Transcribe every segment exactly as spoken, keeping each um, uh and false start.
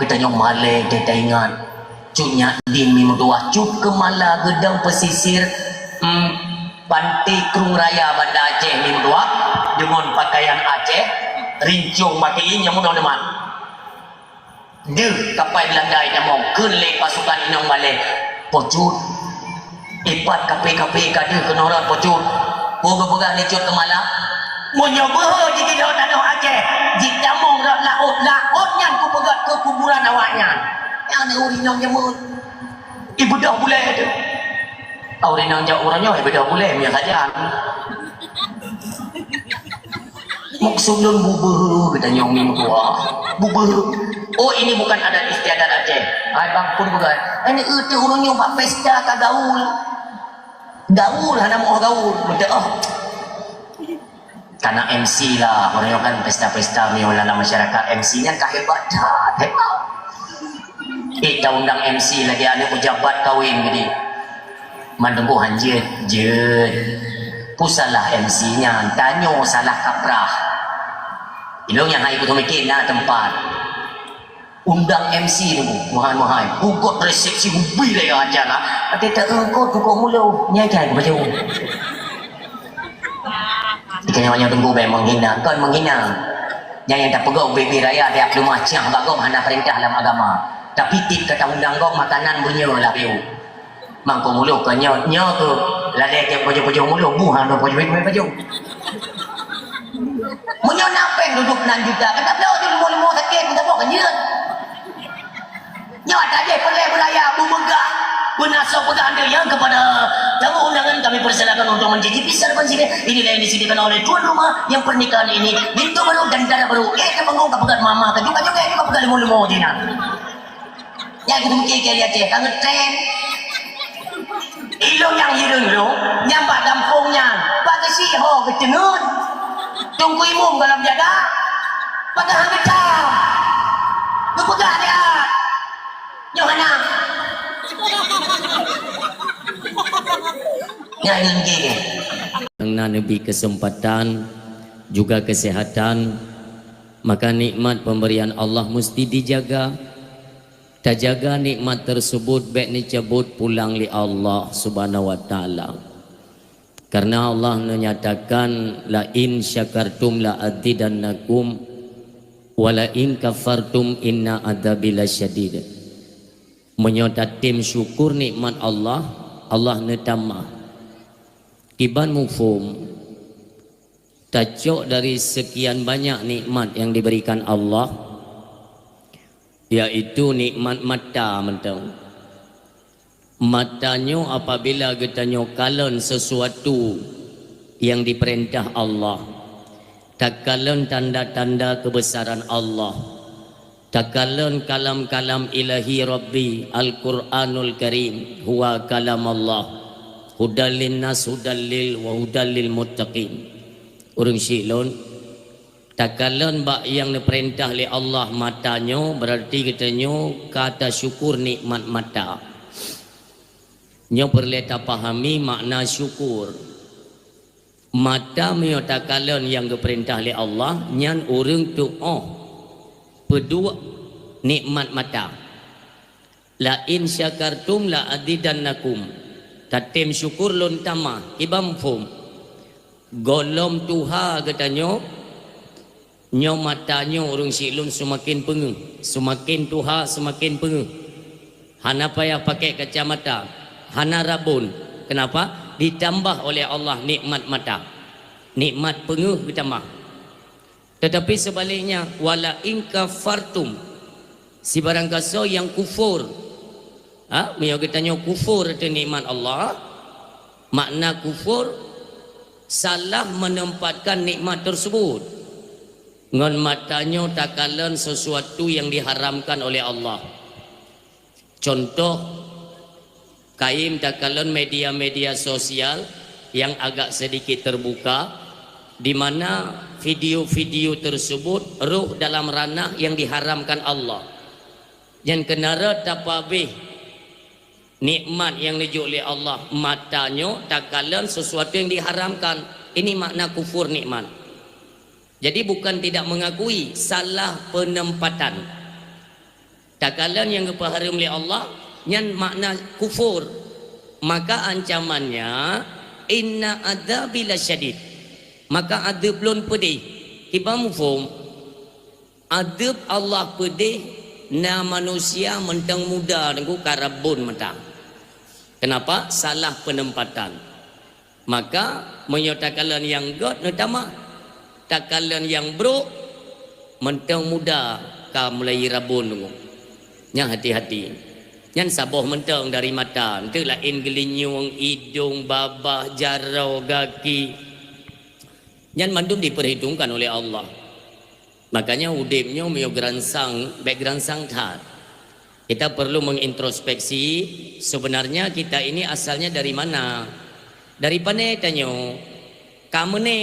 Geutanyoe malée teuingat, cut nyak diem meutuah, cut keumala geudong pesisir, em, Pantai Krueng Raya Banda Aceh meutuah, deungon pakaian Aceh, rincong baki nyang meunoe teuma. Deuh kapai Beulanda itamong kheun lé pasukan inong malée, "Pocut, ipat kape-kape ka deuh keunoe rot pocut." Peue geupeugah lé cut keumala, "Meunyoe beuhe jitidong tanoh Aceh, jitamong rot laôt, laôt nyan kupeugét keu kuburan awaknyan." Nyang ureuëng inong jameun ibeudôh bulée teuh. Ureuëng inong jak uroe nyoe ibeudôh bulée meunyoe sajan. Maksud lôn bubeuhe geutanyoe meutuah. Bubeuhe. Oh, ini bukan adat istiadat Aceh. Hai bang pun bukan. Ini euti ureuëng nyoe bak pesta ka gaul. Gaul hana mau gaul. Betul. Karena M C lah, ureuëng nyoe kan pesta-pesta meunan dalam masyarakat, M C nyan ka hebat that, hebat. Eh, ta undang M C lagée aneuk pejabat kawin geude. Mandum boh hanjeuet, jeuet. Peue salah M C nyan, tanyoe salah kaprah. Ilong nyang hai kutu mikir na tempat. Undang M C tu, muhai-muhai. Bukot resepsi ubi lé acara. Tapi tak engkot bukot mulo. Nyai kan baju. Ikan yang tunggu bae menghina, kon menghina. Nyang nyang tapeugah ubi-ubi raya tiap rumah ciang bagom hana perintah dalam agama. Tapi tiep kata undang gom makanan bunyi lah biu. Mangko mulo ka nyoe, nyoe tu ladai tiap pajoh-pajoh mulo buha nyoe pajoh-pajoh pajoh. Meunyoe na péng dudoe nan juta, ka tabloe di leumo-leumo sakét, meutabok ka jeuet. Nyoe tajih peureulée beuraya beumeugah, beuna soe peugah ande nyang kepada tamu undangan kami persilakan untuk menjadi bisa depan sini. Inilah yang disediakan oleh tuan rumah yang pernikahan ini, pintu baru dan dara baru. Eh, ka bangung ka peugah mama, ka juga-juga ka peugah leumo-leumo jih na. Nyang geumeuke keu Aceh ka ngeutren. Ilong nyang hireuen lôn, nyang bak gampông nyan, bak geusi ho geuteungeut. Teungku Imum gohlom jaga, peugah han geucam. Geupeugah dia. Nyoe hana. Nyang geumeuke. Karena neubri kesempatan juga kesehatan, maka nikmat pemberian Allah mesti dijaga. Tajaga nikmat tersebut bék neucabut pulang lé Allah Subhanahu wa Taala. Karena Allah neunyatakan, "La in syakartum la azidannakum, wa la in kafartum inna adzabi lasyadid." Meunyoe tatem syukur nikmat Allah, Allah neutamah. Kiban muphom, tacok dari sekian banyak nikmat yang diberikan Allah, yaitu nikmat mata mantong. Mata nyoe apabila geutanyoe kalon sesuatu yang diperintah Allah, takalon tanda-tanda kebesaran Allah, takalon kalam-kalam Ilahi Rabbi, Al-Quranul Karim, huwa kalam Allah, hudal linnas, hudal lil, wa hudal lil muttaqin. Ureuëng syiek lôn, takalon bak nyang neupeurintah lé Allah mata nyoe, berarti geutanyoe ka tasyukur nikmat mata. Nyoe peureulée tapahami makna syukur. Mata meunyoe takalon nyang geupeurintah lé Allah, nyan ureuëng tuoh peuduek nikmat mata. "La in syakartum la azidannakum." Tatem syukur lôn tamah, kiban muphom. Gohlom tuha geutanyoe, nyoe mata nyoe ureuëng syiek lôn seumaken peungeuh, seumaken tuha seumaken peungeuh. Hana payah pakai kacamata, hana rabon. Kenapa? Ditambah oleh Allah nikmat mata. Nikmat peungeuh geutamah. Tetapi sebaliknya, "Wala in kafartum," sibarang gasoe nyang kufur. Ha, meunyoe geutanyoe kufur ateueh nikmat Allah, makna kufur, salah menempatkan nikmat tersebut. Ngon mata nyoe takalon sesuatu yang diharamkan oleh Allah. Contoh, kayém takalon media-media sosial yang agak sedikit terbuka, di mana video-video tersebut roh dalam ranah yang diharamkan Allah. Nyan keunaroe tapabeh nikmat nyang neujok lé Allah, mata nyoe takalon sesuatu yang diharamkan. Ini makna kufur nikmat. Jadi bukan tidak mengakui, salah penempatan. Takalon nyang geupeuhareuem lé Allah, nyan makna kufur. Maka ancamannya, "Inna adzabi lasyadid." Maka adeueb lôn peudeh. Kiban muphom? Adeueb Allah peudeh na manusia mantong muda teungku ka rabon mata. Keunapa? Salah peuneumpatan. Maka, meunyoe takalon nyang gét neutamah, takalon nyang brok, mantong muda ka mulai rabon teungku. Nyan hati-hati. Nyan saboh mantong dari mata, enteuk laén geulinyueng, idong, babah, jaroe, gaki. Nyan mandum diperhitungkan oleh Allah. Makanya udeb nyoe meunyoe geuransang, bék geuransang that. Kita perlu mengintrospeksi, sebenarnya kita ini asalnya dari mana? Dari pane tanyoe? Ka meuné?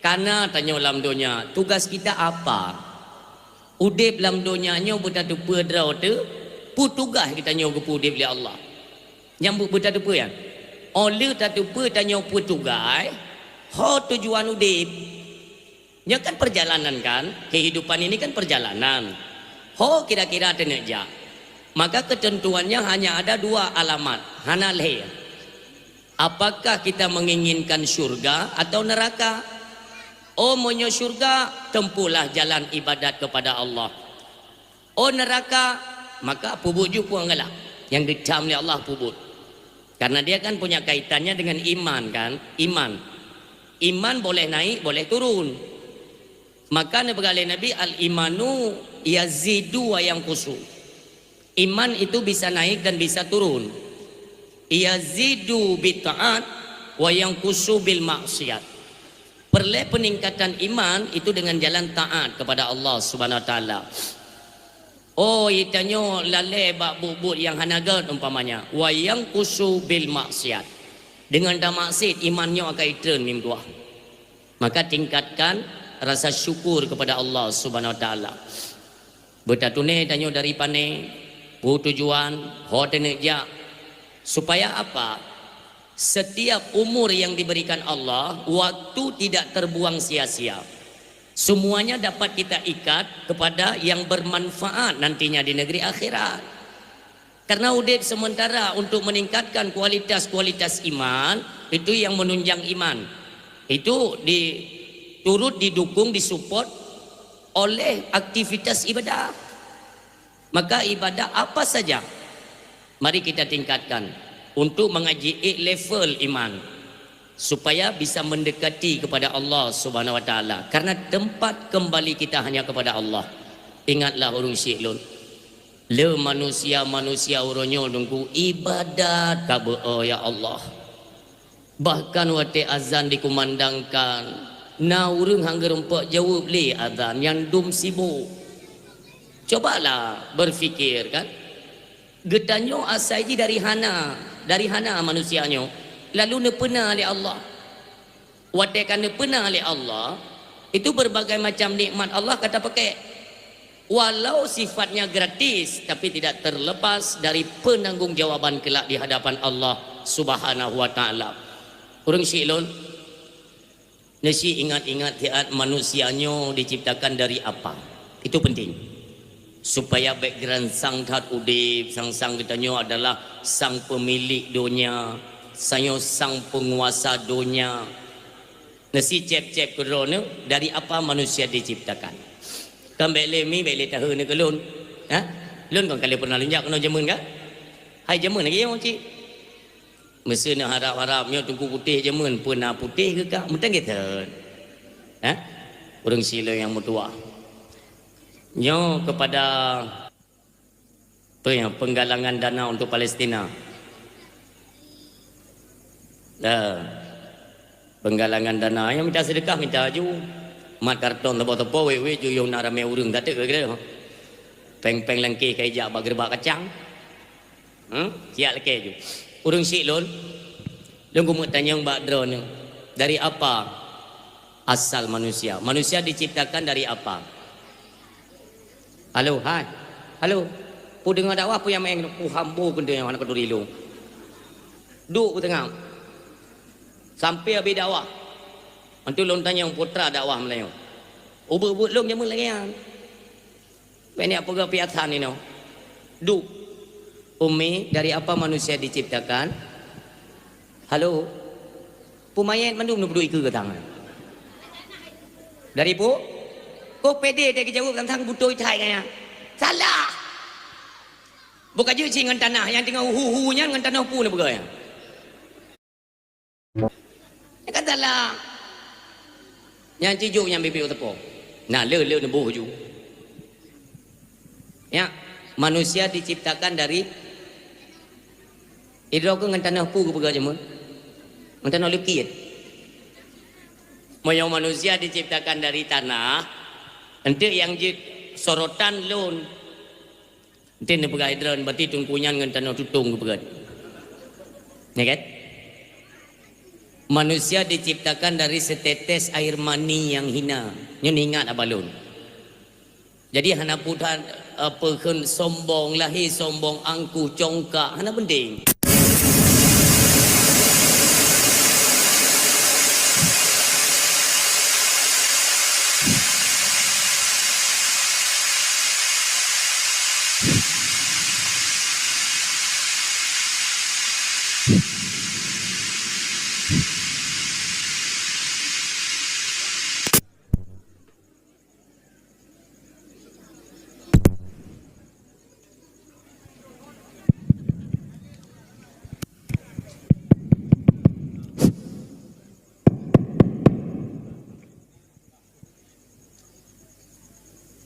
Kana tanyoe lam donya? Tugas kita apa? Udeb lam donya nyoe beutateupeue droe teuh, peue tugaih geutanyoe geupeu udeb lé Allah. Nyang beu-, beutateupeue nyan. Óh lheueh tateupeue tanyoe peue tugaih, ho tujuan udeb. Nyoe kan perjalanan kan, kehidupan ini kan perjalanan. Ho kira-kira teuneuk jak. Maka ketentuannya hanya ada dua alamat, hana lhée. Apakah kita menginginkan syurga atau neraka? Oh, meunyoe syurga, tempuhlah jalan ibadat kepada Allah. Oh, neraka, maka peubuet ju puang galak. Nyang geucam lé Allah peubuet. Karena dia kan punya kaitannya dengan iman kan? Iman. Iman boleh naik, boleh turun. Maka neupeugah lé Nabi, "Al-imanu yazidu wa yanqusu." Iman itu bisa naik dan bisa turun. Yazidu bit taat wa yanqusu bil maksiat. Peureulée peningkatan iman itu dengan jalan taat kepada Allah Subhanahu wa Taala. Oh, itanyoe lalée bak buet-buet nyang hana gét umpamanya, wa yanqusu bil maksiat. Dengan tamaksiat iman nyoe akan itreun mim tuah. Maka tingkatkan rasa syukur kepada Allah Subhanahu wa Taala. Beutatuné tanyoe dari pane, peue tujuan, ho teuneuk jak. Supaya apa? Setiap umur yang diberikan Allah, waktu tidak terbuang sia-sia. Semuanya dapat kita ikat kepada yang bermanfaat nantinya di negeri akhirat. Karena udeb sementara untuk meningkatkan kualitas-kualitas iman, itu yang menunjang iman. Itu di, turut didukung, disupport oleh aktivitas ibadah. Maka ibadah apa saja, mari kita tingkatkan untuk mengaji level iman, supaya bisa mendekati kepada Allah Subhanahu wa Taala. Karena tempat kembali kita hanya kepada Allah. Ingatlah ureuëng syik lôn. Le manusia-manusia uroe nyoe teungku ibadat ka beu-o, ya Allah. Bahkan watée azan dikumandangkan, na ureuëng han geurumpok jaweueb lé azan nyang dum sibok. Cobalah berpikir kan. Geutanyoe asai jih dari hana, dari hana manusia nyoe, lalu neupeuna lé Allah. Watée ka neupeuna lé Allah, itu berbagai macam nikmat Allah ka tapakai. Walau sifatnya gratis, tapi tidak terlepas dari penanggung jawaban kelak di hadapan Allah Subhanahu wa Taala. Ureuëng syik lôn, neusi ingat-ingat siat manusia nyoe diciptakan dari apa. Itu penting. Supaya bék geuransang that udeb, sang-sang geutanyoe adalah sang pemilik donya, sanyoe sang penguasa donya. Neusi céb-céb keu droeneuh, dari apa manusia diciptakan. Kan bék lé mi, bék lé taheun keu lôn. Ha? Lôn kan ka lheueh pernah lôn jak keunoe jameun kan? Hai jameun lagée nyoe cit. Meuseu neuharab-harab nyoe Teungku putéh jameun, peue na putéh keu ka? Meuteun gét that. Ha? Ureuëng syik lôn nyang meutuwah. Nyoe kepada Peue nyang penggalangan dana untuk Palestina? Dah. Penggalangan dana, nyang mita seudeukah mita ju. Mat karton teupok-teupok, wék-wék ju yong na ramé ureuëng ka teuk kira. Péng-péng langkée ka ijak bak geureubak kacang. Hmm? Siat lakée ju. Ureuëng syik lôn, lôn keumeuk tanyong bak droeneuh, dari apa asal manusia? Manusia diciptakan dari apa? Halo, hai. Halo. Peue deungoe dakwah peue nyang maén, peue hambo keudeue nyang hana keuduri lôn. Duek u teungoh. Sampoe habéh dakwah. Antu lôn tanyong putra dakwah meulayeue. Ubeut-ubeut lôn jameun lagée nyan. Bèk neujak peugah piasan inoe. Dup. Umi, dari apa manusia diciptakan? Halo? Peue manyét mandum neupeuduek ikeue geutang. Dari peue? Kok pede teuh geujaweueb teuntang beutôi that nyan? Salah! Bukon jeuet cit ngon tanah nyang teungoh hu-hu nyan, ngon tanoh peue neupeugah nyan? Nyan kan salah. Nyang cit jok nyang biet-biet u teupông. Nah, le, le neuboh ju. Ya, manusia diciptakan dari, idroe keuh ngon tanoh peue geupeugah jameun? Ngon tanoh leukit. Meunyoe manusia diciptakan dari tanah, enteuk nyang jeuet sorotan lôn. Enteuk neupeugah idroe, berarti teungku nyan ngon tanoh tutong geupeugah. Ya kan? Manusia diciptakan dari setetes air mani yang hina. Nyoe ingat abah lôn. Jadi hana puthan, eh, peukheun sombong, lahé sombong, angkuh, congkak, hana penting.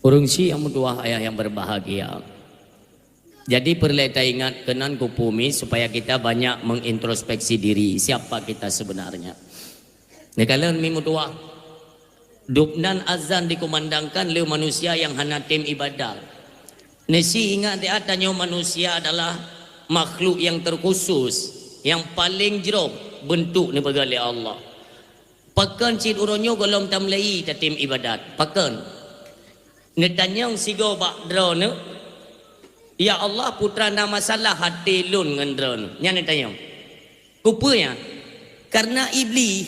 Ureuëng syiek nyang meutuwah, ayah yang berbahagia. Jadi, peureulée taingat keunan kupeue mi supaya kita banyak mengintrospeksi diri, siapa kita sebenarnya. Neukalon mi meutuwah, dubnan azan dikumandangkan lé manusia nyang hana tem ibadat. Neusie ingat di ata nyoe manusia adalah makhluk yang terkhusus, yang paling jroh beuntuk neupeugah lé Allah. Pakon cit uroe nyoe gohlom tameulai tatem ibadat? Pakon? Neutanyong sigoe bak droeneuh, "Ya Allah, putra na masalah até lôn ngon droeneuh." Nyan neutanyong. Kupeue nyan? Kareuna Iblih,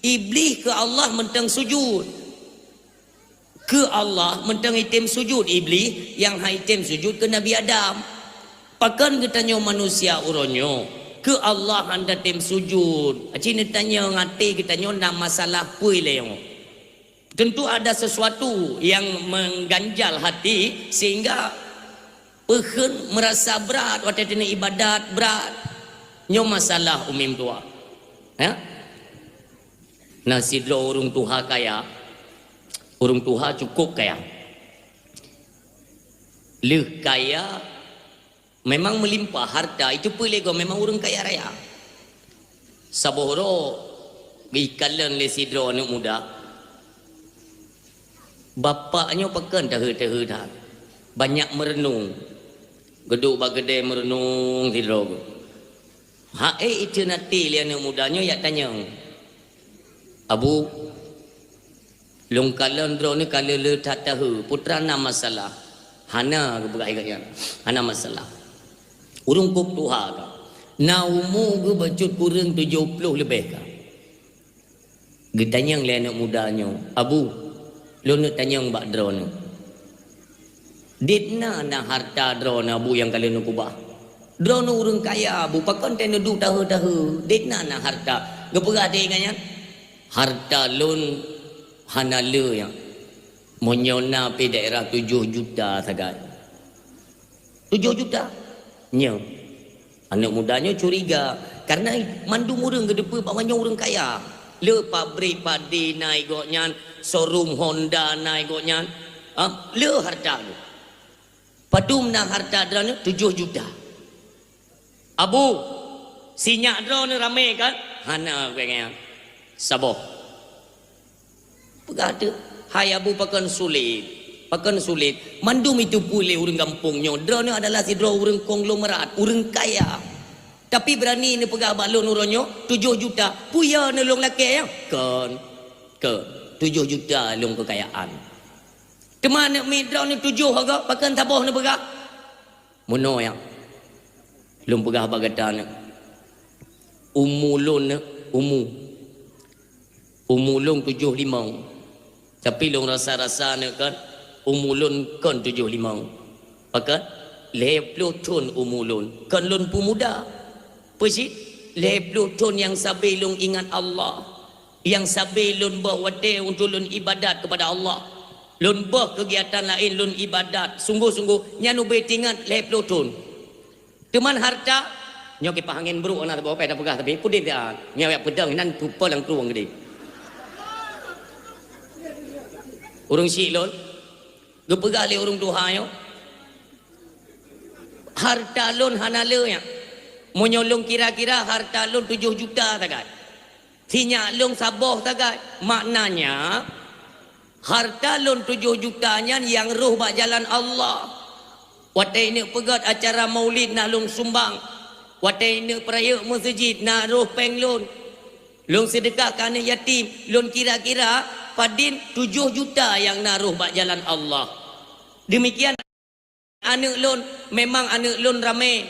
Iblih keu Allah mantong sujud. Keu Allah mantong item sujud, Iblih nyang han item sujud keu Nabi Adam. Pakon geutanyoe manusia uroe nyoe keu Allah han tatem sujud? Aci neutanyong até geutanyoe na masalah peue lé nyoe? Tentu ada sesuatu yang mengganjal hati sehingga peukheun meurasa brat watée teuneuh ibadat brat. Nyoe masalah umi meutuwah. Ya? Na sidroe ureuëng tuha kaya, ureuëng tuha cukup kaya. Lheueh kaya, memang meulimpah harta, itu peue lé goe memang ureuëng kaya raya. Saboh uroe geukalon lé sidroe aneuëk muda. Bapak nyoe pakon taheu-taheu that. Banyak meureunong. Geuduek bak keudée meureunong sidroe geuh. Hai, iteun até lé aneuëk muda nyoe jak tanyong, "Abu, lôn kalon droeneuh ka le-le that taheu, putra na masalah?" "Hana," geupeugah lagée nyan. "Hana masalah." Ureuëng kôb tuha ka. Na umu geuh bacut kureueng tujoh ploh leubeh ka. Geutanyong lé aneuëk muda nyoe, "Abu, lôn neuk tanyong bak droeneuh. Dit na na harta droeneuh, Abu, nyang ka lheueh neukeubah? Droeneuh ureuëng kaya, Abu, pakon teuh neuduek daheu-daheu? Dit na na harta?" Geupeugah lé geuh nyan, "Harta lôn hana le nyan. Meunyoe na pih daerah tujoh juta sagai." Tujoh juta? Nyoe. Aneuëk muda nyoe curiga, kareuna mandum ureuëng geuteupeue bahwa nyoe ureuëng kaya. Le pabrik padi na i gobnyan, showroom Honda na i gobnyan. Ha? Le harta nyoe. Padum na harta droeneuh? Tujoh juta. "Abu, sinyak droeneuh ramé kan?" "Hana," geupeugah lagée nyan. "Saboh." Peugah teuk, "Hai Abu, pakon sulet? Pakon sulet? Mandum itu peureulée ureuëng gampông nyoe. Droeneuh adalah sidroe ureuëng konglomerat, ureuëng kaya. Tapi beurani neupeugah bak lôn uroe nyoe tujoh juta. Peue ya neuh lôn lakée nyan?" "Kon, kon. Tujoh juta lôn keukayaan. Teuma aneuëk miet droeneuh tujoh hareuga, pakon saboh neupeugah?" "Meunoe nyan, lôn peugah bak gata nyoe. Umu lôn nyoe, umu, umu lôn tujoh limong. Tapi lôn rasa-rasa nyoe kan, umu lôn kon tujoh limong." "Pakon?" Lhèe ploh thôn umu lôn, kon lôn peumuda. Peue cit? Lhèe ploh thôn nyang sabe lôn ingat Allah, nyang sabe lôn boh watèe untuk lôn ibadat keupada Allah. Lôn boh keugiatan laén lôn ibadat sunggoh-sunggoh, nyan ubé teuingat lhèe ploh thôn. Teuma harta, nyoe kipaih angén brôk na saboh, payah tapeugah, tapi peudeh dah. Nyoe jak peudong nan peue lam krueng geude. Ureueng syik lôn, geupeugah lé ureueng tuha nyoe, "Harta lôn hana le nyan. Meunyoe lôn kira-kira, harta lôn tujoh juta sagai. Sinyak lôn saboh sagai." Maknanya, harta lôn tujoh juta nyan nyang rôh bak jalan Allah. Watèe ineuk peugöt acara maulid na lôn sumbang. Watèe ineuk peurayeuk meuseujid na rôh péng lôn. Lôn seudeukah keu aneuk yatim, lôn kira-kira padum tujoh juta nyang na rôh bak jalan Allah. Deumikian aneuk lôn, memang aneuk lôn ramé,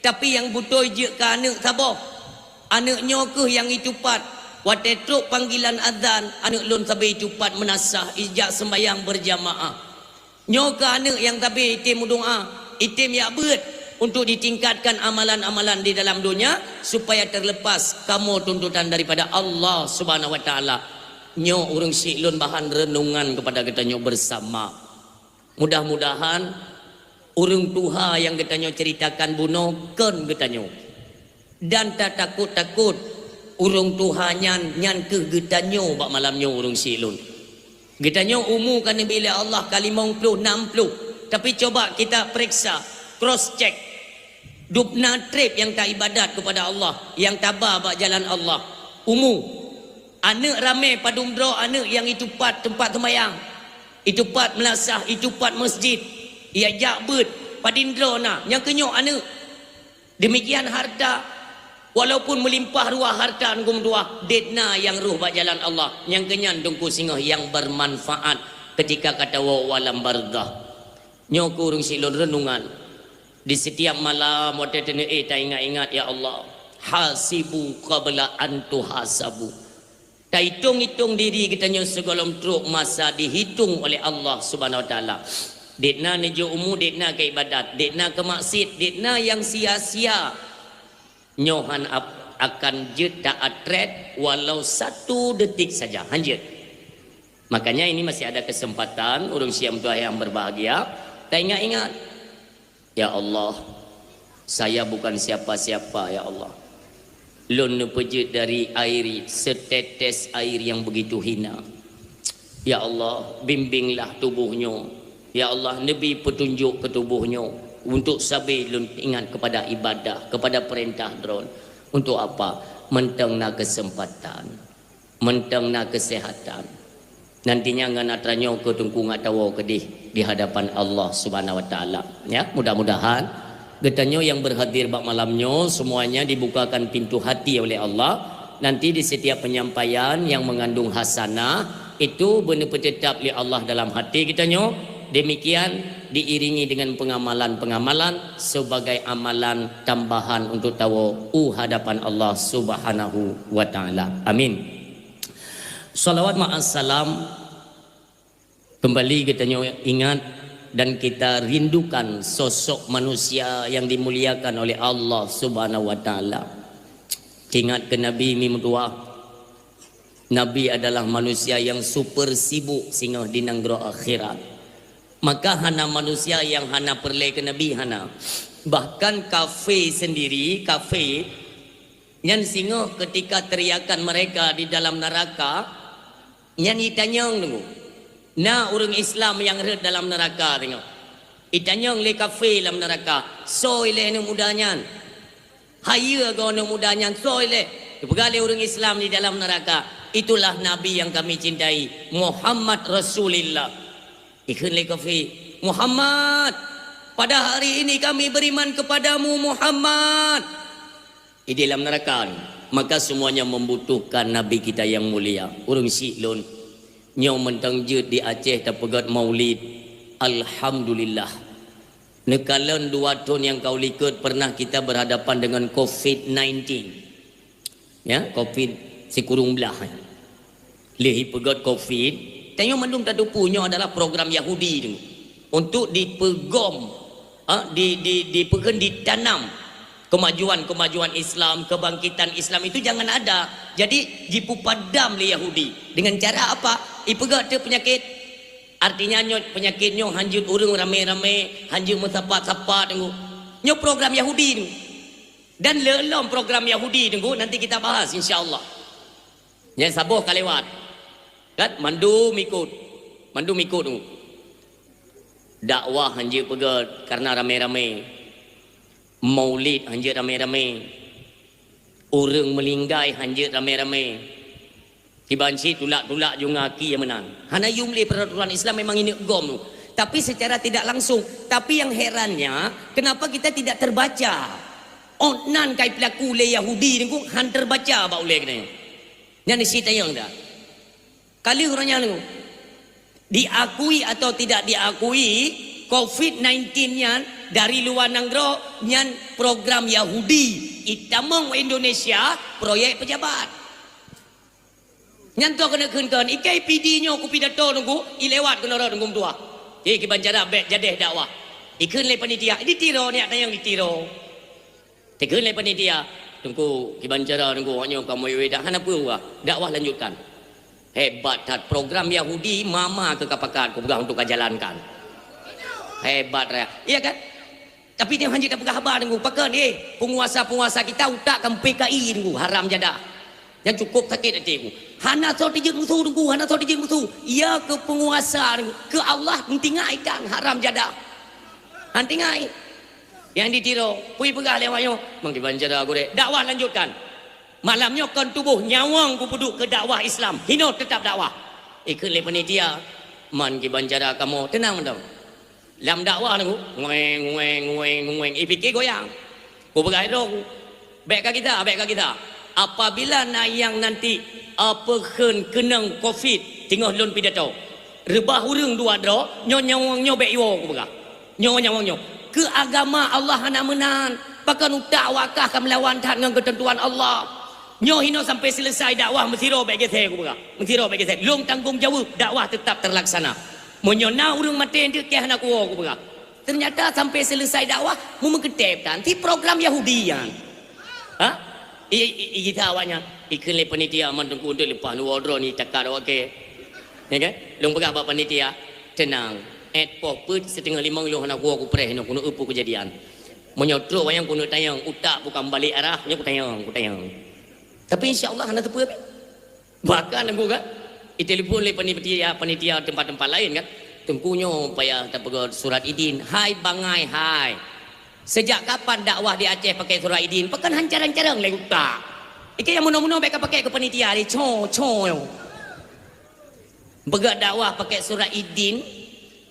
tapi nyang beutôi jeuet keu aneuk saboh. Aneuk nyoe kheueh nyang itupat. Watèe trok panggilan azan, aneuk lôn sabe itupat meunasah ijak seumbahyang beurjamaah. Nyoe kheueh aneuk nyang sabe item meudoa, item jak beuet untuk ditingkatkan amalan-amalan di dalam donya supaya terlepas kamoe tuntutan daripada Allah Subhanahu wa Taala. Nyoe ureueng syik lôn bahan renungan keupada geutanyoe beusama. Mudah-mudahan ureueng tuha nyang geutanyoe ceuritakan bunoe kon geutanyoe. Dan tatakot-takot ureueng tuha nyan, nyan kheueh geutanyoe bak malam nyoe ureueng syik lôn. Geutanyoe umu ka neubi lé Allah ka limong ploh, nam ploh. Tapi coba kita pereksa, cross check. Dubna treb nyang taibadat keupada Allah, nyang taba bak jalan Allah. Umu. Aneuk ramé padum droe aneuk nyang itupat teumpat seumayang, itupat meulasah, itupat meuseujid, ijak beuet, padum droe na, nyang keunyoe aneuk. Deumikian harta, walaupun meulimpah ruah harta ngon tuah, dét na nyang rôh bak jalan Allah, nyang keunyan teungku singoh nyang beumanfaat keutika ka tawoe u alam barzakh. Nyoe keuh ureueng syik lôn reunungan. Di sitiap malam watée teuneuk éh taingat-ingat, "Ya Allah, hasibu qabla an tuhasabu." Taitong-itong diri geutanyoe sigohlom trok masa dihitung oleh Allah Subhanahu Wa Taala. Dét na neujok umu, dét na keu ibadat, dét na keu maksiet, dét na nyang sia-sia. Nyoe han ap-, akan jeuet ta-atret walau satu detik saja, han jeuet. Makanya ini masih ada kesempatan, ureueng syik meutuah nyang berbahagia, taingat-ingat. Ya Allah, saya bukan siapa-siapa, ya Allah. Lôn neupeujeuet dari air, setetes air yang begitu hina. Ya Allah, bimbinglah tubuh nyoe. Ya Allah, neubi peutunjok keu tubuh nyoe untuk sabe lôn ingat kepada ibadah, kepada peurintah Droen. Untuk apa? Mantong na keuseumpatan. Mantong na keuseuhatan. Nantinya ngon atra nyoe keu teungku ngat tawoe keudeh di hadapan Allah Subhanahu Wa Taala. Ya, mudah-mudahan geutanyoe nyang berhadir bak malam nyoe semuanya dibukakan pintu hati oleh Allah. Nanti di setiap penyampaian yang mengandung hasanah itu beuneupeuteutab lé Allah dalam hati geutanyoe. Demikian diiringi dengan pengamalan-pengamalan sebagai amalan tambahan untuk tawoe u hadapan Allah Subhanahu Wa Taala. Amin. Salawat ma'as salam kembali geutanyoe ingat dan kita rindukan sosok manusia yang dimuliakan oleh Allah Subhanahu Wa Taala. Ingat keu Nabi mi meutuah. Nabi adalah manusia yang super sibuk singoh di nanggroe akhirat. Maka hana manusia yang hana peureulée keu Nabi, hana. Bahkan kafé sendiri, kafé, nyan singoh ketika teriakan mereka di dalam neraka, nyan itanyong deungoe. Na ureueng Islam nyang rhot dalam neraka singoh. Itanyong lé kafé lam neraka, "Soe ilée aneuëk muda nyan? Hayeue goe aneuëk muda nyan, soe ilée?" Geupeugah lé ureueng Islam di dalam neraka, "Itulah Nabi yang kami cintai, Muhammad Rasulillah." Ikheun lé kafé, "Muhammad, pada hari ini kami beriman kepadamu, Muhammad." Di dalam neraka ni, maka semuanya membutuhkan Nabi kita yang mulia. Ureueng syik lôn, nyoe mantong jeuet di Aceh tapeugét maulid. Alhamdulillah. Neukalon dua thon nyang ka u likot pernah kita berhadapan dengan covid nineteen. Ya, covid sikureueng blah. Lheueh ipeugét covid, tanyoe mandum tateupeue nyoe adalah program Yahudi tu untuk dipeugom Ha, di, di, di, peukheun ditanam kemajuan-kemajuan Islam, kebangkitan Islam itu jangan ada. Jadi, jipupadam lé Yahudi. Dengan cara apa? Ipeugah teuh peunyakét. Artinya, nyoe peunyakét nyoe hanjeuet ureuëng ramé-ramé, hanjeuet meusapat-sapat, Teungku. Nyoe program Yahudi, Teungku. Dan le lom program Yahudi, Teungku, nanti kita bahas, insya Allah. Nyang saboh ka lewat. Kan? Mandum ikut. Mandum ikut, Teungku. Dakwah hanjeuet peugét karena ramé-ramé. Maulid hanjeuet ramé-ramé. Ureuëng meulinggai hanjeuet ramé-ramé. Kiban cit tulak-tulak ju ngaki nyang meunan. Hana yum lé peraturan Islam memang ineuk gom tu. Tapi secara tidak langsung. Tapi yang herannya, kenapa kita tidak terbaca? Ot nan kai peulaku lé Yahudi Teungku han terbaca bak ulée keunoe. Nyan isi tayong dah. Ka lheueh uroe nyan, diakui atau tidak diakui, covid sembilan belas nyan dari luwa nanggroe nyan program Yahudi, itamong u Indonesia proyek pejabat. Nyan toh keuneuk kheun-kheun, ikai P D nyoe kupidato Teungku, ilewat keunoe Teungku meutuah. Jadi kiban cara bék jadeh dakwah. Ikheun lé panitia, ditiro, niat tanyong ditiro. Teukheun lé panitia, "Teungku, kiban cara Teungku, awak nyoe ka meuwéh dah, hana peue, dakwah lanjutkan." Hebat that, program Yahudi mama keu ka pakat, kupeugah untuk ka jalankan. Hebat raya. Iya kan? Tapi dia hana tapeugah haba Teungku. Pakon, eh, penguasa-penguasa kita utak kan P K I Teungku, haram jadah. Nyang cukup sakét até Teungku. Hana soe teujeuet musoh Teungku, hana soe teujeuet musoh. Iya keu penguasa Teungku, keu Allah meutinggai kan haram jadah. Han tinggai. Nyang ditiro, peue peugah lé awak nyoe, "Mang kiban cara gurée." Dakwah lanjutkan. Malam nyoe kon tuboh nyawöng kupeuduek keu dakwah Islam. Hinoe teutap dakwah. Ikheun lé panitia, "Man kiban cara kamoe teunang mantong." Lam dakwah Teungku, ngueng, ngueng, ngueng, ngueng. Ipike goyang. Kupeugah droe, "Bék ka gisa, bék ka gisa. Apabila na nyang nanti, eh, peukheun keunong covid teungoh lôn pidato, reubah ureuëng dua droe, nyoe nyawöng nyoe bék iwoe," kupeugah. Nyoe nyawöng nyoe. Keu agama Allah hana meunan. Pakon utak awak kah ka meulawan that ngon keuteuntuan Allah. Nyoe hinoe sampai seuleusai dakwah meusidroe bék geusée kupeugah. Meusidroe bék geusée. Lôn tanggong jaweueb dakwah teutap teulaksana. Meunyoe na ureuëng maté eunteuk keu hana kuwoe kupeugah. Ternyata sampai seuleusai dakwah, meumeukeuteb tan. Ti program Yahudi nyan. Ha? I, i, i, gisa awak nyan. Ikheun lé panitia, "Man Teungku eunteuk leupah neuwoe droe ni cakat awak kée." Ya kan? Lôn peugah bak panitia, "Teunang. Ét poh peuet siteungoh limong lôn hana kuwoe kupreh nyoe keuneuk eu peue keujadian. Meunyoe trok wayang keuneuk tanyong, utak bukon balek arah, nyoe kutanyong, kutanyong." Tapi insya Allah hana teupeue. Bahkan Teungku kan, itelepon lé panitia, panitia tempat-tempat lain kan, "Teungku nyoe payah tapeugöt surat idin." Hai bangai hai. Sejak kapan dakwah di Aceh pakai surat idin? Pakon han carang-carang lé utak. Ikei nyang meunoe-meunoe bék ka pakai keu panitia lé, co, co. Peugah dakwah pakai surat idin,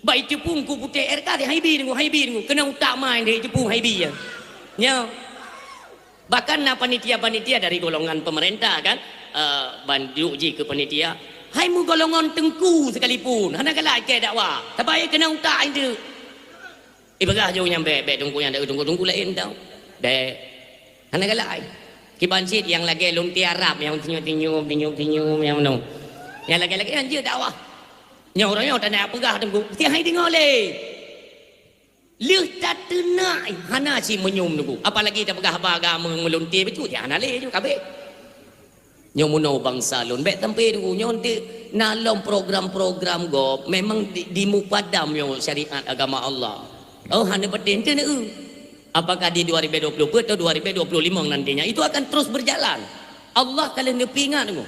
bak iteupeu ku putéh R K hai bi Teungku, hai bi Teungku, keunan utak main deh iteupeu hai bi ya. Nyo. Bahkan na panitia-panitia dari golongan pemerintah kan, eh, banjuk jih keu panitia, hai meugolongan teungku sekalipun, hana galak ikei dakwah. Sabai keunan utak hai tu. Ipeugah jih nyan bék, bék teungku nyan, teungku-teungku laén tau. Bék. Hana galak ai. Kiban cit nyang lagèe lôn tiarap nyang tinyum-tinyum, tinyum-tinyum nyang meunoe. Nyang lagèe-lagèe nyan jeuet dakwah. Nyoe uroe nyoe tanda peugah teungku, meusti hai deungoe lé. Lheueh tateunak hana cit meunyum teungku. Apalagi tapeugah haba agama meulunte beutôi, hana lé ju kabeh. Nyoe meunoe bansa lôn, bèk sampai dulu nyoe dek na lom program-program gob, memang di, dimupadam nyoe syariat agama Allah. Oh, hana patéh ente neu. Apakah di dua ribu dua puluh empat atau dua ribu dua puluh lima nantinya itu akan terus berjalan? Allah ka lheueh neupeuingat nyoe.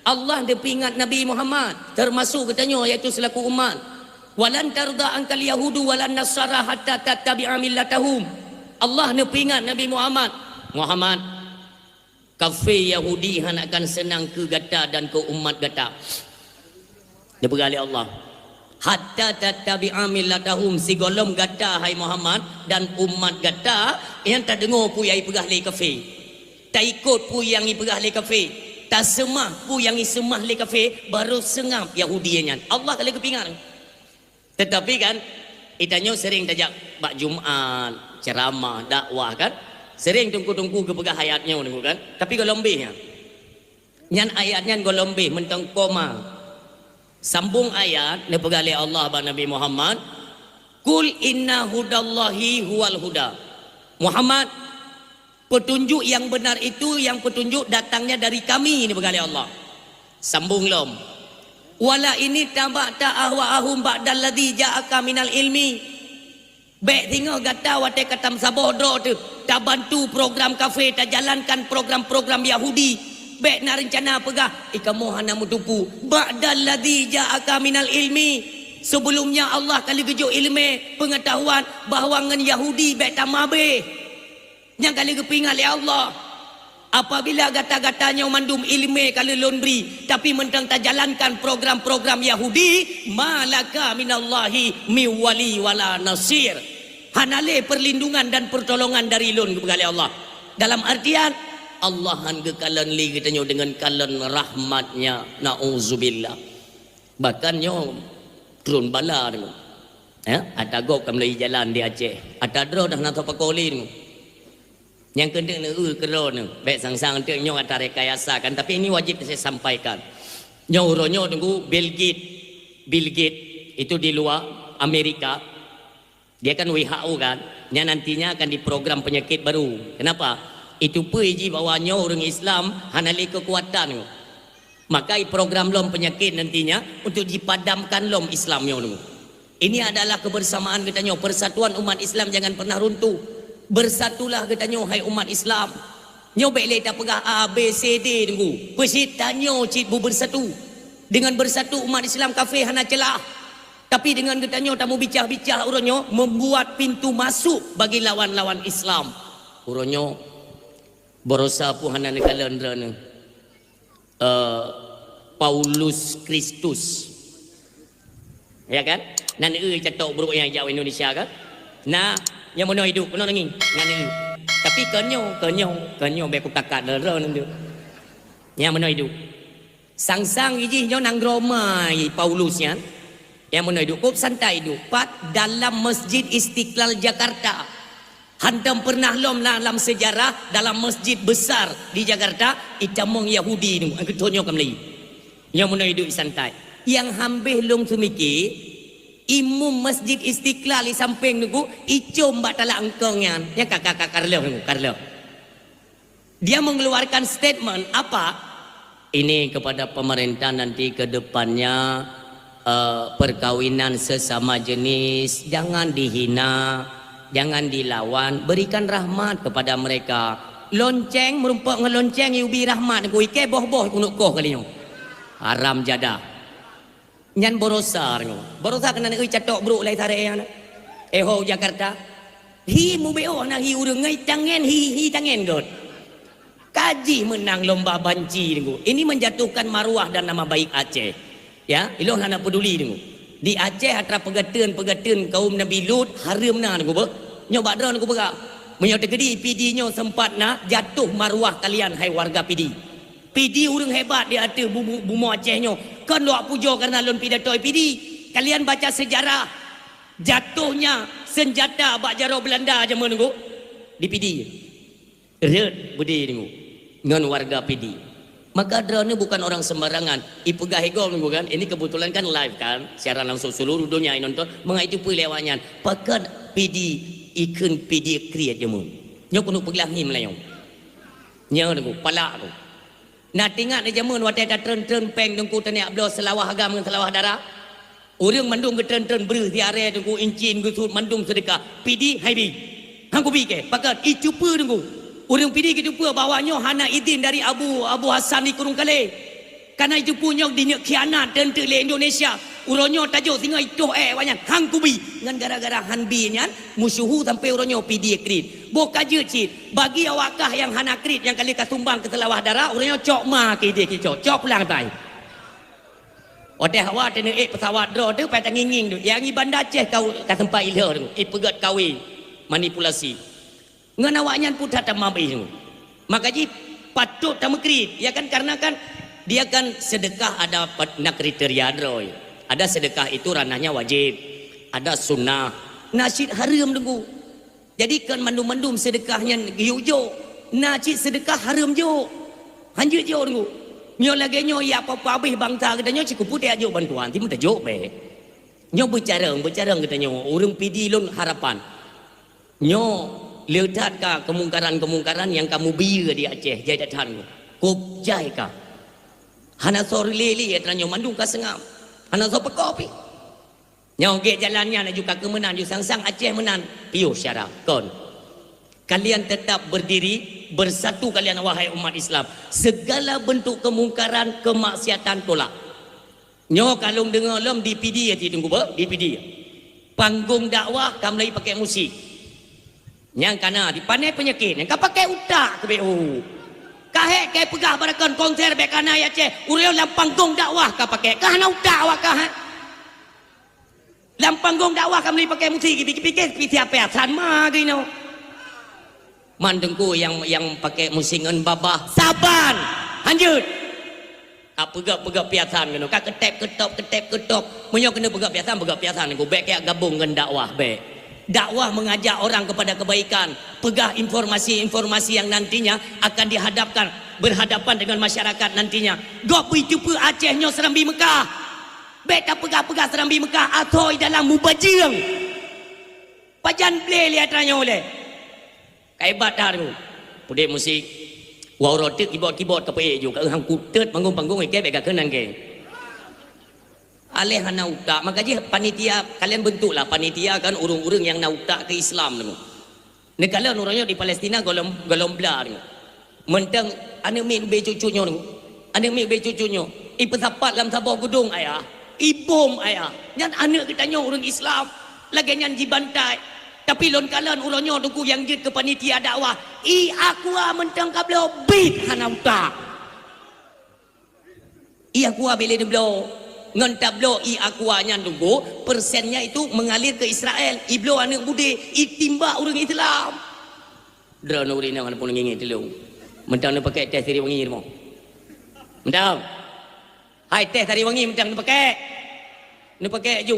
Allah neupeuingat Nabi Muhammad, termasuk geutanyoe yaitu selaku umat. "Walan tarda angkal yahudu walan nasara hatta tattabi'a millatahum." Allah neupeuingat Nabi Muhammad, Muhammad, kafé Yahudi hana akan seunang keu gata dan keu umat gata. Neupeugah lé Allah, "Hatta tattabi'a millatahum," sigohlom gata, hai Muhammad, dan umat gata nyang tadeungoe peue nyang ipeugah lé kafé, taikot peue nyang ipeugah lé kafé, taseumah peue nyang iseumah lé kafé, barô seungab Yahudi nyan. Allah ka lheueh geupeuingat. Teutapi kan, geutanyoe sering tajak bak Jumat, ceuramah, dakwah kan. Sering teungku-teungku geupeugah ayat nyoe teungku kan. Tapi gohlom beh nyan. Nyan ayat nyan gohlom beh mantong koma. Sambung ayat neupeugah lé Allah bak Nabi Muhammad, Qul inna hudallahi huwal huda. Muhammad, petunjuk yang benar itu, yang petunjuk datangnya dari Kami, ini peugah lé Allah. Sambung lom. Wala ini taba'ta ahwa'ahum ba'dalladzi ja'aka minal ilmi. Bék singoh gata watée ka tameusaboh droe teuh, tabantu program kafé, tajalankan program-program Yahudi. Bék na reuncana peugah, "Ih, kamoe hana meutupu." Ba'dalladzi ja'aka minal ilmi. Sebelumnya Allah ka lheueh geujok ileumé, peungeutahuan bahwa ngon Yahudi bék tamabéh. Nyang ka lheueh geupeuingat lé Allah. Apabila gata-gata nyoe mandum ileumé ka lheueh lôn bri, tapi mantong tajalankan program-program Yahudi, ma laka minallahi min wali wala nasir. Hana lé perlindungan dan pertolongan dari Lôn, geupeugah lé Allah. Dalam artian, Allah han geukalon lé geutanyoe deungon kalon rahmat-Nya. Nauzubillah. Bahkan nyoe tron bala deungoe. Ya, ata gob ka meulai jalan di Aceh. Ata droe dah na teupeukong lé deungoe. Nyang keuneuk neueu keudroe nyoe, bék sang-sang teuk nyoe ata rekayasa kan, tapi ini wajib saya sampaikan. Nyoe uroe nyoe tunggu Bill Gates, Bill Gates itu di luar Amerika, dia kan W H O kan, nyan nantinya akan diprogram penyakit baru. Kenapa? Itu peue jih bahwa nyoe ureuëng Islam hana lé keukuatan. Maka program lom penyakit nantinya untuk dipadamkan lom Islam nyoe. Ini adalah kebersamaan geutanyoe, persatuan umat Islam jangan pernah runtuh. Bersatulah geutanyoe, hai umat Islam. Nyoe bék lé tapeugah A, B, C, D, tunggu. Peusit tanyoe cit beubersatu. Dengan bersatu umat Islam kafé hana celah. Tapi dengan geutanyoe tamubicah-bicah uroe nyoe membuat pintu masuk bagi lawan-lawan Islam. Uroe nyoe barosa pun hana neukalon droeneuh. Eh, Paulus Kristus. Ya kan? Nan eu catok brok nyang jak Indonesia kan? Nah, nyang meunoe hidup, keunoe nangis. Nan eu. Tapi konyo, konyo, konyo bék kutakat lero nan tu. Nyang meunoe hidup. Sang-sang ijih nyoe nanggroe ma Paulus nyan. Nyang meunoe hidup, kok santai hidup. Pat dalam Masjid Istiqlal Jakarta. Hantom pernah lom na lam sejarah dalam masjid besar di Jakarta, itamong Yahudi nyoe, geutanyoe ka meulai. Nyoe meunoe duek santai. Nyang hambeh lôn seumike, imum Masjid Istiqlal di sampéng nyoe, icom bak talak eungkong nyan. Nyang ka, ka, ka, ka reuloh nyoe, ka reuloh. Dia mengeluarkan statement apa? Ini kepada pemerintah nanti ke depannya, eh, perkawinan sesama jenis jangan dihina, jangan dilawan, berikan rahmat kepada mereka. Lonceng meureumpok ngon lonceng yue bi rahmat, ku ikée boh-boh keuneuk koh kali nyoe. Haram jadah. Nyan barosa nyoe. Barosa keunan eu catok brok lai saré nyan. Eh ho Jakarta. Hi mubeuôh na hi ureuëng ngai tangen hi, hi tangen got. Kaji meunang lomba banci nyoe. Ini menjatuhkan maruah dan nama baik Aceh. Ya, ilôn hana peduli nyoe. Di Aceh atra peugateun-peugateun kaum Nabi Lut hareuem na nyoe beuh. Nyoe bak droe nyoe beuh. Meunyoe teukeudi Pidie nyoe sempat na jatuh maruah kalian hai warga Pidie. Pidie ureuëng hebat di ateueh bu-, bu-, bumoe Aceh nyoe. Kon lôn pujoe kareuna lôn pidato Pidie. Kalian baca sejarah. Jatuhnya senjata bak jaroe Belanda jameun nyoe di Pidie. Rhot beudé nyoe ngon warga Pidie. Maka droeneuh bukan orang sembarangan. Ipeugah igoe nyoe kan. Ini kebetulan kan live kan. Siaran langsung seluruh dunia inonton. Mangat itu peue lé awaknyan. Pakon Pidie ikheun Pidie kriet jameun. Nyoe keuneuk peugah ngon Meulayu. Nyoe nyoe palak tu. Na teuingat di jameun watée tatreun-treun péng teungku taniak bloe seulawah agam ngon seulawah dara? Ureuëng mandum geutreun-treun breuh siaré teungku incin geusuet mandum seudeukah. Pidie hai bi. Han kubi kée, pakon? Icupeue teungku. Ureuëng Pidie geucupeue bahwa nyoe hana idin dari Abu, Abu Hasan di Kurung Kalé. Kana icupeue nyoe dineuk khianat teunteuk lé Indonesia. Uroe nyoe tajok singoh itoh ék awaknyan. Han kubi. Ngon gara-gara han bi nyan, musyuhu sampai uroe nyoe Pidie kriet. Boh ka jeuet cit. Bagi awak kah nyang hana kriet nyang ka lheueh ka sumbang keu seulawah dara, uroe nyoe cok ma keu idéh keu cok. Cok pulang tai. Watée hawa teuneuek pesawat droe teuh pai tangieng-ngieng tu. Nyang i Banda Aceh kau ka sempat ilheueh tu. Ipeugét kawé manipulasi. Ngon awaknyan pun that tamabéh tu. Maka jih patut tameukriet, ya kan, karena kan dia kan sedekah ada pat-, na kriteria droe. Ada sedekah itu ranahnya wajib, ada sunnah, na cit hareuem teungku. Jadi kon mandum-mandum seudeukah nyan geuyue jok. Na cit seudeukah hareuem jok. Hanjeuet jok teungku. Nyoe lagée nyoe ya apa-apa habéh bansa geutanyoe cit keupeue tajok bantuan, timu tajok bék. Nyoe beucarông, beucarông geutanyoe, ureuëng Pidie lôn harapan. Nyoe le that ka keumungkaran-keumungkaran nyang ka mubiyeue di Aceh, jai that that nyoe. Kôb jai ka. Hana soe lé-lé atra nyoe, mandum ka seungab. Hana soe peuko pih. Nyoe gét jalan nyan laju ka keumeunan, ju sang-sang Aceh meunan, piôh syara. Kon. Kalian tetap berdiri, bersatu kalian, wahai umat Islam. Segala bentuk kemungkaran, kemaksiatan, tolak. Nyoe ka lôn deungoe lom di Pidie, di Teungku Beu, di Pidie. Panggong dakwah ka mulai pakai musik. Nyang kana di pane peunyakét, nyang ka pakai utak keu B U. Ka hék kai peugah barakan konser bék kana ya Aceh, ureuëng lam panggong dakwah ka pakai. Ka hana utak awak ka, ha? Lam panggong dakwah ka mulai pakai musik, pikir-pikir, pih siapa asan ma geuno. Man Teungku nyang, nyang pakai musik ngon babah saban. Hanjeuet. Ka peugah-peugah piasan keunoe, ka keutép keutop, keutép keutop. Meunyoe keuneuk peugah piasan, peugah piasan, Teungku. Bék kajak gabong ngon dakwah, bék. Dakwah mengajak orang kepada kebaikan, peugah informasi-informasi yang nantinya akan dihadapkan, berhadapan dengan masyarakat nantinya. Gob bri teupeue Aceh nyoe Serambi Meukah. Bék tapeugah-peugah Serambi Meukah, asoe dalam mubajeueng. Pajan ble lé atra nyoe lé. Ka hebat that Teungku. Pudek musik. Wah uroe teuk kibot-kibot ka peuék ju, ka hang kutet panggung-panggung ikei bék ka keunan kei. Aléh hana utak, maka jih panitia, kalian bentuklah panitia kan ureuëng-ureuëng nyang na utak keu Islam Teungku. Neukalon uroe nyoe di Palestina gohlom, gohlom bla Teungku. Mantong aneuk miet ubé cucu nyoe Teungku. Aneuk miet ubé cucu nyoe. Ipeusapat lam saboh gudong ayah. Ibom ayah. Nyan aneuk geutanyoe ureuëng Islam. Lagée nyan jibantai. Tapi lôn kalon uroe nyoe Teungku nyang jeuet keu panitia dakwah. I Aqua mantong ka bloe bit hana utak. I Aqua bék lé neubloe. Ngon tabloe i Aqua nyan Teungku, persennya itu mengalir ke Israel. Ibloe aneuk budé, itimbak ureuëng Islam. Droeneuh ureuëng inong hana pun ngieng-ngieng tulông. Mantong neupakék teh siriwangi rumoh. Mantong. Hai teh sariwangi mantong neupakék. Neupakék ju.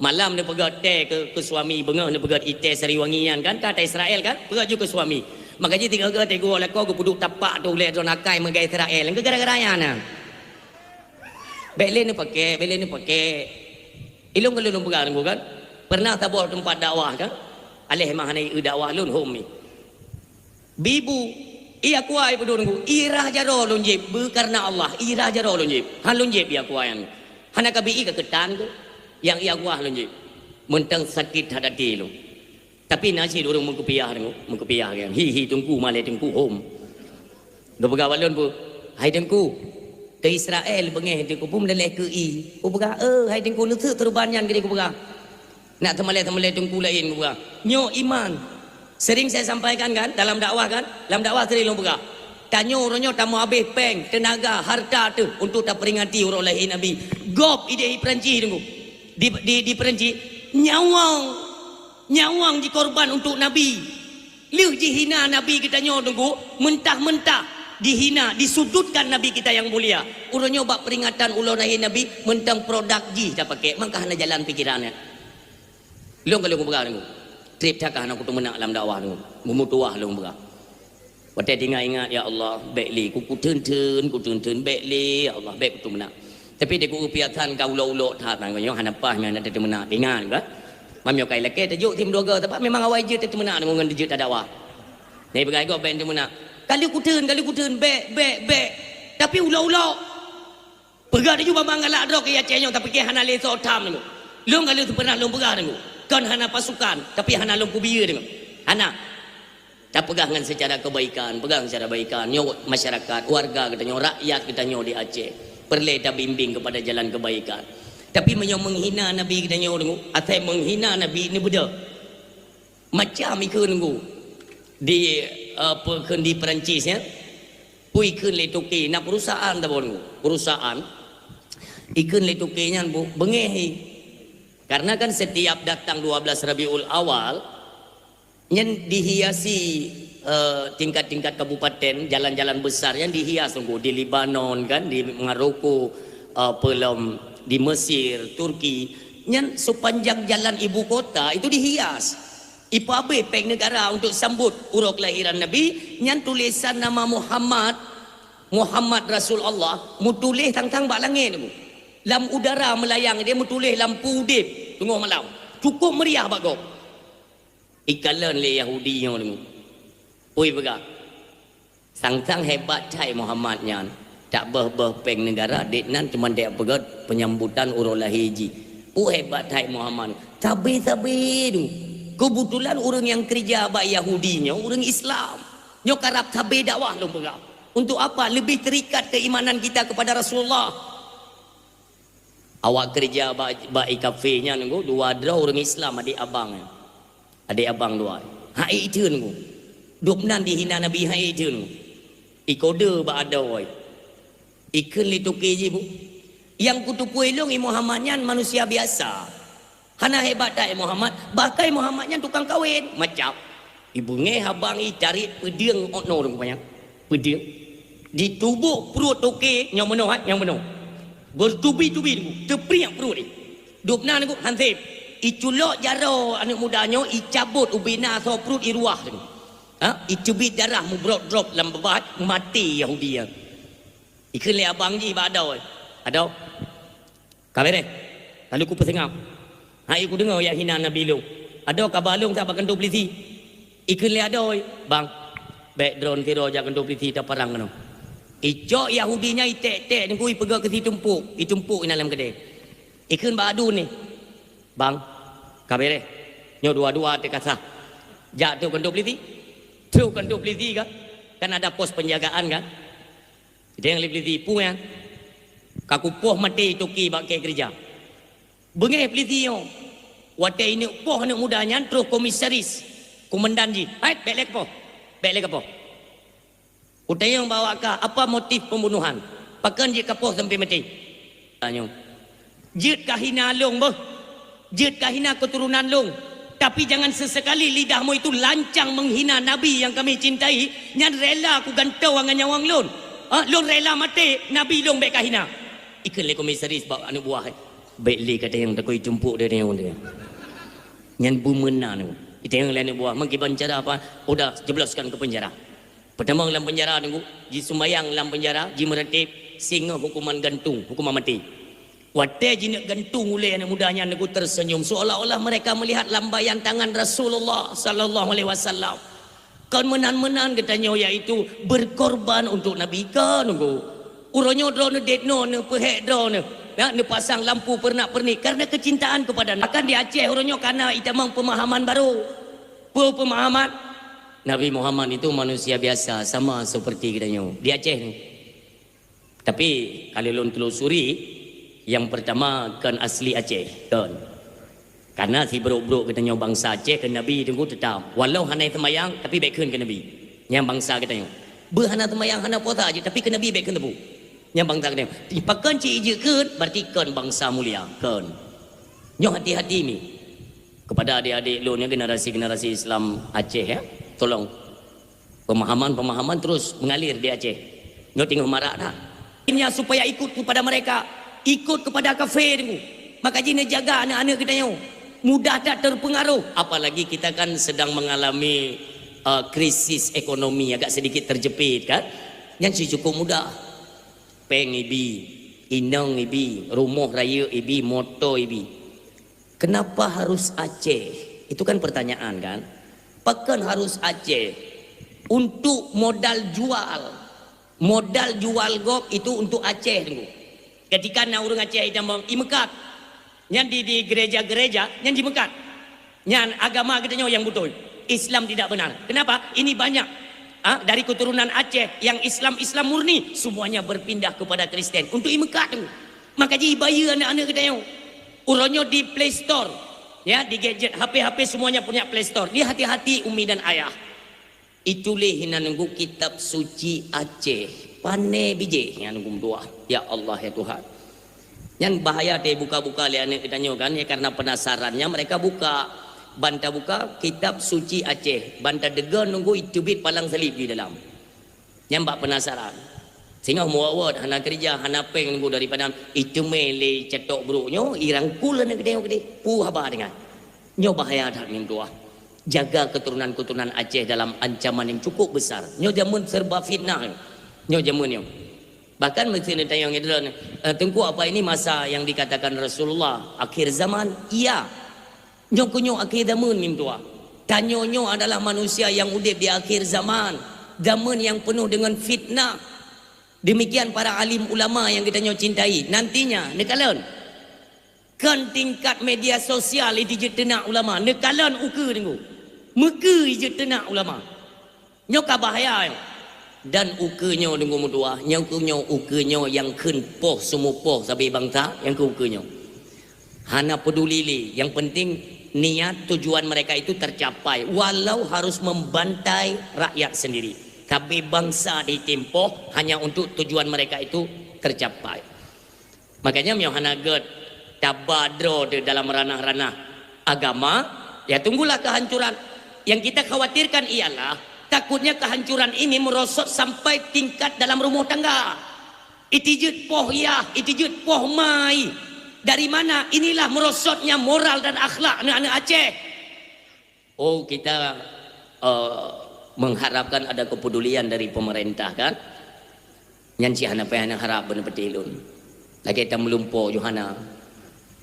Malam neupeugét teh keu, keu suami, beungoh neupeugét i teh sariwangi nyan kan, ka ata Israel kan, peugét ju keu suami. Maka jih teungoh gét teh geuwoe lakoe geupeuduek tapak tu ulée droeneuh akai meugai Israel, keu gara-gara nyan na. Bék lé neupakék, bék lé neupakék. Ilôn ka lôn peugah Teungku kan, pernah saboh teumpat dakwah kan, aléh mah hana ié dakwah lôn hom mi. Bibu, i Aqua i peudong Teungku, i rhah jaroe lôn jieb, beu kareuna Allah, i rhah jaroe lôn jieb. Han lôn jieb i Aqua nyan. Hana ka bi i ka keutan keuh, nyang i Aqua lôn jieb. Mantong sakét that até lôn. Tapi na cit ureuëng meukupiah Teungku, meukupiah nyan. Hi, hi, Teungku, malée Teungku, hom. Geupeugah bak lôn peue, "Hai Teungku, keu Israel beungéh Teungku, peue meudaleh keu i?" Kupeugah, "Eh, hai Teungku, neuseuek teureuban nyan keudeh," kupeugah. Nak teumalée-teumalée teungku laén geupeugah, "Nyoe iman." Sering saya sampaikan kan, dalam dakwah kan? Dalam dakwah sering lôn peugah, "Tanyoe uroe nyoe tamuabéh péng, teunaga, harta teuh untuk taperingati uroe lahé Nabi." Gob idéh di Perancis teungku. Di, di, di Perancis, nyawöng, nyawöng jikorban untuk Nabi. Lheueh jihina Nabi geutanyoe teungku, mentah-mentah dihina, disudutkan Nabi kita yang mulia. Uroe nyoe bak peringatan uroe lahé Nabi, mantong produk jih tapakék, mangka hana jalan pikiran nyan. Lôn ka lôn peugah teungku. Trép that ka hana kuteumeunak lam dakwah teungku. Meumeutuwah lôn peugah. Watée teuingat-ingat, "Ya Allah, bék lé ku kuteun-teun, kuteun-teun, bék lé, ya Allah, bék kuteumeunak." Tapi di ku piasan ka ulok-ulok that, nyoe hana paih nyan na teumeunak. Ingat ka? Mam nyoe kai lakée tajok tim dua ga, tapi memang awai jeuet teumeunak ngon jeuet tadakwah. Nyan peugah gob bék teumeunak. Kali kuteun, kali kuteun, bék, bék, bék. Tapi ulok-ulok. Peugah laju babah galak droe keu Aceh nyoe, tapi keu hana lé soe tham teungku. Lôn ka lheueh pernah lôn peugah teungku. Kon hana pasukan, tapi hana lôn kubiyeue teungku. Hana. Tapeugah ngon secara kebaikan, peugah secara baikan. Nyoe masyarakat, warga geutanyoe, rakyat geutanyoe di Aceh. Peureulée tabimbing kepada jalan kebaikan. Tapi meunyoe menghina Nabi geutanyoe teungku, asai menghina Nabi neubeudôh. Macam ikheun teungku di, eh, apa kheun di Perancis nyan. Peue ikheun lé toke, na perusahaan tabon, perusahaan. Ikheun lé toke nyan bu-, beungéh i. Karena kan setiap datang dua belas Rabiul Awal, nyan dihiasi, eh, tingkat-tingkat kabupaten, jalan-jalan besar nyan dihias teungku. Di Lebanon kan, di Maroko, eh, pelom di Mesir, Turki. Nyan sepanjang jalan ibu kota itu dihias. Ipeuabéh péng negara untuk sambot uroe kelahiran Nabi, nyan tulésan nama Muhammad, Muhammad Rasul Allah, meutuléh tang-tang bak langét teungku. Lam udara meulayang, dia meutuléh lampu udeb teungoh malam. Cukup meriah bak gob. Ikalon lé Yahudi nyoe deungoe. Oi peugah, sang-sang hebat that Muhammad nyan. Tak beuh-beuh péng neugara, dek nan cuma dek peugét penyambutan uroe lahé jih. Pu hebat that Muhammad. Sabe-sabe tu. Kebetulan ureuëng nyang keureuja bak Yahudi nyoe ureuëng Islam. Nyoe karab sabe dakwah lôn peugah. Untuk apa? Lebih terikat keimanan kita kepada Rasulullah. Awak keureuja bak, bak i kafé nyan nunggu dua droe ureuëng Islam, adek abang nyan. Adek abang dua. Hai itu nunggu. Dubnan dihina Nabi hai itu nunggu. Ikode bak adoe. Ikheun lé toke jih bu. Yang kuteupue lôn i Muhammad nyan manusia biasa. Hana hebat that i Muhammad, bahkan i Muhammad nyan tukang kawin. Macam. Ibeungéh abang i tarit peudeueng okno rupanya. Peudeueng. Ditubok pruet toke nyang meunoh, eh, nyang meunoh. Bertubi-tubi nunggu, teupriek pruet i. Dubna nunggu hanseb. Iculok jaroe aneuk muda nyoe, icabot ubena soe pruet i ruah nunggu. Ha? Icubit darah mubrok drop lam babah, maté Yahudi nyan. Ikheun lé abang jih bak adoe. Adoe. Ka bereh. Lalu kupeuseungab. Hai kudeungoe yak hina Nabi lôn. Adoe kaba lôn sabak keuntô peulisi. Ikheun lé adoe, bang. Bèk droen sidroe jak keuntô peulisi taparang keunoe. Icok Yahudi nyan itek-tek nunggu ipeugah keu situmpok, itumpok inan lam keudè. Ikheun bak aduen ni. Bang, ka bereh. Nyoe dua-dua teuka sah. Jak trok keuntô peulisi. Trok keuntô peulisi ka. Kan ada pos penjagaan kan. Idéh lé peulisi, peue nyan? Ka kupoh maté toke bak kèe keureuja. Beungéh peulisi nyoe. Watèe ineuk poh aneuk muda nyan troh komisaris, komandan jih. "Hai, bèk lé kapoh. Bèk lé kapoh." Kutanyong bak awak ka, "Apa motif pembunuhan? Pakon jeuet kapoh sampai maté?" Tanyoe. Jeuet kahina lôn beuh. Jeuet kahina keuturonan lôn. Tapi jangan sesekali lidahmu itu lancang menghina Nabi yang kami cintai, nyan rela kugantoe ngon nyawöng lôn. Ha, lôn rela maté, Nabi lôn bèk kahina. Ikheun lé komisaris bak aneuk buah, eh. Bèk lé kata nyang takoi tumpuk dari nyoe dia. Nyan beumeuna tu. Itanyong lé aneuk buah, meukiban cara apa? Udah jebloskan ke penjara. Peutamong lam penjara teungku, jisumbayang lam penjara, jimeuratéb, singoh hukuman gantung, hukuman maté. Watèe jineuk gantung ulèe aneuk muda nyan teungku terseunyum, seolah-olah mereka melihat lambaian tangan Rasulullah sallallahu alaihi wasallam. Kon meunan-meunan geutanyoe, yaitu berkorban untuk Nabi ka teungku. Uroe nyoe droeneuh dek noe neupeuhék droeneuh, ya, neupasang lampu peurenak-peurenik karena kecintaan kepada Nabi. Bahkan di Aceh uroe nyoe kana itamong pemahaman baru. Peue pemahaman? Nabi Muhammad itu manusia biasa, sama seperti geutanyoe di Aceh ni. Tapi kalau lôn telusuri, yang pertama kon asli Aceh, kon. Karena sibrok-brok geutanyoe bangsa Aceh keu Nabi teungku teutap. Walau hana seumayang, tapi bèk kheun keu Nabi. Nyang bangsa geutanyoe. Beuh hana seumayang, hana puasa jeuet, tapi keu Nabi bèk kheun teupeu. Nyang bangsa geutanyoe. Pakon cit jeuet kheun, berarti kon bangsa mulia, kon. Nyoe hati-hati mi. Kepada adik-adik lôn ya, generasi-generasi Islam Aceh ya, tolong pemahaman-pemahaman terus mengalir di Aceh. Nyoe teungoh marak dah. Akhirnya supaya ikut kepada mereka, ikut kepada kafé teungku. Maka jih neujaga aneuk-aneuk geutanyoe. Mudah that terpengaruh. Apalagi kita kan sedang mengalami, eh, krisis ekonomi, agak sedikit terjepit kan. Nyan cit cukup mudah. Péng ibi, inong ibi, rumoh rayeuk ibi, moto ibi. Kenapa harus Aceh? Itu kan pertanyaan kan? Pakon harus Aceh? Untuk modal jual. Modal jual gob itu untuk Aceh teungku. Ketika na ureuëng Aceh itamong i meukat, nyan di, di gereja-gereja nyan jimeukat. Nyan agama geutanyoe nyang beutôi. Islam tidak benar. Kenapa? Ini banyak, ah, dari keturunan Aceh yang Islam-Islam murni, semuanya berpindah kepada Kristen untuk i meukat tu. Maka jih bayeue aneuk-aneuk geutanyoe. Uroe nyoe di Play Store, ya, di gadget, H P-H P semuanya punya Play Store. Dia hati-hati umi dan ayah. Itulah inan nunggu kitab suci Aceh. Pane bijéh nyang nunggu meutuah. Ya Allah, ya Tuhan. Nyan bahaya teuh buka-buka lé aneuk geutanyoe kan, ya, karena penasarannya mereka buka. Ban tabuka kitab suci Aceh, ban tadeungoe nunggu iteubiet palang salib di dalam. Nyan bak penasaran. Singoh muwot-wot hana keureuja, hana péng nunggu daripada iteumé lé catok brok nyoe, irangkul aneuk geutanyoe keudéh. Peue haba deungon. Nyoe bahaya that meutuah. Jaga keturunan-keturunan Aceh dalam ancaman yang cukup besar. Nyoe jameun serba fitnah. Nyoe jameun nyoe. Bahkan meuseuti tanyong droeneuh, "Eh, Teungku, apa ini masa yang dikatakan Rasulullah, akhir zaman?" Iya. Nyoe keuh nyoe akhé zameun, meutuah. Tanyoe nyoe adalah manusia nyang udeb di akhé zaman, zameun nyang peunoh deungon fitnah. Demikian para alim ulama nyang geutanyoe cintai. Nantinya, neukalon, kon tingkat media sosial jijeuet teunak ulama. Neukalon ukeue, Teungku. Meukeue jijeuet teunak ulama. Nyoe ka bahaya nyoe. Dan ukeue nyoe, Teungku, meutuah, nyoe keuh nyoe ukeue nyoe nyang kheun poh seumeupeupoh sabe bansa, nyan keuh ukeue nyoe. Hana peduli lé, yang penting niat tujuan mereka itu tercapai, walau harus membantai rakyat sendiri. Tapi bangsa ditimpoh hanya untuk tujuan mereka itu tercapai. Makanya, meunyoe hana gét taba droe teuh dalam ranah-ranah agama, ya tunggulah kehancuran. Yang kita khawatirkan ialah takutnya kehancuran ini merosot sampai tingkat dalam rumah tangga. Jijeuet poh yah, jijeuet poh mai. Dari mana? Inilah merosotnya moral dan akhlak aneuk-aneuk Aceh. Oh, kita, eh, mengharapkan ada kepedulian dari pemerintah, kan? Nyan cit hana payah neuharab beuneupeuti lôn. Lagée tameulumpo Johana.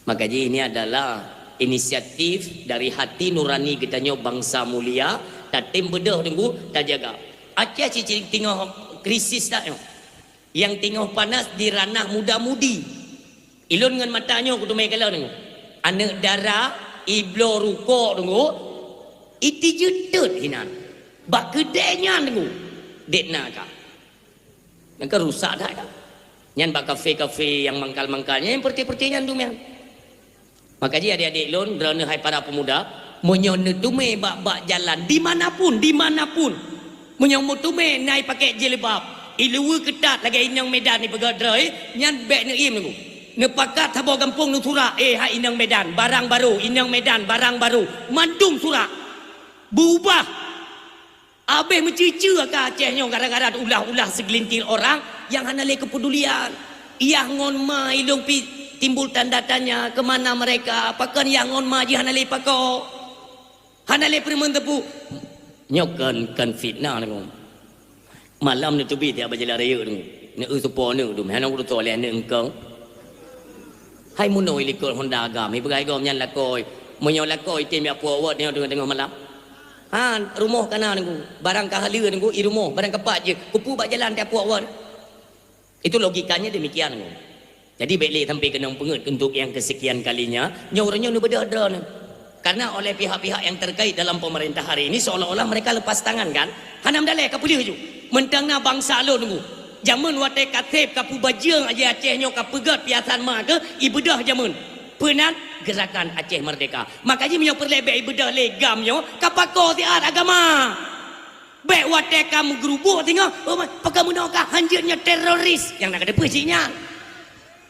Maka jih ini adalah inisiatif dari hati nurani geutanyoe bangsa mulia, tatem beudôh Teungku, tajaga. Aceh cit-cit teungoh krisis that nyoe. Nyang teungoh panas di ranah muda-mudi. Ilôn ngon mata nyoe kuteumé kalon Teungku. Aneuk dara, ibloe rukok Teungku, jijeuet teut hinan. Bak keudée nyan Teungku, dek na ka. Nyan kan rusak that kan. Nyan bak kafe-kafe nyang mangkal-mangkal, nyan peureute-peureute nyan dum nyan. Maka jih adik-adik lôn, droeneuh hai para pemuda, meunyoe neuteumé bak-bak jalan, di mana pun, di mana pun, meunyoe meuteumé na i pakai jilbab, i luweue keutat lagée inong Medan ipeugah droe, nyan bék neuiem Teungku. Neupakat saboh gampông neusurak, "Eh, hai inong Medan, barang barô, inong Medan, barang barô." Mandum surak. Beubah. Abéh meucue-cue ka Aceh nyoe gara-gara ulah-ulah segelintir orang nyang hana lé keupedulian. Yah ngon ma ilôn pih timbul tanda tanya, ke mana mereka? Pakon yah ngon ma jih hana lé pakoe? Hana lé peureumeun teupeu. Nyoe kon, kon fitnah Teungku. Malam neuteubiet jak bak jalan raya Teungku. Neu-eu seupôt aneuk dum, hana kututoe lé aneuk eungkong. Hai meunoe likot Honda agam, ipeugah gob nyan lakoe. Meunyoe lakoe item jak puok wot nyoe teungoh-teungoh malam. Ha, rumoh ka na Teungku, barang ka haleue Teungku, i rumoh, barang ka pat jeuet, keupeue bak jalan tajak puok wot. Itu logikanya demikian Teungku. Jadi bék lé sampai keunong peungeuet untuk yang kesekian kalinya, nyoe uroe nyoe neubeudôh droeneuh. Karena oleh pihak-pihak yang terkait dalam pemerintah hari ini seolah-olah mereka lepas tangan kan? Hana meudaleh ka peuleueh ju. Meuntang na bangsa lôn Teungku. Jameun watée ka seb ka peubajeueng aja Aceh nyoe ka peugét piasan ma keuh ibeudôh jameun. Peunan Gerakan Aceh Merdeka. Maka jih meunyoe peureulée bék ibeudôh lé gam nyoe ka pakoe siat agama. Bék watée ka meugeurubuk singoh, oh, pakon meunoe ka hanjeuet nyoe teroris nyang na ka teupeu cit nyan.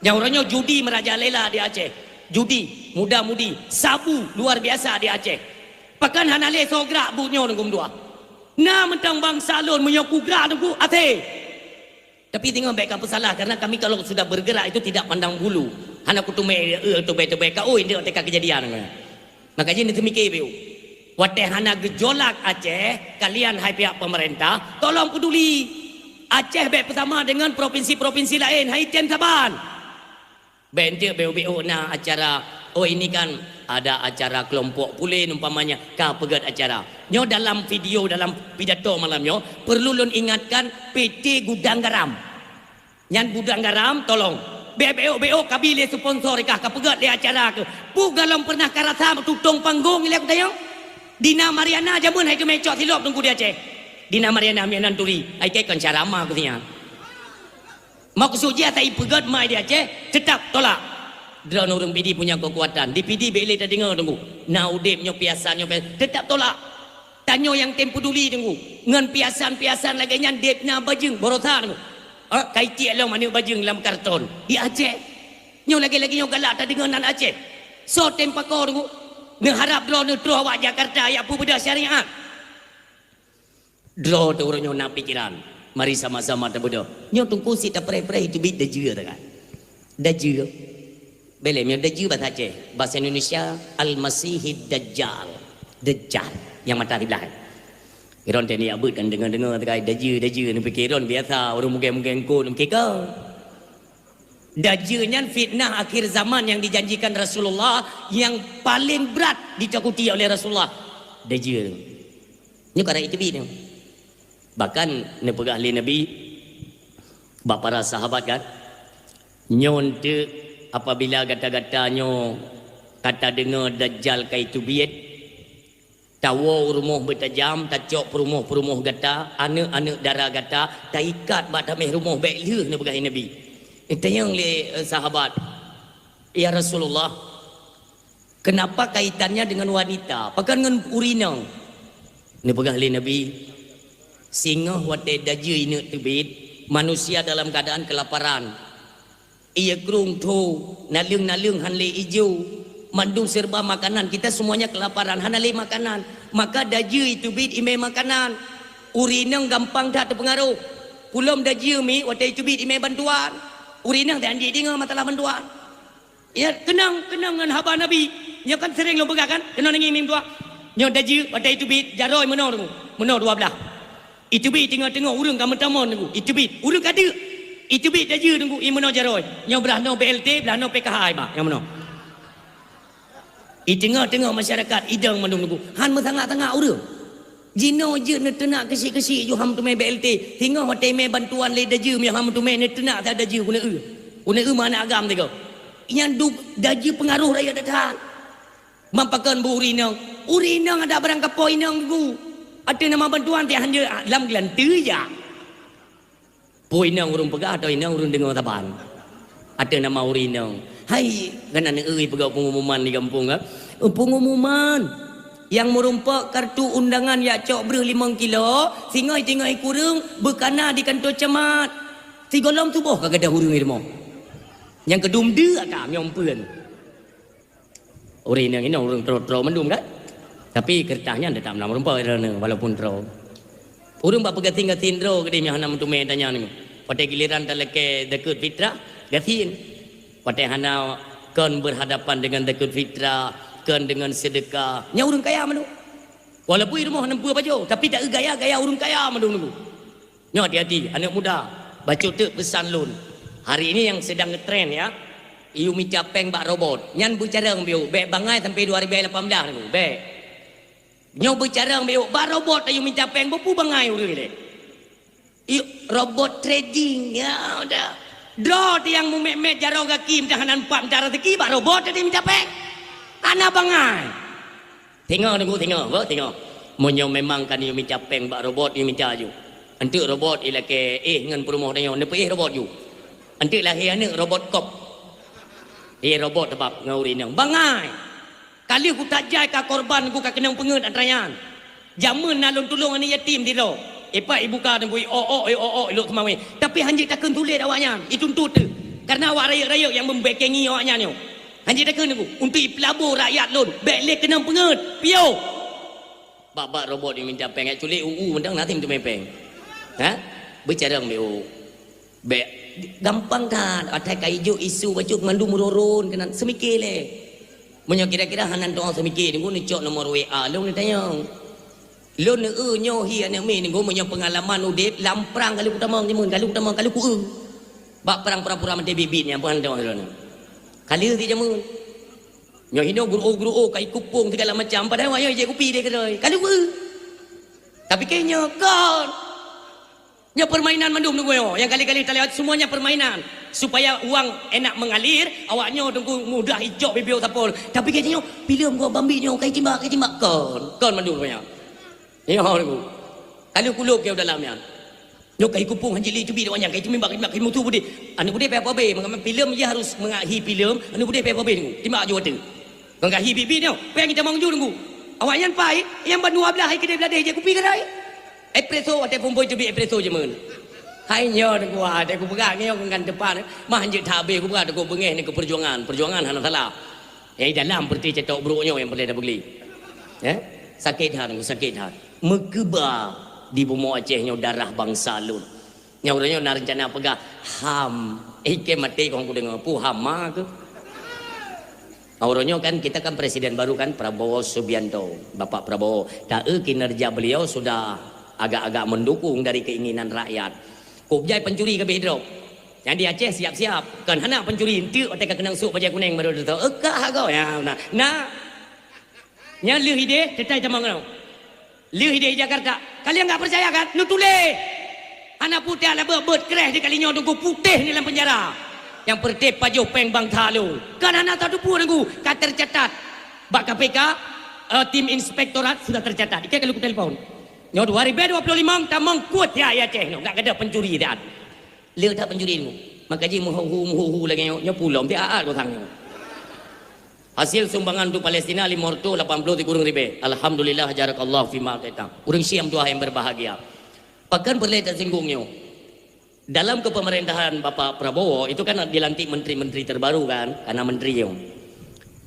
Nyang uroe nyoe judi merajalela di Aceh. Judi, muda-mudi, sabu luar biasa di Aceh. Pakon hana lé soe grak buet nyoe Teungku meutuah. Na mantong bangsa lôn meunyoe kugrak Teungku até. Tapi teungoh bék kapeusalah karena kami kalau sudah bergerak itu tidak pandang bulu. Hana kuteumé, eh, teubai-teubai ka ui ndeuk teuka keujadian. Maka jih neuteumiké beu. Watée hana geujolak Aceh, kalian hai pihak pemerintah, tolong peduli. Aceh bék bersama dengan provinsi-provinsi lain, hai tem saban. Bék enteuk beu-beu na acara, oh ini kan ada acara kelompok pulen umpamanya, ka peugét acara. Nyoe dalam video, dalam pidato malam nyoe, perlu lôn ingatkan P T Gudang Garam. Nyan Gudang Garam, tolong. Bék beok-beok kabi lé sponsor kah, ka peugét lé acara keuh. Peue gohlom pernah ka rasa tutong panggong ilée kutanyong? Dina Mariana jameun hai teumé cok silop Teungku di Aceh. Dina Mariana mianan turi, ai kée kon cara ma keuh siat. Maksud jih ata ipeugét mai di Aceh, tetap tolak. Droeneuh ureuëng Pidie punya kekuatan. Di Pidie bék lé tadeungoe Teungku. Na udeb nyoe piasan nyoe piasan, tetap tolak. Tanyoe nyang tem peduli Teungku. Ngon piasan-piasan lagée nyan deb na bajeueng baroesa Teungku. Eh, ka itiek lom aneuk bajeueng lam karton. Di Aceh. Nyoe lagée-lagée nyoe galak tadeungoe nan Aceh. Soe tem pakoe Teungku? Neuharab droeneuh troh awak Jakarta jak peubeudôh syariat. Droe teuh uroe nyoe na pikeran. Mari sama-sama tabeudôh. Nyoe Teungku sit tapreh-preh teubiet dajeue teuh kan. Dajeue. Bék lé nyoe dajeue bahasa Aceh. Bahasa Indonesia, Al-Masihid Dajjal. Dajjal. Nyang mata siblah. Iron teuh nyak beuet kan deungoe-deungoe teukai dajeu, dajeu, neupike iron biasa, ureuëng mugeng-mugeng kot, neupike ka. Dajeu nyan fitnah akhir zaman yang dijanjikan Rasulullah, yang paling berat ditakuti oleh Rasulullah. Dajeu. Nyoe karena itu bit. Bahkan neupeugah lé Nabi bak para sahabat kan, "Nyoe eunteuk apabila gata-gata nyoe ka tadeungoe Dajjal ka iteubiet, tawoe u rumoh beutajam, tacok peurumoh-peurumoh gata, aneuëk-aneuëk dara gata, taikat bak tameh rumoh bék lheueh," neupeugah lé Nabi. Itanyong lé, eh, sahabat, "Ya Rasulullah, kenapa kaitannya dengan wanita? Pakon ngon ureuëng inong?" Neupeugah lé Nabi, "Singoh watée dajeu ineuk teubiet, manusia dalam keadaan kelaparan. Ie krueng tho, naleueng-naleueng han lé ijo, mandum serba makanan, kita semuanya kelaparan, hana lé makanan. Maka dajeu iteubiet imé makanan. Ureuëng inong gampang that teupeungaroh. Pulom dajeu mi watée iteubiet imé bantuan. Ureuëng inong teuanjik deungoe masalah bantuan." Ya, keunong, keunong ngon haba Nabi. Nyoe kan sering lôn peugah kan? Keunong nangis mim tuah. Nyoe dajeu, watée iteubiet, jaroe meunoe teungku. Meunoe dua blah. Iteubiet teungoh-teungoh ureuëng ka meutamong teungku. Iteubiet, ureuëng ka deuk. Iteubiet dajeu teungku, i meunoe jaroe. Nyoe blah noe B L T, blah noe P K H iba. Nyang meunoe. I teungoh-teungoh masyarakat idong mandum teungku. Han meusangat-sangat ureuëng. Jinoe jeuet neuteunak keusiek-keusiek ju han meuteumé B L T. Singoh watée imé bantuan lé dajeu, meuh han meuteumé neuteunak that dajeu keuneuk eu. Keuneuk eu meuh aneuk agam tiga. Nyan dup dajeu peungaroh rayeuk that-that. Mampakon bu ureuëng inong. Ureuëng inong adak barang kapoe inong teungku. Ateueh nama bantuan tiak hanjeuet lam geulanteue jak. Peue inong ureuëng peugah atau inong ureuëng deungoe saban? Ateueh nama ureuëng inong. Hai, keunan eu peugah pengumuman di gampông ka. Pengumuman, nyang meurumpok kartu undangan yak cok breuh limong kilo, singoh tinggai kureueng beukana di kantor camat. Sigohlom tuboh ka gadôh ureuëng di rumoh. Nyang keudum deuk ata nyang peuen. Ureuëng inong-inong ureuëng troe-troe mandum kan? Tapi keureutah nyan teutap na meurumpok droeneuh walaupun troe. Ureuëng bak peugasien-gasien droe keudeh nyang hana meuteumé tanyan nyoe. Watée giliran talakée zakat fitrah, gasien. Watée hana kon berhadapan dengan zakat fitrah, kon dengan sedekah, nyan ureuëng kaya mandum. Walaupun i rumoh hana peue pajoh, tapi taeu gaya-gaya ureuëng kaya mandum nunggu. Nyoe hati-hati, aneuk muda, bacut teuk peusan lôn. Hari ini yang sedang ngetren ya, yue mita péng bak robot, nyan beucarông biôk, bék bangai sampai dua ribu lapan belas nunggu, bék. Nyoe beucarông biôk, bak robot yue mita péng, beupu bangai ureuëng ilée. Yue robot trading, ya udah. Droe tiang mumet-met jaroe gaki meudah hana empat meudah rezeki, bak robot tadi mita péng. Hana bangai. Singoh nunggu singoh, bo singoh. Meunyoe memang kan yue mita péng bak robot, yue mita ju. Enteuk robot ilakée éh ngon peurumoh tanyoe, neupeuéh robot ju. Enteuk lahé aneuk robot kop. Éh robot teubab ngon ureuëng inong. Bangai. Ka lheueh kutajai ka korban ku ka keunong peungeuet atra nyan. Jameun na lôn tulông aneuk yatim sidroe. Ipat ibuka teungku i o-ok, i o-ok, i lok seumawé. Tapi hanjeuet takheun tuléh awaknyan, ituntut teuh. Kareuna awak rayeuk-rayeuk nyang meubeukengi awaknyan nyoe. Hanjeuet takheun teungku, untuk ipeulabo rakyat lôn, bék lé keunong peungeuet. Piôh! Bak-bak robot nyang minta péng, culik u-u mantong na tem teumé péng. Ha? Beucarông bék u. Bék gampang that, atai ka ijok isu bacut mandum roron keunan seumike lé. Meunyoe kira-kira hana tu'oh seumike, nunggu neucok nomor W A lôn neutanyong. Lôn neueu nyoe hi aneuk miet nunggu meunyoe peungalaman udeb lam prang kali kutamong jameun, kali kutamong, kali kueu. Bak prang pura-pura maté bit-bit nyang peuhan tu'oh lôn. Kali ti jameun. Nyoe hinoe guru-guru ka ikupong segala macam, padahai wayang ijek kupi deh keudroe. Kali kueu. Tapi keu nyoe kon. Nyoe permainan mandum nunggu nyoe. Nyang kali-kali talewat semuanya permainan. Supaya uang enak mengalir, awak nyoe teungku mudah ijok bibio sapol. Tapi keu nyoe, pilem gua bambi nyoe, kai timbak, kai timbak. Kon, kon mandum nyoe. Nyoe nunggu. Kali kulok ke dalam nyan. Nyoe kai kupung hanjeuet lé teubiet awak nyan, kai teumimbak, kai mutu budé. Aneuk budé payah pabe, maka pilem ia harus mengahi pilem, aneuk budé payah pabe nunggu. Timbak aju watée. Kon ka hi bibi nyoe, péng itamong ju nunggu. Awak nyan pai, nyang ban dua blah hai keudeh bladeh jeuet kupi keudai. Espresso watée pumpoi teubiet espresso jameun. Hai nyoe nunggu, watée kupeugah nyoe ngon depan, mah jeuet that abéh kupeugah teungku beungéh nyoe keu perjuangan. Perjuangan hana salah. Eh, dalam peureute cetok brok nyoe nyang peureulée tapeugli. Eh? Sakét that nunggu, sakét that. Meukeubah di bumoe Aceh nyoe darah bansa lôn. Nyang uroe nyoe na reuncana peugah ham. Eh, ke maté kong kudeungoe, pu hama ke? Uroe nyoe kan kita kan presiden baru kan, Prabowo Subianto, Bapak Prabowo. Taeu kinerja beliau sudah Agak-agak mendukung dari keinginan rakyat. Kôb jai pencuri ka beh drop. Nyang di Aceh siap-siap. Kon hana pencuri enteuk watèe ka keunong sôk bajèe kunèng baru teutoe. Eukah agoe. Ya, nah. Nah. Nyan lheueh idéh, teutai tamong nyoe. Lheueh idéh Jakarta. Kalian nggak percaya kan? Neutuléh. Hana putéh ala beuet-beuet kreh di kali nyoe tunggu putéh ni lam penjara. Nyang peureutép pajoh péng bansa lôn. Kan hana tateupeue nunggu. Ka tercatat. Bak K P K, eh, tim inspektorat sudah tercatat. Ikai kalau ku telepon. Nyoe dua ribu dua puluh lima tamong kuat ya, ya Aceh nyoe. Enggak ada pencuri dah. Le tak pencuri ilmu. Maka ji meuhu-hu, meuhu-hu lagèe nyoe, nyoe pulom ti aat kosong nyoe. Hasil sumbangan untuk Palestina lima ratus lapan puluh tikureueng ribèe. Alhamdulillah, jarakallah fima ataita. Ureueng Syiah tuha yang berbahagia. Pakon peureulèe tasinggung nyoe. Dalam kepemerintahan Bapak Prabowo itu kan dilantik menteri-menteri terbaru kan, karena menteri nyoe.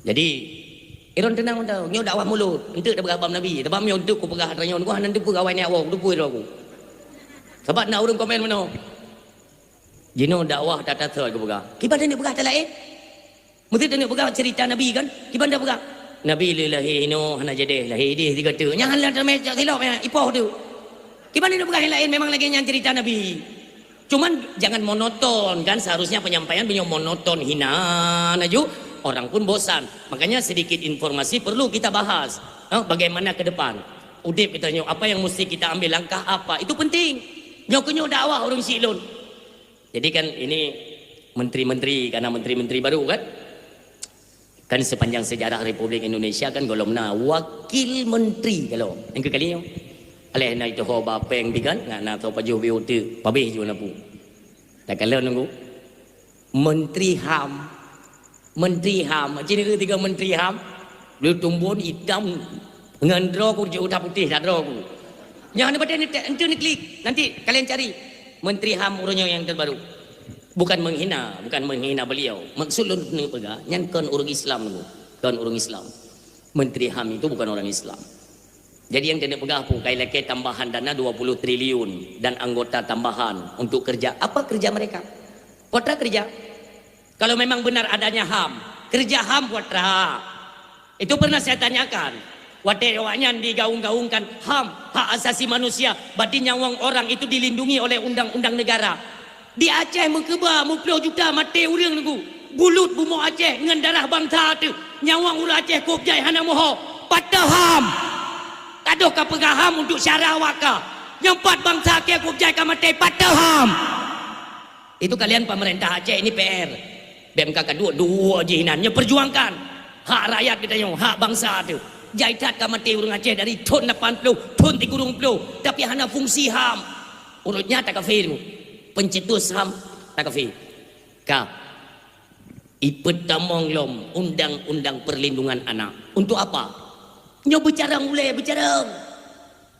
Jadi, iron tenang mantong, nyoe dakwah mulut, enteuk tapeugah bak Nabi, sebab nyoe enteuk kupeugah atra nyoe, nyoe hana teupeue awai nyak woe, teupeue droe ku. Sabab na ureueng komen meunoe. Jinoe dakwah tata thot geupeugah. Kiban taneuk peugah that laén? Meuseuti taneuk peugah cerita Nabi kan? Kiban tapeugah. Nabi lé lahé inoe hana jadeh, lahé idéh sigoe teuk. Nyan hana teumé cok silop nyan, ipoh teuk. Kiban taneuk peugah nyang laén memang lagèe nyan cerita Nabi. Cuman jangan monoton kan, seharusnya penyampaian meunyoe monoton hina laju, orang pun bosan. Makanya sedikit informasi perlu kita bahas. Ha, bagaimana ke depan? Udép kita nyoe, apa yang mesti kita ambil, langkah apa? Itu penting. Nyoe keuh nyoe dakwah ureueng syiek lôn. Jadi kan ini menteri-menteri, karena menteri-menteri baru kan. Kan sepanjang sejarah Republik Indonesia kan golom na wakil menteri kalau. Nyang keu kali nyoe. Aléh na itu ho ba péng bi kan, ngat na tho pajoh bi uteuk, pabéh ju na pu. Takalon nunggu. Menteri HAM. Menteri HAM. Cina ke tiga menteri HAM? Lu tumbon hitam ngon droe ku jeuet udah putéh dah droe ku. Nyan hana patéh ni, ente ni klik. Nanti kalian cari Menteri HAM uroe nyoe yang terbaru. Bukan menghina, bukan menghina beliau. Maksud lôn neupeugah, nyan kon ureueng Islam nunggu. Kon ureueng Islam. Menteri HAM itu bukan orang Islam. Jadi yang kena peugah pun kai lakèe tambahan dana dua puluh triliun dan anggota tambahan untuk kerja. Apa kerja mereka? Putra kerja. Kalau memang benar adanya HAM, kerja HAM putra. Itu pernah saya tanyakan. Watèe awaknyan digaung-gaungkan HAM, hak asasi manusia, berarti nyawöng orang itu dilindungi oleh undang-undang negara. Di Aceh meukeubah meuplôh juta maté ureueng nunggu. Bulut bumoe Aceh ngon darah bansa teuh. Nyawöng ureueng Aceh kôb jai hana meuho. Pat teuh HAM. Kadoh ka peugah HAM untuk syara awak ka. Nyang pat bansa kèe kôb jai ka maté pat teuh HAM. Itu kalian pemerintah Aceh ini P R. Bèk ka duek-duek jih inan. Nyoe perjuangkan hak rakyat geutanyoe, hak bansa teuh. Jai that ka maté ureueng Aceh dari thon lapan ploh, thon tikureueng ploh, tapi hana fungsi HAM. Ureueng nyan takafé. Pencetus HAM takafé. Ka. Ipeutamong lom undang-undang perlindungan anak. Untuk apa? Nyoe beucarông ulèe, beucarông.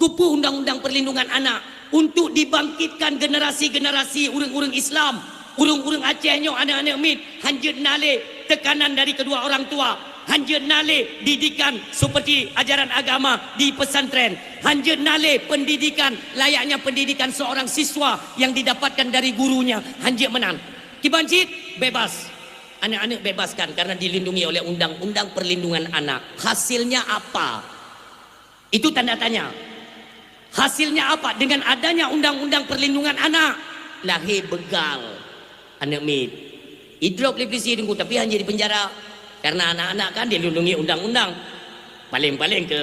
Keupeue undang-undang perlindungan anak? Untuk dibangkitkan generasi-generasi ureueng-ureueng Islam, ureueng-ureueng Aceh nyoe aneuk-aneuk miet, hanjeuet na lé tekanan dari kedua orang tua, hanjeuet na lé didikan seperti ajaran agama di pesantren, hanjeuet na lé pendidikan layaknya pendidikan seorang siswa yang didapatkan dari gurunya, hanjeuet meunan. Kiban cit bebas. Aneuk-aneuk bebaskan karena dilindungi oleh undang-undang perlindungan anak. Hasilnya apa? Itu tanda tanya. Hasilnya apa? Dengan adanya undang-undang perlindungan anak, lahé beugal aneuk miet. Idrop lé polisi teungku, tapi hana di penjara. Karena anak-anak kan dilindungi undang-undang. Paling-paling ke,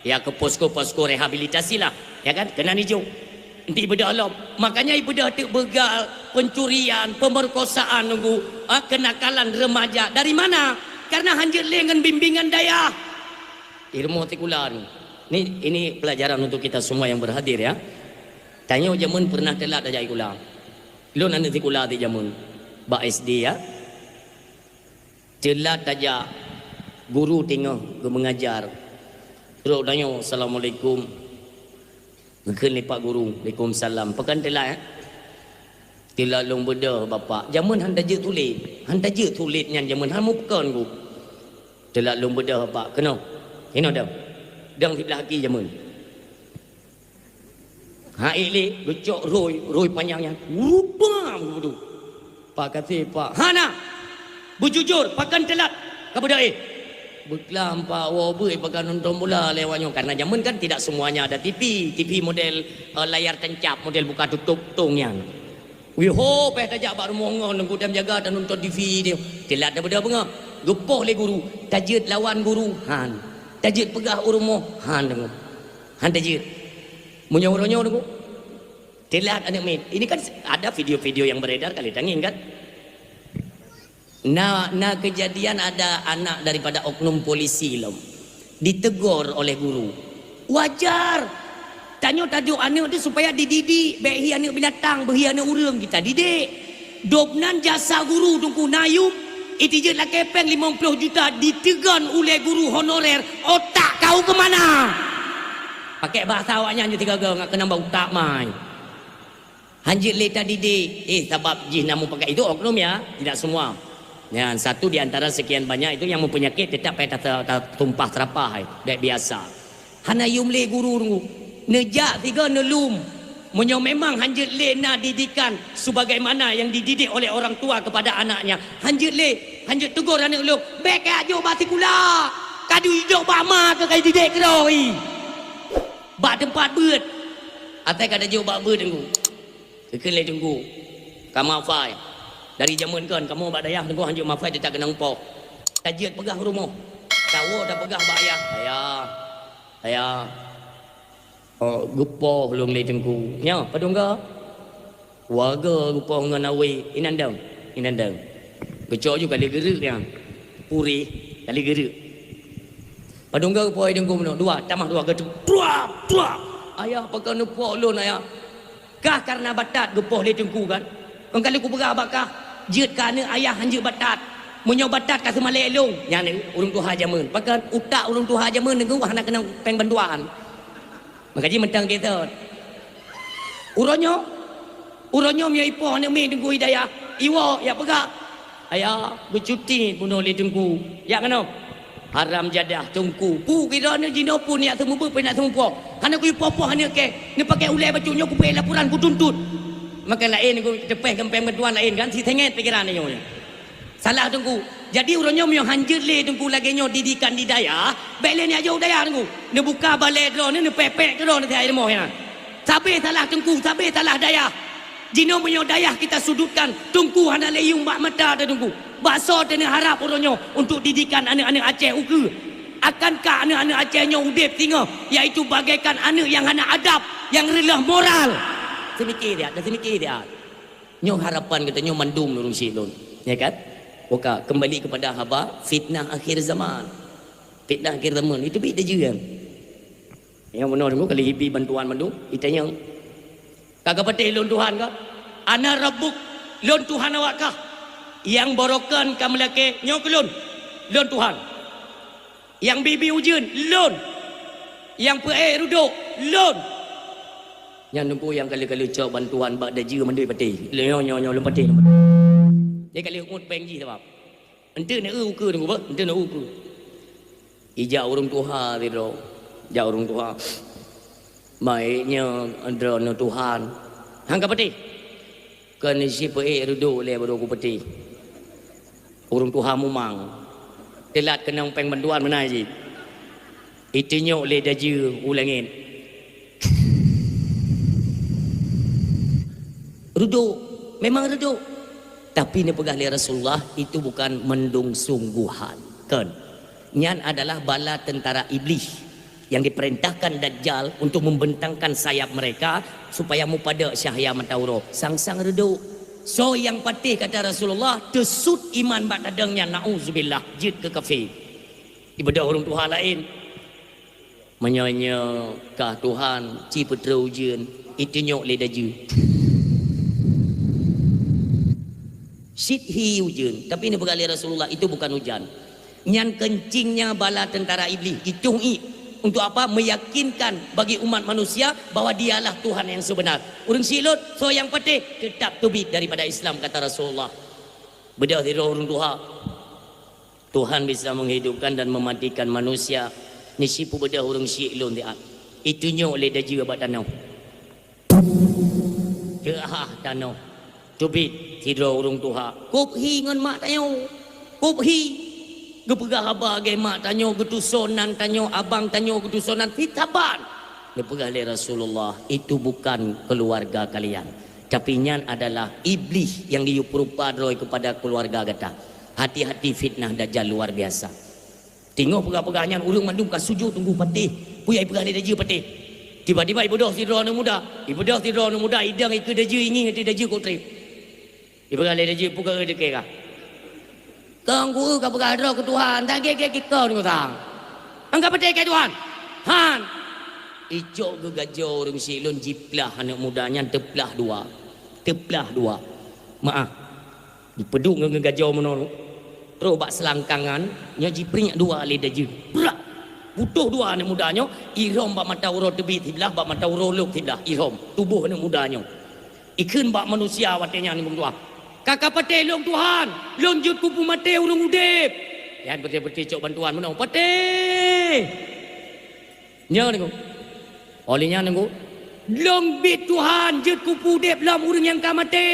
ya, ke posko-posko rehabilitasi lah, ya kan? Keunan ijok. Enti ibeudôh lom. Makanya ibeudôh teuk beugal, pencurian, pemerkosaan nunggu, ah, kenakalan remaja. Dari mana? Karena hanjeuet lé ngon bimbingan dayah. Ilmu sikula ni. Ni, ini pelajaran untuk kita semua yang berhadir, ya. Tanyoe jameun pernah teulat tajak sikula. Lôn aneuk sikula di jameun. Bak S D, ya. Teulat tajak, guru teungoh geumeungajar. Trok tanyoe, "Assalamualaikum." Geukheun lé pak guru, "Waalaikumsalam." Pakon teulat, eh? "Teulat lôn beudôh, Bapak." Jameun han tajeuet tuléh. Han tajeuet tuléh nyan jameun, han muphom ku. "Teulat lôn beudôh, Bapak." Keunoe. Inoe dong. Dong siblah aki jameun. Ha, ék lé, geucok rhôi, rhôi panyang nyan. Rupa beutôi. "Pak, kaseh, Pak." "Hana. Beujujur, pakon teulat?" "Ka beudôh, eh." Beuklam pak woe beue pakai nonton bola lewat nyoe. Karena zaman kan tidak semuanya ada T V. T V model, eh, layar tancap, model buka tutup tong nyan. Wih ho, payah tajak bak rumoh ngon nunggu dan jaga dan nonton T V dia. Telat dah beda bunga. Geupoh lé guru, tajeuet lawan guru, han. Tajeuet peugah u rumoh, han deungoe. Han tajeuet. Meunyoe uroe nyoe deungoe. Telat aneuk miet. Ini kan ada video-video yang beredar kali tangin kan? Na, na kejadian ada anak daripada oknum polisi lom ditegur oleh guru. Wajar. Tanyoe taduek aneuk tu supaya dididik, bèk hi aneuk binatang, beuhi aneuk ureueng kita didik. Dobnan jasa guru Teungku na yum, itijeuet lakèe pèng limong ploh juta diteugon ulèe guru honorer, otak kau ke mana? Pakai bahasa awaknyan je tiga-tiga ngat keunong bak utak mai. Hanjeuet lé tadidik, eh, sabab jih na mupakat itu oknum ya, tidak semua. Ya, satu di antara sekian banyak itu yang mempunyakit tetap payah tata-, tatumpah terapah, eh, dek biasa. Hana yum lé guru tu. Neujak tiga neulum. Meunyoe memang hanjeuet lé na didikan sebagaimana yang dididik oleh orang tua kepada anaknya, hanjeuet lé, hanjeuet tegur aneuk lôn, bèk kajak jok bak sikula. Kadu idok bak ma keu kai didik keudroe. Bak teumpat beuet. Asai ka tajok bak beuet Teungku. Keukeue lé Teungku. Ka mafai. Dari jameun kon kamoe bak dayah Teungku hanjeuet mafai teutak keunong poh. Tajeuet peugah u rumoh. Tawoe tapeugah bak ayah. Ayah. Ayah. Oh, geupoh lôn lé Teungku. Nyoe, padum ga? Warga geupoh ngon awé, inan dong, inan dong. Geucok ju kali geureuk nyan. Purih, kali geureuk. Padum ga geupoh Teungku meunoe? Dua, tamah dua geutu. Tuap, tuap. Ayah, pakon neupoh lôn, ayah? Kah karena batat geupoh lé Teungku kan? Kon kali kupeugah bak kah, jeuet keu aneuk ayah hanjeuet batat. Meunyoe batat ka seumalée lôn, nyan ureueng tuha jameun. Pakon utak ureueng tuha jameun Teungku hana keunong péng bantuan. Maka jih mantong keusot. Uroe nyoe, uroe nyoe meunyoe ipoh aneuk miet Teungku Hidayah, iwoe jak peugah, "Ayah, beucuti bunoe lé Teungku." Jak keunoe. Haram jadah Teungku. Peue kira aneuk jinoe peue neujak seumeubeuet, peue neujak seumeupoh. Hana kuyue poh-poh aneuk kèe, neupaké ulèe bacut nyoe kupeuék laporan kutuntot. Maka laén Teungku teupéh keu péng bantuan laén kan, si sengét pikiran nyoe. Salah Teungku. Jadi uroe nyoe meunyoe hanjeuet lé Teungku lagèe nyoe didikan di dayah, bèk lé neujak u dayah Teungku. Neubuka balèe droeneuh, neupèk-pèk keu droeneuh siat i rumoh nyan. Sabé salah Teungku, sabé salah dayah. Jinoe meunyoe dayah kita sudutkan, Teungku hana lé yuem bak mata teuh Teungku. Bak soe teuh neuharab uroe nyoe untuk didikan aneuk-aneuk Aceh ukeue? Akankah aneuk-aneuk Aceh nyoe udép singoh, yaitu bagaikan aneuk nyang hana adab, nyang reuloh moral? Seumike siat, dan seumike siat. Nyoe harapan geutanyoe mandum ureueng syik lôn, ya kan? Oka, kembali kepada haba fitnah akhir zaman. Fitnah akhir zaman itu bit dajeueng. Nyang meunoe Teungku kali hibi bantuan mandum, itanyong, "Ka kapatéh lôn Tuhan ka?" "Ana rabbuk, lôn Tuhan awak kah? Nyang borokan ka meulakèe nyoe keu lôn, lôn Tuhan. Nyang bi-bi ujeuen, lôn. Nyang peuék reudôk, lôn." Nyan Teungku nyang kali-kali cok bantuan bak dajeueng mandum ipatéh. Nyoe, nyoe, nyoe lôn patéh, lôn patéh. Jadi kali ngut péng jih sabab. Enteuk na eu ukeue Teungku beuh, enteuk na eu ukeue. Ijak ureueng tuha sidroe, jak ureueng tuha. "Baik nyoe droeneuh Tuhan." "Han kapatéh?" "Kon sipeuék reudôk lé baru kupatéh." Ureueng tuha mumang. Teulat keunong péng bantuan meunan jih. Itunyok lé dajeueng u langét. Reudôk, memang reudôk. Tapi neupeugah lé Rasulullah, itu bukan mandum sungguhan. Kon. Nyan adalah bala tentara Iblih yang diperintahkan Dajjal untuk membentangkan sayap mereka supaya mupadek cahya mata uroe. Sang-sang reudôk. Soe nyang patéh kata Rasulullah, teusut iman bak tadong nyan, na'uzubillah, jeuet keu kafé. Ibadah ureueng tuha laén. Meunyoe nyoe kah Tuhan, ci peutrok ujeuen, itunyok lé dajeueng. Cit hi ujeuen, tapi neupeugah lé Rasulullah, itu bukan hujan. Nyan keuncingnya bala tentara Iblih, itong ié. Untuk apa? Meyakinkan bagi umat manusia bahwa dialah Tuhan yang sebenar. Ureueng syik lôn, soe nyang patéh, tetap teubiet daripada Islam, kata Rasulullah. Beudôh sidroe ureueng tuha. Tuhan bisa menghidupkan dan mematikan manusia. Nyoe sipeubeudôh ureueng syik lôn siat. Itunyok lé dajeueng bak tanoh. Teuhah tanoh. Teubiet sidroe ureueng tuha. Kôb hi ngon mak tanyoe. Kôb hi. Geupeugah haba lagée mak tanyoe geutusoe nan tanyoe, abang tanyoe geutusoe nan, fit saban. Geupeugah lé Rasulullah, "Itu bukan keluarga kalian. Tapi nyan adalah iblis yang geuyue peurupa droe kepada keluarga gata. Hati-hati fitnah dajjal luar biasa." Teungoh peugah-peugah nyan, ureuëng mandum ka sujud teungku patéh. Peue nyang ipeugah lé dajjal patéh. Tiba-tiba ibeudôh sidroe aneuëk muda. Ibeudôh sidroe aneuëk muda, idong ikeue dajjal, ingieng ateueh dajjal kok treb. Ipeugah lé dajjal, "Peue keuh teuka kah? Kang guru ka peugah droe keu Tuhan, tak gét-gét kikon keu sang. Angkat patéh keu Tuhan." "Han!" Icok geugajoe ureuëng syiek lôn jiplah aneuëk muda nyan teuplah dua. Teuplah dua. Maah. Dipeuduek ngon geugajoe meunoe. Troh bak seulangkangan, nyoe jipriek dua lé dajjal. Brak! Putôh dua aneuëk muda nyoe, irhom bak mata uroe teubiet siblah, bak mata uroe lôb siblah, irhom tuboh aneuëk muda nyoe. Ikheun bak manusia watée nyan, "Lôn Tuhan, ka ka patéh lôn Tuhan, lôn jeuet keu peumaté ureuëng udeb." Nyan patéh-patéh cok bantuan meunoe, "Patéh!" Nyoe Teungku. Óh lheueh nyan Teungku, "Lôn biet Tuhan jeuet keu peuudeb lom ureuëng nyang ka maté."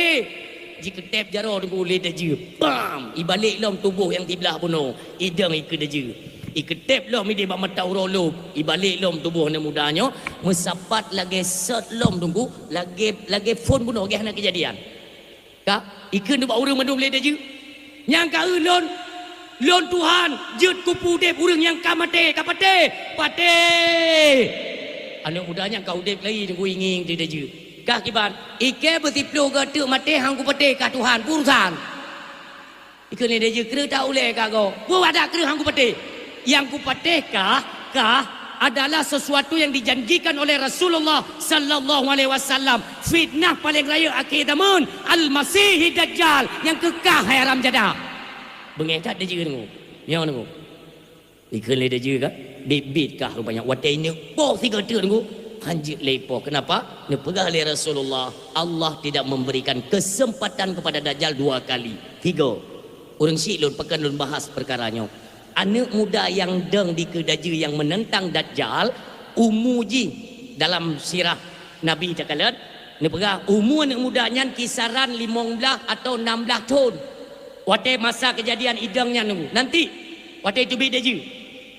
Jikeuteb jaroe Teungku lé dajjal. Bam! Ibalek lom tuboh nyang siblah bunoe. Idong ikeue dajjal. Ikeuteb lom idéh bak mata uroe lôb. Ibalek lom tuboh aneuëk muda nyoe meusapat lagée sot lom Teungku, lagée, lagée phon bunoe lagée hana keujadian. Ka, ikheun bak ureuëng mandum lé dajjal. Nyang ka eu lôn, lôn Tuhan jeuet keu peuudeb ureuëng nyang ka maté, ka patéh, patéh. Aneuëk muda nyan ka udeb lagi Teungku, ingieng ateueh dajjal. Kah kiban, ikheun beusiploh goe teuk maté han kupatéh kah Tuhan, peue urusan. Ikheun lé dajjal, "Kreueh that ulée kah goe. Peue wadah kreueh han kupatéh?" Nyang kupatéh kah, kah adalah sesuatu yang dijanjikan oleh Rasulullah sallallahu alaihi wasallam. Fitnah paleng rayeuk akhé zaman, Al-Masihid Dajjal, nyang keu kah hai haram jadah. Beungéh that dajjal Teungku. Nyoe Teungku. Ikheun lé dajjal kah, biet-biet kah rupanya. Watée ineuk poh sigoe teuk Teungku, hanjeuet lé poh. Kenapa? Neupeugah lé Rasulullah, Allah tidak memberikan kesempatan kepada dajjal dua kali. Tiga. Ureuëng syiek lôn, pakon lôn bahas peukara nyoe. Aneuëk muda nyang dong dikeue dajjal nyang meunentang dajjal, umu jih dalam sirah Nabi takalon, neupeugah umu aneuëk muda nyan kisaran limong blaih atau nam blaih thon. Watée masa keujadian idong nyan Teungku, nanti watée teubiet dajjal,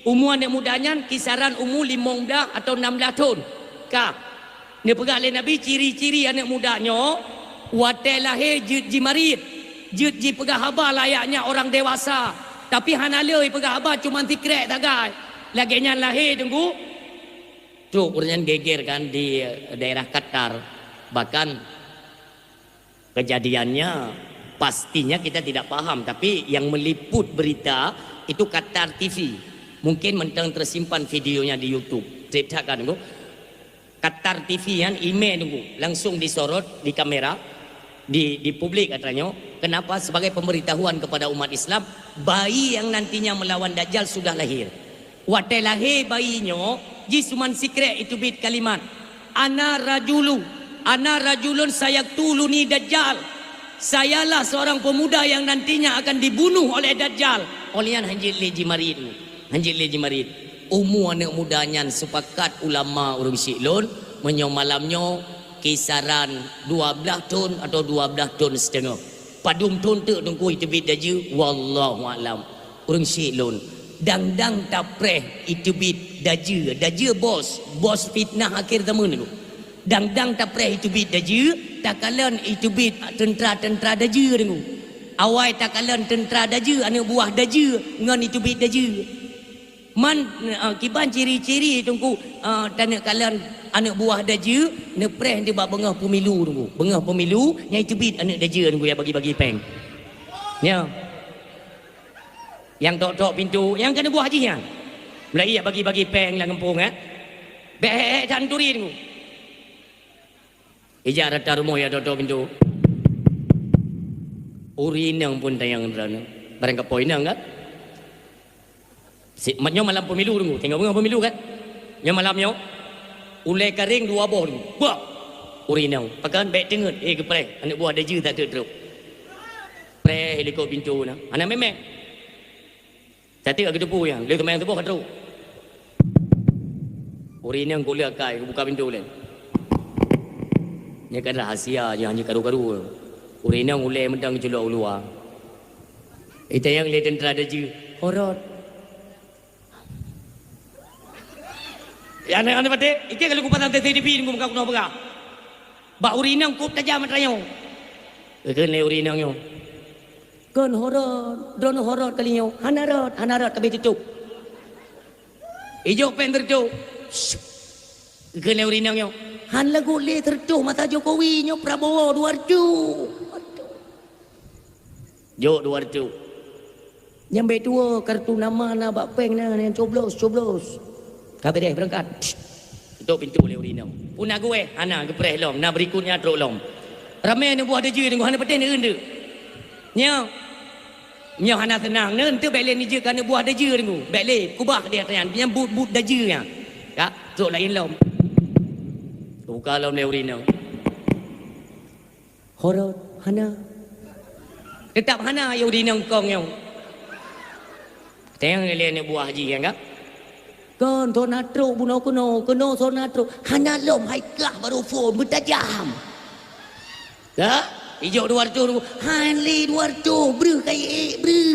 umu aneuëk muda nyan kisaran umu limong blaih atau nam blaih thon. Ka, neupeugah lé Nabi ciri-ciri aneuëk muda nyoe, watée lahé jeuet jimarit, jeuet jipeugah haba layaknya orang dewasa, tapi hana le ipeugah haba, cuma sikrek sagai. Lagée nyan lahé Teungku. Trok ureuëng nyan geger kan di daerah Qatar. Bahkan kejadiannya pastinya kita tidak paham, tapi yang meliput berita itu Qatar T V. Mungkin mantong tersimpan videonya di YouTube. Treb that kan Teungku. Qatar T V nyan imé Teungku, langsung disorot di kamera, di, di publik katanya. Kenapa? Sebagai pemberitahuan kepada umat Islam, bayi yang nantinya melawan Dajjal sudah lahir. Watée lahé bayi nyoe, jih suman sikrek iteubiet kalimat, "Ana rajulu, ana rajulun sayaktuluni Dajjal." Sayalah seorang pemuda yang nantinya akan dibunuh oleh Dajjal. Óh lheueh nyan hanjeuet lé jimarit. Hanjeuet lé jimarit. Umu aneuëk muda nyan, sepakat ulama ureuëng syiek lôn, meunyoe malam nyoe kisaran dua blaih thon atau dua blaih thon siteungoh. Padum thon teuk Teungku iteubiet dajjal, wallahu a'lam. Ureuëng syiek lôn, dang-dang tapreh iteubiet dajjal, dajjal bos, bos fitnah akhé zaman Teungku. Dang-dang tapreh iteubiet dajjal, takalon iteubiet teuntra-teuntra dajjal Teungku. Awai takalon teuntra dajjal, aneuëk buah dajjal ngon iteubiet dajjal. Man, eh, kiban ciri-ciri Teungku, eh, taneuk kalon aneuëk buah dajjal, neupreh dibak beungoh pemilu Teungku. Beungoh pemilu, nyang iteubiet aneuëk dajjal Teungku nyang bagi-bagi péng. Nyoe. Nyang tok-tok pintoe, nyang keuneuk buah jih nyan. Mulai jak bagi-bagi péng lam gampông, eh. Bék hék-hék that neuturi Teungku. Ijak rata rumoh jak tok-tok pintoe. Ureuëng inong pun tanyong droeneuh. Barang kapoe inong kan? Si, ma-, nyoe malam pemilu Teungku. Tinggai beungoh pemilu kan? Nyoe malam nyoe. Ulée karéng dua boh Teungku. Bah! Ureuëng inong. Pakon bék teungeut. Eh, geupreh. Aneuëk buah dajjal that teuk trok. Preh likot pintoe na. Hana mé-mé. Caté ka geuteupeue nyan, lheueh seumayang suboh ka trok. Ureuëng inong kuleueng akai geubuka pintoe lé. Nyan kan rahasia, nyan hana karu-karu. Ureuëng inong ulée mantong geuculok u luwa. Itanyong lé teuntra dajjal, Horot. Ya, aneuk-aneuk patéh, ikeu ka lheueh kupasang C C T V deungon muka keunoe peugah. Bak ureueng inong kôp tajam atra nyoe. Geukheun lé ureueng inong nyoe, "Kon horot, droeneuh horot kali nyoe. Hana rot, hana rot, ka abéh teutôp." Ijok péng teutôp. Geukheun lé ureueng inong nyoe, "Han lagot lé, teutôp masa Jokowi, nyoe Prabowo dua reutôh." Jok dua reutôh. Nyang bèk tuwoe kartu nama na bak péng na, nyang coblos, coblos. Ka beudeh beurangkat. Tutup pintoe lé ureueng inong. Peue na geuwéh? Hana, geupreh lom. Na berikutnya trok lom. Ramé aneuk buah dajeu deungon hana patéh neueu deuk. Nyoe. Nyoe hana seunang. Neu enteuk bèk lé neujeuet keu aneuk buah dajeu deungon. Bèk lé kubah deh nyan. Nyan but-but dajeu nyan. Ka, trok laén lom. Buka lom lé ureueng inong. Horot, hana. Teutap hana, yôh di nongkong nyoe. Teuh lé aneuk buah jih, ya, kan? Kon, soe na trok bunoe keunoe, keunoe soe na trok. Hana lom, hai kah barô phôn, meutajam. Ya? Ijok dua reutôh ribu. Han lé dua reutôh, breuh kayèe, breuh.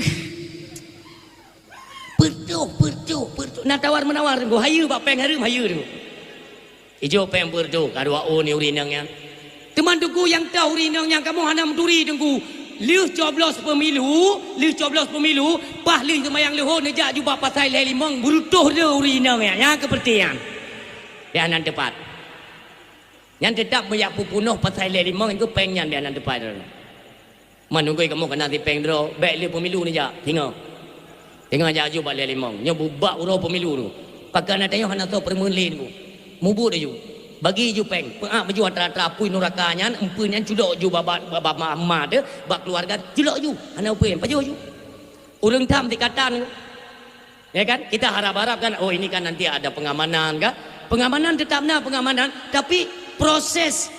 Peuet reutôh, peuet reutôh, peuet reutôh. Na tawar-menawar teungku. Hayeue bak péng hareuem, hayeue teungku. Ijok péng peuet reutôh, ka dua ôn ureueng inong nyan. Teuma teungku nyang toh ureueng inong nyan kamoe hana meuturi teungku. Lheueh coblos pemilu, lheueh coblos pemilu, paih lheueh seumayang luhô neujak jubah pasai lhèe limong, beureutôh le ureueng inong nyan. Nyan keuh peureuté nyan. Nyan hana teupat. Nyan teutap meujak peupunoh pasai lhèe limong, nyan keuh péng nyan biar hana teupat. Meununggu kamoe kana sipéng droe, bèk lé pemilu neujak, singoh. Singoh jak aju bak lhèe limong. Nyoe bubak uroe pemilu tu. Pakon ata nyoe hana soe peureumeun lé tu. Mubuet aju. Bagi aju péng. Peuak baju atra-atra apui nuraka nyan, empeuen nyan culok aju bak, bak, bak, bak ma, ma teuh, bak keuluwarga, culok aju. Hana upeu, pajoh aju. Ureueng tham sikatan. Ya kan? Kita harap-harap kan, oh, ini kan nanti ada pengamanan kan? Pengamanan tetap na pengamanan, tapi proses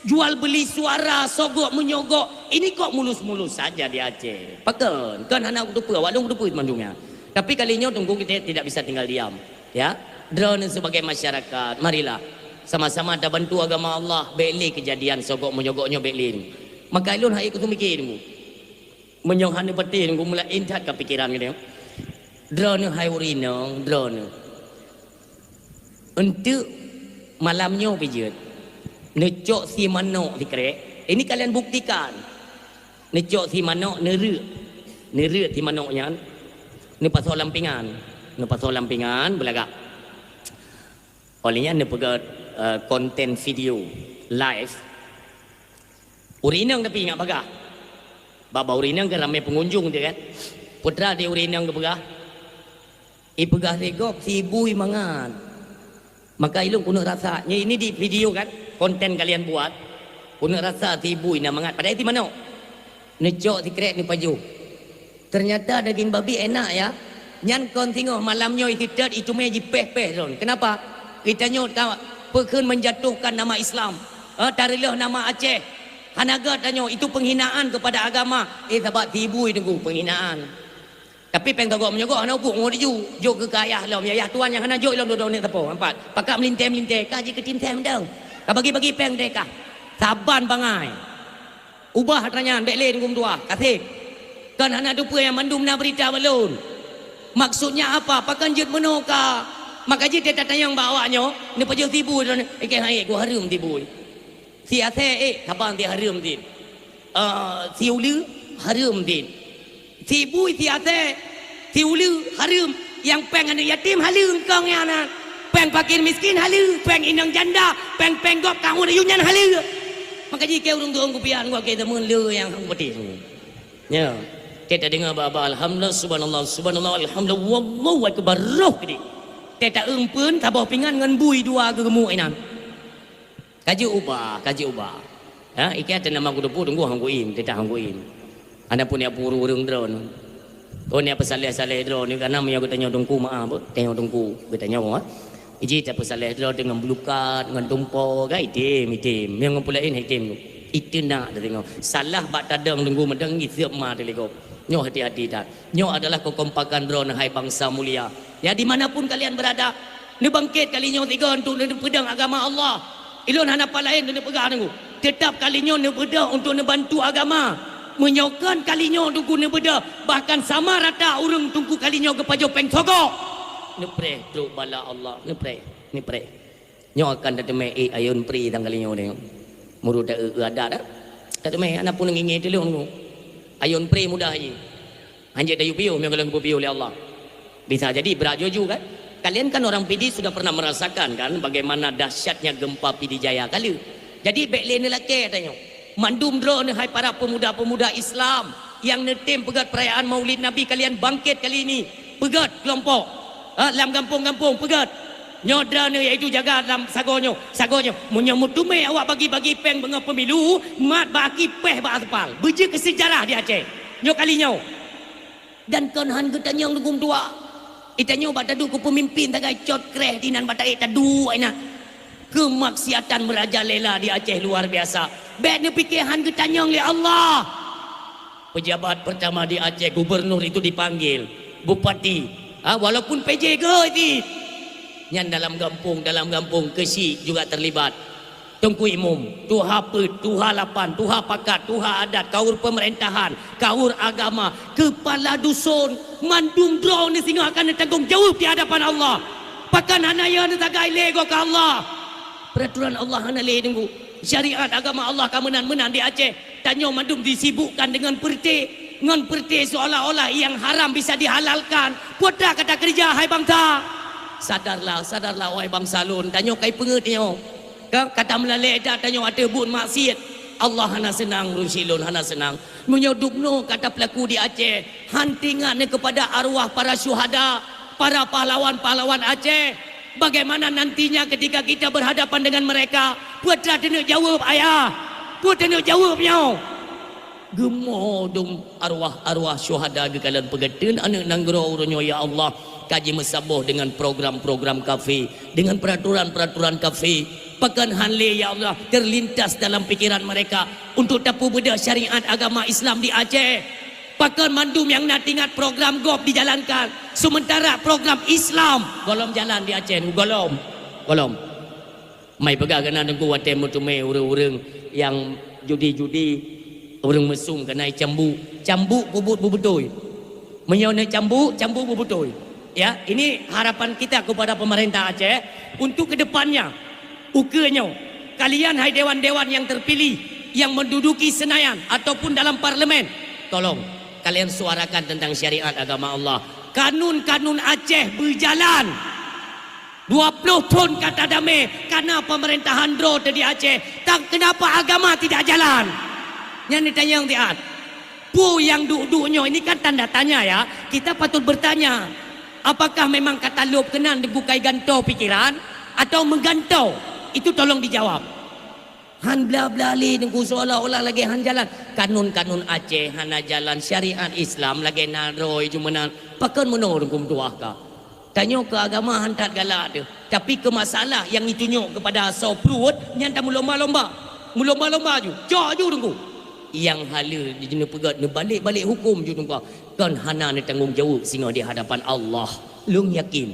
jual beli suara, sogok menyogok, ini kok mulus-mulus saja di Aceh. Pakon? Kan hana kuteupeu, awak lôn kuteupeu mandum nyan. Tapi kali nyoe teungku kita tidak bisa tinggal diam. Ya. Droeneuh sebagai masyarakat, marilah sama-sama tabantu agama Allah, bèk lé kejadian sogok menyogok nyoe bèk lé. Maka lôn hai kuseumiké teungku. Meunyoe hana patéh teungku, meulaén that ka pikeran geutanyoe. Droeneuh hai ureueng inong, droeneuh. Enteuk malam nyoe pih jeuet. Neucok si manok sikrek. Ini kalian buktikan. Neucok si manok, neureuek. Neureuek si manok nyan. Neupasoe lam pingan. Neupasoe lam pingan, beulagak. Óh lheueh nyan neupeugah, eh, konten video live. Ureueng inong tapi ingat bagah. Bak-bak ureueng inong kan ramé pengunjung tu kan. Putra di ureueng inong geupeugah, "Ipeugah lé gob si bui mangat." Maka ilôn keuneuk rasa, nyoe ini di video kan, konten kalian buat. Keuneuk rasa si bui na mangat, padahai si manok. Neucok sikrek neupajoh. Ternyata daging babi enak ya. Nyan kon singoh malam nyoe iseutôt icumé jipéh-péh lôn. Kenapa? Geutanyoe ka peukheun menjatuhkan nama Islam. Eh, tareulôh nama Aceh. Hana gét tanyoe, itu penghinaan kepada agama. Eh, sabat si bui teungku, penghinaan. Tapi péng sogok menyogok hana ubuk ngon laju. Jok keu ayah lom, ya, ayah tuan nyang hana jok lom dodong nek sapo. Nampak? Pakat melintèe-melintèe, ka jikeutim sèe mantong. Ka bagi-bagi péng deh kah. Saban bangai. Ubah atra nyan, bèk lé teungku meutuah. Kaseb. Kan hana teupeue nyang mandum na beurita bak lôn. Maksudnya apa? Pakon jeuet meunoe ka? Maka jih teutatanyong bak awak nyoe, neupajoh si bui droeneuh, ikei hai, ku hareuem si bui. Si asèe, eh, saban si hareuem si. Eh, si uleue, hareuem si. Si bui, si asèe, si uleue, hareuem. Nyang péng aneuk yatim, haleue kong nyan na. Péng fakir miskin, haleue. Péng inong janda, péng, péng gob, kawön ayue nyan, haleue. Maka jih keu ureueng tueng kupian, gok keu teumeuleue nyang hang putih. Ya. Teuta deungoe ba-ba, alhamdulillah, subhanallah, subhanallah, alhamdulillah, wallahu akbar, roh geude. Teuta eumpeuen, saboh pingan ngon bui dua geugeumuk inan. Ka jeuet ubah, ka jeuet ubah. Ha, ikei ata nama geudupu teungku hang guim, teuta hang guim. Ana pun ya puru ureueng droeneuh. Oh, ni peusaléh-saléh droeneuh, karena meunyoe geutanyoe teungku maaf, tanyoe teungku, geutanyoe, ha. Iji tapeusaléh droe deungon bulukat, ngon tumpo, kan item, item. Nyang ngon peulaén item. Itu nak teudeungoe. Salah bak tadong teungku meudong iseup ma teulikop. Nyoe hati-hati that. Nyoe adalah kekompakan droeneuh hai bansa mulia. Ya, di mana pun kalian berada, neubangkét kali nyoe sigoe untuk neupeudong agama Allah. Ilôn hana pat laén neupeugah teungku. Teutap kali nyoe neupeudong untuk neubantu agama. Meunyoe kon kali nyoe Teungku neubeudôh, bahkan sama rata ureuëng Teungku kali nyoe geupajoh péng sogok. Neupreh trok bala Allah, neupreh, neupreh. Nyoe akan tateumé ék ayôn pri tanggai nyoe nyoe. Meurut ta-, eu, adat, eh. Tateumé, hana pun ngieng-ngieng tulông nyoe. Ayôn pri mudah jih. Hanjeuet tayue piôh meunyoe ka lheueh geupiôh lé Allah. Bisa jadi brat juju kan? Kalian kan orang Pidie sudah pernah merasakan kan bagaimana dahsyatnya gempa Pidie Jaya kali. Jadi bék lé neulakée tanyoe. Mandum droeneuh hai para pemuda-pemuda Islam nyang neutem peugét perayaan Maulid Nabi kalian bangkit kali ini. Peugét kelompok. Ha, lam gampông-gampông peugét. Nyoe droeneuh yaitu jaga lam sagoe nyoe. Sagoe nyoe. Meunyoe meuteumé awak bagi-bagi péng beungoh pemilu, mat bak aki péh bak aspal. Beujeuet keu sejarah di Aceh. Nyoe kali nyoe. Dan kon han geutanyong leugueng dua. Itanyoe bak taduek keu peumimpin tagai cot kreh dinan bak taék taduek inan. Keumaksiatan meurajalela di Aceh luar biasa. Bék neupike han geutanyong lé Allah. Pejabat pertama di Aceh, gubernur itu dipanggil, bupati, ha, walaupun P J geuh cit. Nyan dalam gampông, dalam gampông keuchik juga terlibat. Teungku Imum, tuha peuet, tuha lapan, tuha pakat, tuha adat, kaur pemerintahan, kaur agama, keupala duson, mandum droeneuh singoh akan neutanggong jaweueb di hadapan Allah. Pakon hana yo neusagai lé goe keu Allah? Peraturan Allah hana lé teungku. Syariat agama Allah ka meunan-meunan di Aceh. Tanyoe mandum disibukkan dengan peureuté, ngon peureuté seolah-olah nyang haram bisa dihalalkan. Peue teuma ka takeureuja hai bansa? Sadarlah, sadarlah wahai bansa lôn. Tanyoe kai peungeut nyoe. Ka, ka tameulalée that tanyoe ateueh buet maksiet. Allah hana seunang, ureuëng syiek lôn, hana seunang. Meunyoe dubnoe ka tapeulaku di Aceh, han teuingat neuh keupada arwah para syuhada, para pahlawan-pahlawan Aceh. Bagaimana nantinya ketika kita berhadapan dengan mereka? Peue teuma taneuk jaweueb, ayah? Peue taneuk jaweueb nyoe? Geumo dong arwah-arwah syuhada geukalon peugeuteueng aneuëk nanggroe uroe nyoe, ya Allah, ka jimeusaboh dengan program-program kafé, dengan peraturan-peraturan kafé. Pakon han lé, ya Allah, terlintas dalam pikiran mereka untuk tapeubeudôh syariat agama Islam di Aceh? Pakon mandum nyang na teuingat program gob dijalankan, sementara program Islam gohlom jalan di Aceh? Gohlom, gohlom. Mai peugah keunan teungku watée meuteumé ureuëng-ureuëng nyang judi-judi, ureuëng meusum keunan cambuk. Cambuk peubuet beubeutôi. Meunyoe neucambuk, cambuk beubeutôi. Ya, ini harapan kita kepada pemerintah Aceh untuk ke depannya. Ukeue nyoe, kalian hai dewan-dewan yang terpilih yang menduduki Senayan ataupun dalam parlemen, tolong kalian suarakan tentang syariat agama Allah. Kanun-kanun Aceh beujalan. Dua ploh thon ka tadamé kana pemerintahan droe teuh di Aceh, tang kenapa agama tidak jalan? Nyan neutanyong siat. Peue nyang duek-duek nyoe, ini kan tanda tanya ya. Kita patut bertanya, apakah memang ka talôb keunan dibukai gantoe pikiran atau meugantoe? Itu tolong dijawab. Han bla-bla lé teungku, seolah-olah lagée han jalan. Kanun-kanun Aceh hana jalan, syariat Islam lagée na droe jumeunan. Pakon meunoe teungku meutuah ka? Tanyoe keu agama han that galak teuh, tapi keu masalah nyang jitunyok keupada asoe pruet nyan tameulomba-lomba. Meulomba-lomba ju, cok ju teungku. Nyang haleue jih neupeugét neubalek-balek huköm ju teungku. Kon hana neutanggong jaweueb singoh di hadapan Allah. Lôn yakin.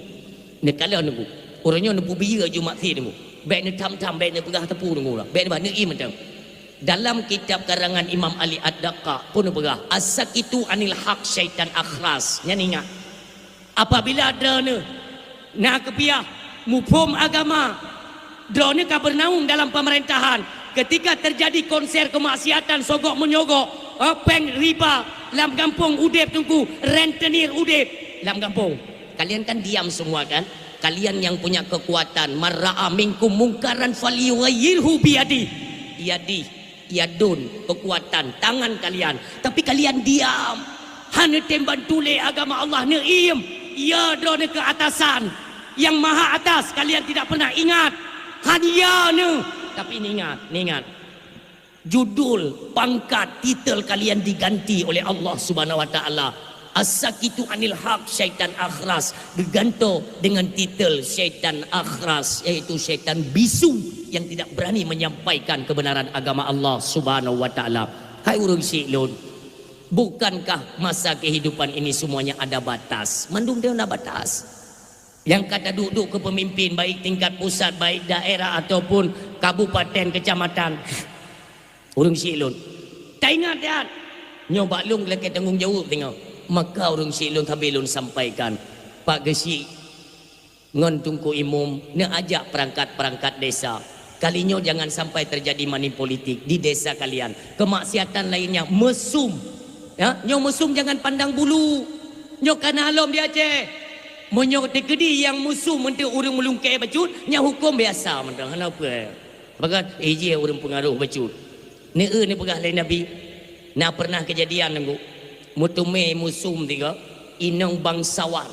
Neukalon teungku. Uroe nyoe neupeubiyeu ju maksiet teungku. Bék neutham-tham, bék neupeugah teupeu teungku lah. Bék neuba neuiem mantong. Dalam kitab karangan Imam Ali Ad-Daqqaq pun neupeugah, "As-sakitu anil haq syaitan akhras." Nyan ingat. Apabila droeneuh na keupiah muphom agama, droeneuh ka beunaung dalam pemerintahan, ketika terjadi konser keumaksiatan sogok meunyogok, eh, péng riba lam gampông udeb teungku, rentenir udeb lam gampông. Kalian kan diam semua kan? Kalian yang punya kekuatan, "Man ra'a minkum mungkaran falyughayyirhu biyadih." Yadih. Yadun, kekuatan tangan kalian, tapi kalian diam. Hana tem bantu lé agama Allah, neuiem. Ya droeneuh keu atasan, yang maha atas kalian tidak pernah ingat. Hanya neuh, tapi ingat, ingat. Judul, pangkat, titel kalian diganti oleh Allah Subhanahu wa Taala. As-sakitu anil haq syaitan akhras, geugantoe dengan titel syaitan akhras, yaitu syaitan bisu yang tidak berani menyampaikan kebenaran agama Allah Subhanahu wa Taala. Hai ureuëng syiek lôn, bukankah masa kehidupan ini semuanya ada batas? Mandum teuh na batas. Nyang ka taduek-duek keu pemimpin, baik tingkat pusat, baik daerah ataupun kabupaten, kecamatan. Ureuëng syiek lôn, taingat that, Nyoe bak lôn lakée tanggong jaweueb teungoh. Maka ureuëng syiek lôn sabe lôn sampaikan, Pak Geuchik ngon Teungku Imum neuajak peurangkat-peurangkat desa. Kali nyoe jangan sampai terjadi money politik di desa kalian. Kemaksiatan lainnya, mesum. Ya, nyoe mesum jangan pandang bulu. Nyoe kana lom di Aceh. Meunyoe teukeudi nyang mesum meunteuek ureuëng meulungkée bacut, nyan huköm biasa mantong, hana peue. Maka, eh, jih ureuëng peungaroh bacut. Neu-eu neupeugah lé Nabi, na pernah kejadian nunggu, meuteumé musum tiga, inong bangsawan.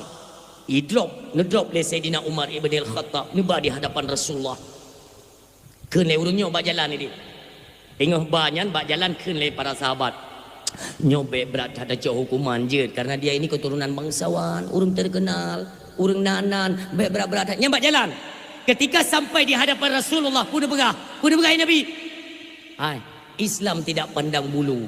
Idrop, neudrop lé Saidina Umar ibn Al-Khattab, neuba di hadapan Rasulullah. Kheun lé ureuëng nyoe bak jalan idéh. Teungoh ba nyan bak jalan kheun lé para sahabat, "Nyoe bék brat that tacok hukuman jeuet, karena dia ini keturunan bangsawan, ureuëng terkenal, ureuëng nan-nan, bék brat-brat that." Nyan bak jalan. Ketika sampai di hadapan Rasulullah, peue neupeugah? Peue neupeugah, "Ya Nabi, hai, Islam tidak pandang bulu.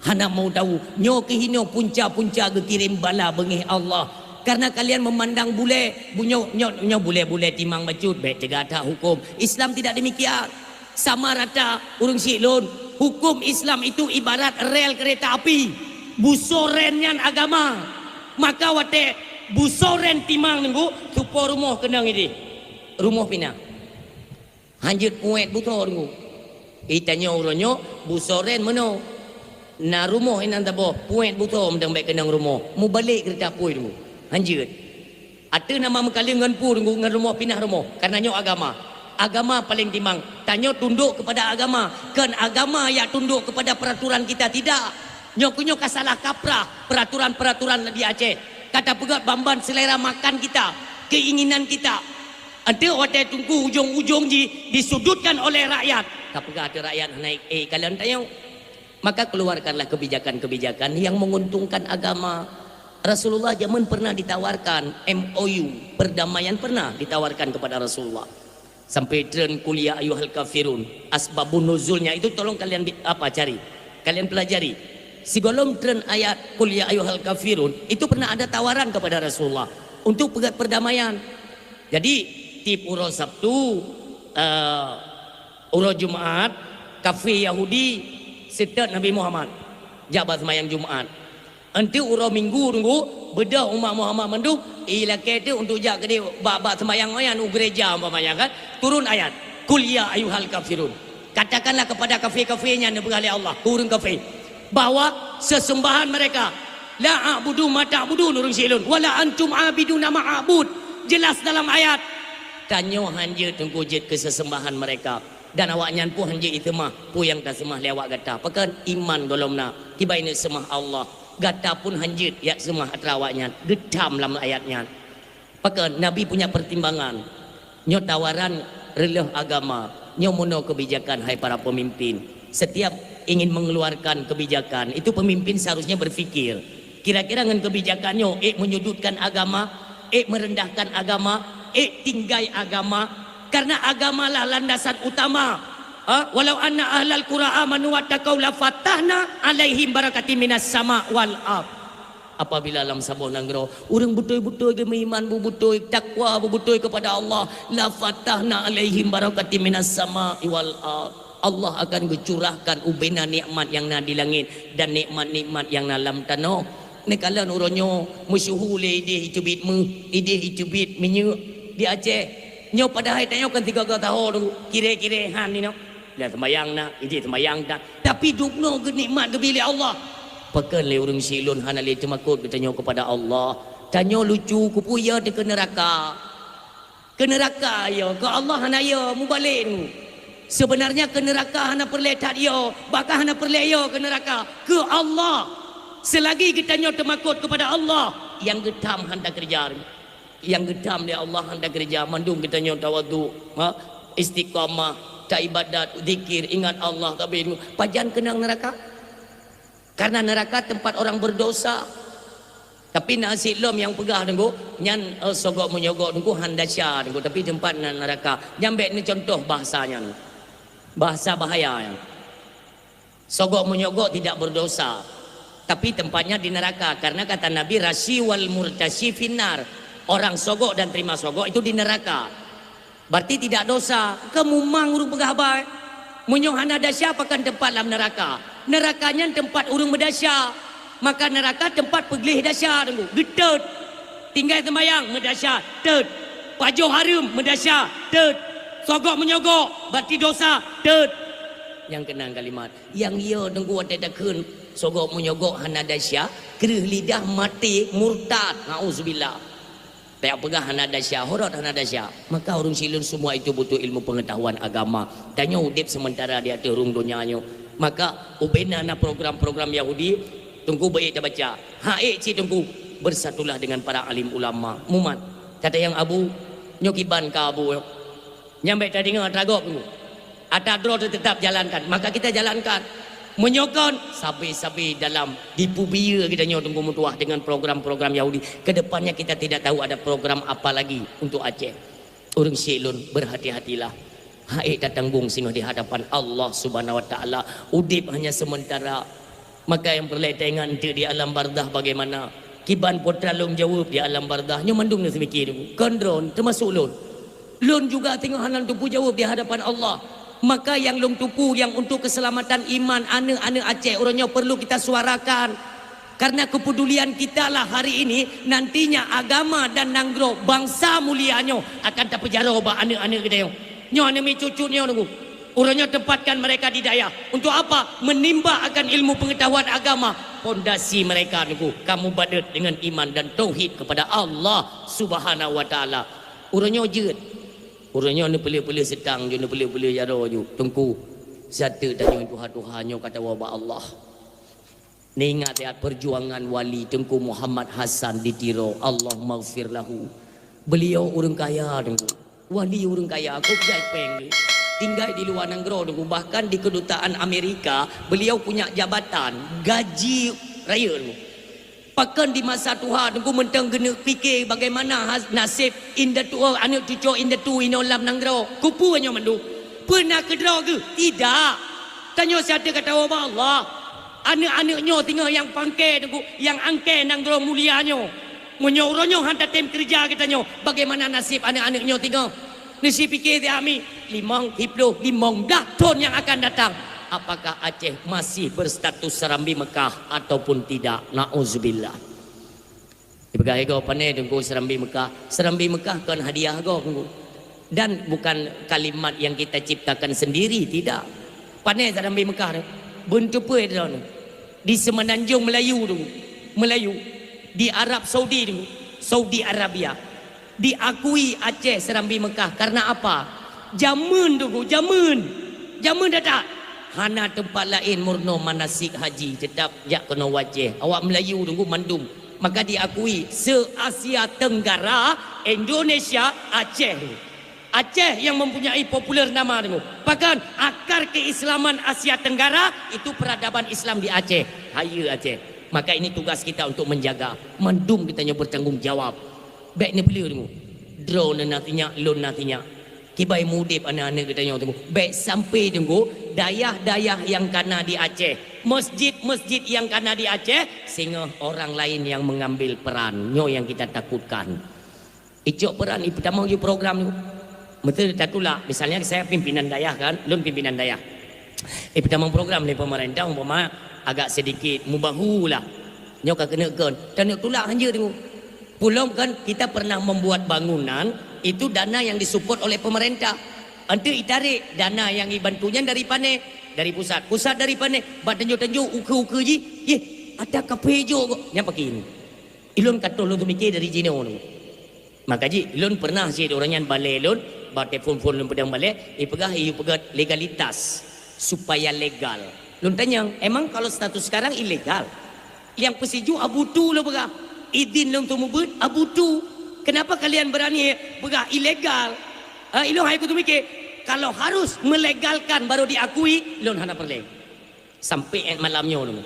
Hana mau tahu, nyoe keuh inoe punca-punca geukirém bala beungéh Allah. Karena kalian memandang bulée, bu-, nyoe, nyoe, nyoe bulée-bulée timang bacut, bék teuga that huköm. Islam tidak demikian." Sama rata ureuëng syiek lôn, huköm Islam itu ibarat rel kereta api. Busoe ren nyan agama. Maka watée busoe ren timang nunggu, tupo rumoh keunong idéh. Rumoh pinah. Hanjeuet puet busoe nunggu. Itanyoe uroe nyoe busoe ren meunoe. Na rumoh inan taboh, puet busoe mantong bék keunong rumoh. Mubalek kereta apui nunggu. Hanjeuet. Ateueh nama meukaleng ngon pu nunggu ngon rumoh pinah rumoh, karena nyoe agama. Agama paleng timang. Tanyoe tundok kepada agama, kon agama yang tundok kepada peraturan kita, tidak. Nyoe keuh nyoe ka salah kaprah peraturan-peraturan di Aceh. Ka tapeugét ban-ban selera makan kita, keinginan kita. Enteuk watée teungku ujong-ujong jih disudutkan oleh rakyat. Ka peugah ateueh rakyat hana, eh, kalon tanyoe. Maka keluarkanlah kebijakan-kebijakan yang menguntungkan agama. Rasulullah zaman pernah ditawarkan M O U, perdamaian pernah ditawarkan kepada Rasulullah. Sampai treun qul ya ayyuhal kafirun. Asbabun nuzulnya itu tolong kalian di, apa, cari. Kalian pelajari. Sigohlom treun ayat qul ya ayyuhal kafirun, itu pernah ada tawaran kepada Rasulullah untuk peugét perdamaian. Jadi, tiep uroe Sabtu, eh, uroe Jumat, kafé Yahudi seutôt Nabi Muhammad jak bak seumayang Jumat. Enteuk uroe Minggu teungku, beudôh umat Muhammad mandum, ilakée teuk untuk jak keudeh bak, bak seumayang nyan u gereja umpamanya kan. Turun ayat, "Qul ya ayyuhal kafirun." Katakanlah kepada kafé-kafé nyan, neupeugah lé Allah keu ureuëng kafé, bahwa sesembahan mereka, "La a'budu ma ta'budun," ureuëng syiek lôn, "wa la antum 'abiduna ma a'bud." Jelas dalam ayat, tanyoe hanjeuet teungku jeuet keu sesembahan mereka. Dan awaknyan pun hanjeuet jiseumah peue nyang taseumah lé awak gata. Pakon iman gohlom na, kiban ineuk seumah Allah. Gata pun hanjeuet jak seumah atra awaknyan. Geutham lam ayat nyan. Pakon Nabi punya pertimbangan. Nyoe tawaran reuloh agama. Nyoe meunoe kebijakan hai para pemimpin. Setiap ingin mengeluarkan kebijakan, itu pemimpin seharusnya berpikir, kira-kira ngon kebijakan nyoe ék menyudutkan agama, ék merendahkan agama, ék tinggai agama, karena agamalah landasan utama. Ha? "Walau anna ahlal qura amanu wattaqau lafatahna 'alaihim barakatim minas sama' wal ard." Apabila lam saboh nanggroe ureuëng beutôi-beutôi geumeuiman, beubeutôi takwa, beubeutôi kepada Allah, "lafatahna 'alaihim barakatim minas sama'i wal ard." Allah akan geucurahkan ubena nikmat nyang na di langét dan nikmat-nikmat nyang na lam tanoh. Neukalon uroe nyoe meusyeuhu lé idéh iteubiet méuh, idéh iteubiet minyeuk di Aceh. Nyoe padahai tanyoe kan tiga-tiga tahun kiré-kiré han inoe. Dah sembayang na, idéh sembayang na. Tapi dubnoe geunikmat geubri lé Allah. Pakon lé ureuëng syiek lôn hana lé teumakot geutanyoe kepada Allah. Tanyoe lucu, keupeue ya teuh keu neuraka. Keu neuraka ya, keu Allah hana ya, mubalek nu. Sebenarnya keu neuraka hana peureulée that ya, bahkan hana peureulée ya keu neuraka. Keu Allah. Selagi geutanyoe teumakot kepada Allah, nyang geutham han takeureuja. Nyang geutham lé Allah han takeureuja, mandum geutanyoe tawadhu, ha, istiqamah, taibadat, zikir, ingat Allah, tapi pajan keunong neuraka? Karena neraka tempat orang berdosa. Tapi na sit lom nyang peugah teungku, nyan, eh, sogok menyogok teungku han desya teungku, tapi tempat na-, neraka. Nyan bék neucontoh bahasa nyan. Bahasa bahaya nyan. Sogok menyogok tidak berdosa, tapi tempatnya di neraka. Karena kata Nabi, "Rasyi wal murtasyi finnar." Orang sogok dan terima sogok itu di neraka. Berarti tidak dosa. Keu mumang ureuëng peugah haba. Meunyoe hana desya, pakon tempat lam neraka. Neuraka nyan teumpat ureuëng meudasya. Maka neuraka teumpat peugleh dasya, Teungku. Geutot. Tinggai seumayang, meudasya, tot. Pajoh hareuem, meudasya, tot. Sogok meunyoe gok, bati dosa, tot. Nyang keunong kalimat. Nyang yo, Teungku, watée takheun sogok meunyoe gok hana dasya, kreueh lidah, maté, murtad. Nauzubillah. Tajak peugah hana dasya, horot hana dasya. Maka ureuëng sileuen, semua itu butuh ilmu pengetahuan agama. Tanyoe udeb sementara di ateueh rhueng donya nyoe. Maka ubena na program-program Yahudi, Teungku, beuék tabaca. Ha ék cit, Teungku, bersatulah dengan para alim ulama. Mumat. Kata nyang abu, nyoe kiban ka abu nyoe. Nyang bék tadeungoe atra gob, Teungku. Atra droe teuh teutap jalankan, maka kita jalankan. Meunyoe kon, sabe-sabe dalam dipeubiyeu geutanyoe, Teungku, meutuwah dengan program-program Yahudi. Kedepannya kita tidak tahu ada program apa lagi untuk Aceh. Ureuëng syik lôn, berhati-hatilah. Ha ék tatanggong singoh di hadapan Allah Subhanahu wa Taala. Udeb hanya sementara. Maka nyang peureulée taingat eunteuk di alam barzakh bagaimana? Kiban peue atra lôn jaweueb di alam barzakh? Nyoe mandum neuseumiké, Teungku. Kon droe, teumasok lôn. Lôn juga teungoh hana lôn teupeu jaweueb di hadapan Allah. Maka nyang lôn teupeu nyang untuk keselamatan iman aneuëk-aneuëk Aceh, uroe nyoe perlu kita suarakan. Karena kepedulian kita lah hari ini, nantinya agama dan nanggroe bansa mulia nyoe akan tapeujaroe bak aneuëk-aneuëk geutanyoe. Nyoe aneuëk miet cut-cut nyoe, Teungku. Uroe nyoe tempatkan mereka di dayah. Untuk apa? Menimba akan ilmu pengetahuan agama. Pondasi mereka, Teungku, ka mubadeuet dengan iman dan tauhid kepada Allah Subhanahu wa Taala. Uroe nyoe jeuet. Uroe nyoe neupeuleueh-peuleueh seutang ju, neupeuleueh-peuleueh jaroe ju. Teungku, sateuk tanyoe tuha-tuha nyoe ka tawoe bak Allah. Neuingat siat perjuangan Wali Teungku Muhammad Hasan di Tiro, Allahummaghfir lahu. Beliau ureuëng kaya, Teungku. Wali ureuëng kaya, kôb jai péng geuh. Tinggai di luwa nanggroe, Teungku. Bahkan di kedutaan Amerika, beliau punya jabatan, gaji rayeuk, Teungku. Pakon di masa tuha, Teungku, mantong geuneuk pike bagaimana has-, naseb indatu, aneuëk cucoe indatu inoe lam nanggroe. Keupeue nyoe mandum? Peue na keudroe geuh? Tidak. Tanyoe sateuk ka tawoe bak Allah. Aneuëk-aneuëk nyoe singoh nyang pangke, Teungku, nyang angke nanggroe mulia nyoe. Meunyoe uroe nyoe han tatem keureuja geutanyoe, bagaimana naseb aneuëk-aneuëk nyoe singoh? Neusipike siat mi, limong, siploh, limong blaih thon nyang akan datang. Apakah Aceh masih berstatus Serambi Mekah ataupun tidak? Nauzubillah. Dipeugah lé gob, "Pané, Teungku, Serambi Mekah?" Serambi Mekah kon hadiah gob, Teungku. Dan bukan kalimat yang kita ciptakan sendiri, tidak. Pané Serambi Mekah tu? Beuneuteupeu droeneuh. Di Semenanjung Melayu tu, Melayu. Di Arab Saudi tu, Saudi Arabia. Diakui Aceh Serambi Mekah. Karena apa? Jameun, Teungku, jameun. Jameun that-that. Hana teumpat laén meurunoe manasik haji, teutap jak keunoe u Aceh. Awak Melayu, Teungku, mandum. Maka diakui se-Asia Tenggara, Indonesia, Aceh. Aceh yang mempunyai populer nama, Teungku. Bahkan akar keislaman Asia Tenggara itu peradaban Islam di Aceh. Hayeue Aceh. Maka ini tugas kita untuk menjaga. Mandum geutanyoe bertanggung jawab. Bék neupeuleueh, Teungku. Droeneuh na sinyak, lôn na sinyak. Kiban mudeb aneuëk-aneuëk geutanyoe, Teungku. Bék sampai, Teungku, dayah-dayah nyang kana di Aceh, masjid-masjid nyang kana di Aceh, singoh orang lain yang mengambil peran. Nyoe nyang kita takutkan. Icok peran, ipeutamong ju program tu. Meusti tatulak, misalnya saya pimpinan dayah kan, lôn pimpinan dayah. Ipeutamong program lé pemerintah, umpama agak sedikit mubahu lah. Nyoe ka keuneuk kon, taneuk tulak hanjeuet, Teungku. Peulom kan kita pernah membuat bangunan, itu dana yang disupport oleh pemerintah. Eunteuk itarek dana nyang ibantu nyan dari pané, dari pusat. Pusat dari pané, bak tanjoh-tanjoh, ukeue-ukeue jih, yeh, ata kaphé jok kok. Nyan pakri. Ilôn ka troh lôn teumikir dari jinoe, Teungku. Maka jih, lôn pernah cit ureuëng nyan balée lôn, bak telepon phon lôn peudong balée, ipeugah, iyue peugah legalitas, supaya legal. Lôn tanyong, "Emang kalau status sekarang ilegal?" Nyang peusijuek abutu lôn peugah, "Idin lôn teumubuet abutu. Kenapa kalian berani peugah ilegal?" Ha, ilôn hai kuteumikir, kalau harus melegalkan baru diakui, lôn hana peureulée. Sampai 'et malam nyoe lôn,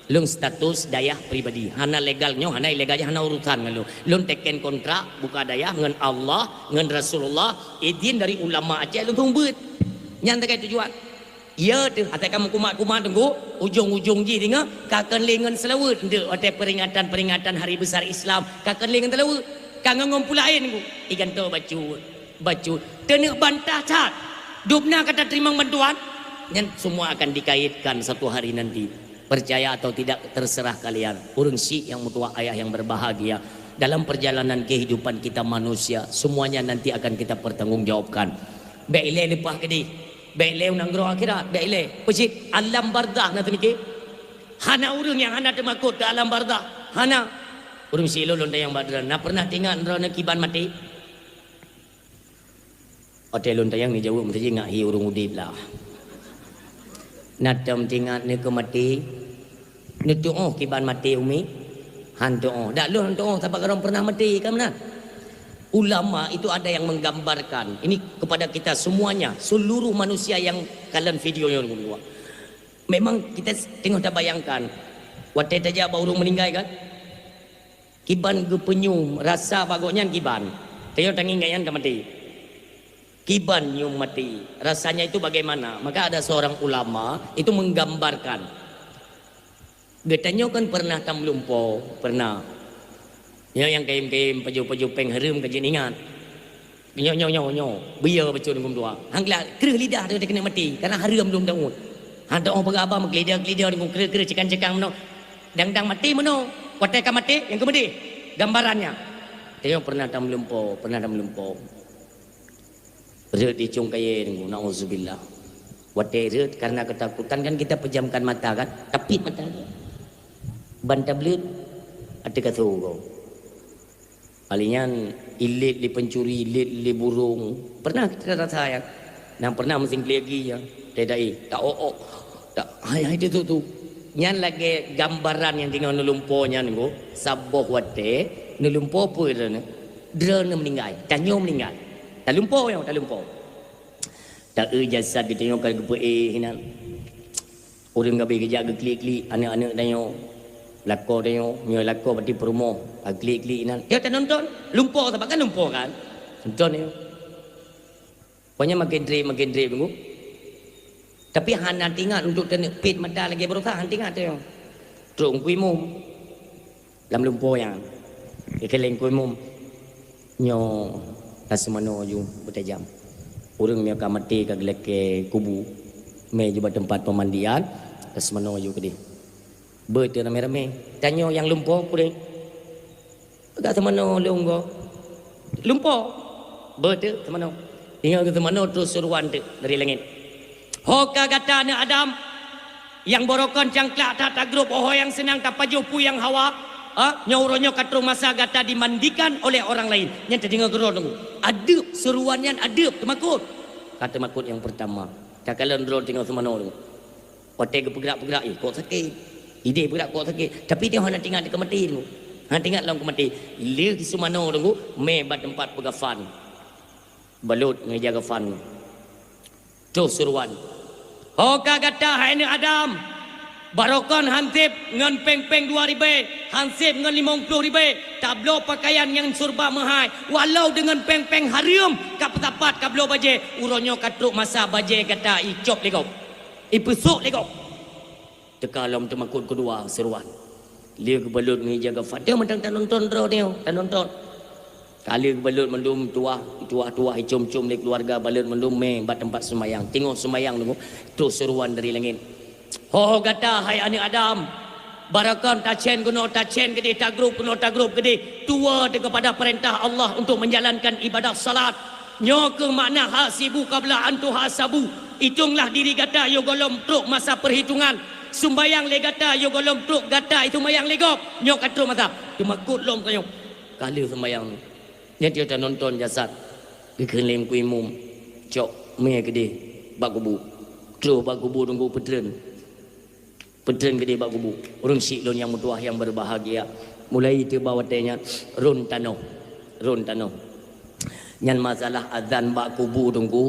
lôn status dayah pribadi. Hana legal nyoe, hana ilegal nyoe, hana urusan ngon lôn. Lôn teken kontrak buka dayah ngon Allah, ngon Rasulullah, idin dari ulama Aceh lôn teumubuet. Nyan sagai tujuan. Ya teuh, asai ka meukumat-kumat Teungku, ujong-ujong jih deungoe, ka kon lé ngon seulaweuet. Ndeuk, watée peringatan-peringatan hari besar Islam, ka kon lé ngon seulaweuet. Ka ngon-ngon peue laén Teungku. Igantoe bacut, bacut. Taneuk bantah that. Dubna ka tateurimong bantuan. Nyan semua akan dikaitkan satu hari nanti. Percaya atau tidak, terserah kalian. Ureuëng syiek nyang meutuah, ayah yang berbahagia, dalam perjalanan kehidupan kita manusia, semuanya nanti akan kita pertanggungjawabkan. Bék ilée leupah keudeh. Bék ilée u nanggroe akhirat. Bék ilée. Peue cit, alam barzakh na teumikir. Hana ureuëng nyang hana teumakot keu alam barzakh. Hana. Ureuëng syiek lôn tanyong bak droeneuh, na pernah teuingat droeneuh kiban maté? Watée lôn tanyong neujaweueb meusaji ngat hi ureuëng udeb lah. Na tom teuingat neukeu maté? Neutuoh kiban maté umi? Han tuoh. Dak lôn han tuoh, sabab kareuna pernah maté, kan meunan? Ulama itu ada yang menggambarkan. Ini kepada kita semuanya, seluruh manusia yang kalon video nyoe. Memang kita teungoh tabayangkan, watée tajak bak ureuëng meuninggai kan? Kiban geupeunyum rasa bak gobnyan kiban. Tanyoe tangieng gobnyan ka maté. Kiban nyum maté. Rasanya itu bagaimana? Maka ada seorang ulama itu menggambarkan. Geutanyoe kan pernah tameulumpo, pernah. Nyoe nyang kayém-kayém pajoh-pajoh péng hareuem ka jeuet ingat. Nyoe, nyoe, nyoe, nyoe. Biyeu bacut Teungku meutuah. Han gleh kreueh lidah teuh keuneuk maté, karena hareuem lom daun. Han tuoh peugah haba meukeulida-keulida Teungku, kreueh-kreueh, cekang-cekang meunoe. Dang-dang maté meunoe. Watée ka maté, nyang keu meudeh. Gambarannya. Tanyoe pernah tameulumpo, pernah tameulumpo. Rhot di cong kayée Teungku, nauzubillah. Watée rhot karena ketakutan kan kita pejamkan mata kan, tapit mata. Ban tableuet ateueh kasô goe. Palinyan ilét lé pencuri, ilét lé burung. Pernah kita rasa ya? Nyang pernah meusingkli lagi ya? Tedai, tak ôk-ôk. Tak, hai, hai, tu, tu, tu. Nyan lagée gambaran nyang teungoh neulumpo nyan Teungku. Saboh watée neulumpo peue droeneuh? Droeneuh meuninggai, tanyoe meuninggai. Talumpo nyoe, talumpo. Ta-eu jasad geutanyoe ka geupeuéh inan. Ureuëng gabe geujak geuklik-klik aneuëk-aneuëk tanyoe, lakoe tanyoe, nyoe lakoe berarti peurumoh, ka klik-klik inan. Ya tanonton, lumpo sabab kan lumpo kan? Nonton nyoe. Pokoknya makin treb, makin treb Teungku. Tapi hana teuingat untuk taneuk pet mata lagée baroesa, hana teuingat tanyoe. Trok Teungku Imum. Lam lumpo nyan. Geukheun lé Teungku Imum, nyoe taseumanoe ju beutajam. Ureuëng nyoe ka maté ka geulakée kubu. Mé ju bak teumpat peumandian, taseumanoe ju keudeh. Beuteuk ramé-ramé. Tanyoe nyang lumpo peue? Ka seumanoe lôn goe. Lumpo. Beuteuk seumanoe. Ingat keu seumanoe terus seruan teuk dari langét. Ho ka gata aneuëk Adam, nyang barokon cangklak that tagrôp, ho nyang seunang tapajoh peue nyang hawa, ha? Nyoe uroe nyoe ka troh masa gata dimandikan oleh orang lain. Nyan teudeungoe keudroe Teungku. Adeueb, seruan nyan adeueb, teumakot. Ka teumakot nyang peurtama. Takalon droe teungoh seumanoe Teungku. Watée geupeugrak-peugrak, eh, kok sakét. Idéh peugrak kok sakét. Tapi dia hana teuingat keu maté Teungku. Hana teuingat lom keu maté. Lheueh seumanoe Teungku, mé bak teumpat peugafan. Balot ngon ija gafan. Troh seruan. Ho ka gata hai aneuëk Adam, barokon hanseb ngon péng-péng dua ribée, hanseb ngon limong ploh ribée, tabloe peukayan nyang seureuba meuhai, walau deungon péng-péng hareuem ka peusapat kabloe bajée, uroe nyoe ka trok masa bajée gata icop lé gob, ipeusok lé gob. Teuka lom teumakot keudua seruan. Lheueh geubalot ngon ija gafan. Dia mantong tanonton droe dia, tanonton. Ka lheueh geubalot mandum tuah, tuah-tuah icom-com lé keuluwarga, balot mandum mé bak teumpat seumayang. Teungoh seumayang Teungku, troh seruan dari langét. Ho gata hai aneuëk Adam, barokon tacén keunoe tacén keudeh, tagrôp keunoe tagrôp keudeh, tuwoe teuh keupada peurintah Allah untuk menjalankan ibadah salat. Nyoe kheueh makna hasibu qabla an tuhasabu. Itonglah diri gata yoh gohlom trok masa peuhitongan. Sumbayang lé gata yoh gohlom trok gata sumbayang lé gob. Nyoe ka trok masa. Teumakot lom tanyoe. Ka lheueh sumbayang. Nyan dia tanonton jasad. Geukheun lé Teungku Imum. Cok mé keudeh bak kubu. Troh bak kubu Teungku peutreun. Peutreun keudeh bak kubu. Ureuëng syiek lôn nyang meutuwah nyang berbahagia. Mulai teuma watée nyan rhon tanoh. Rhon tanoh. Nyan masalah azan bak kubu Teungku.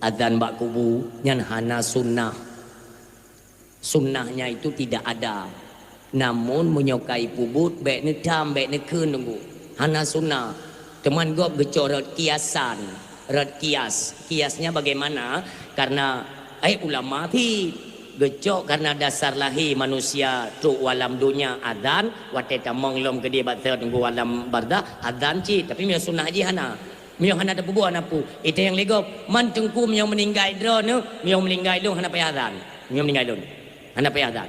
Azan bak kubu nyan hana sunnah. Sunnahnya itu tidak ada. Namun meunyoe ka ipeubuet, bék neutam, bék neukheun Teungku. Hana sunnah. Teuma gob geucok rot kiasan. Rot kias. Kiasnya bagaimana? Karena, eh, ulama pih geucok karena dasar lahé manusia trok u alam donya azan, watée tamong lom keudeh bak teungku alam barzakh, azan cit, tapi meunyoe sunnah jih hana. Meunyoe hana tapeubuet hana peue. Itanyong lé gob, man teungku meunyoe meuninggai droeneuh, meunyoe meuninggai lôn hana payah azan. Meunyoe meuninggai lôn, hana payah azan.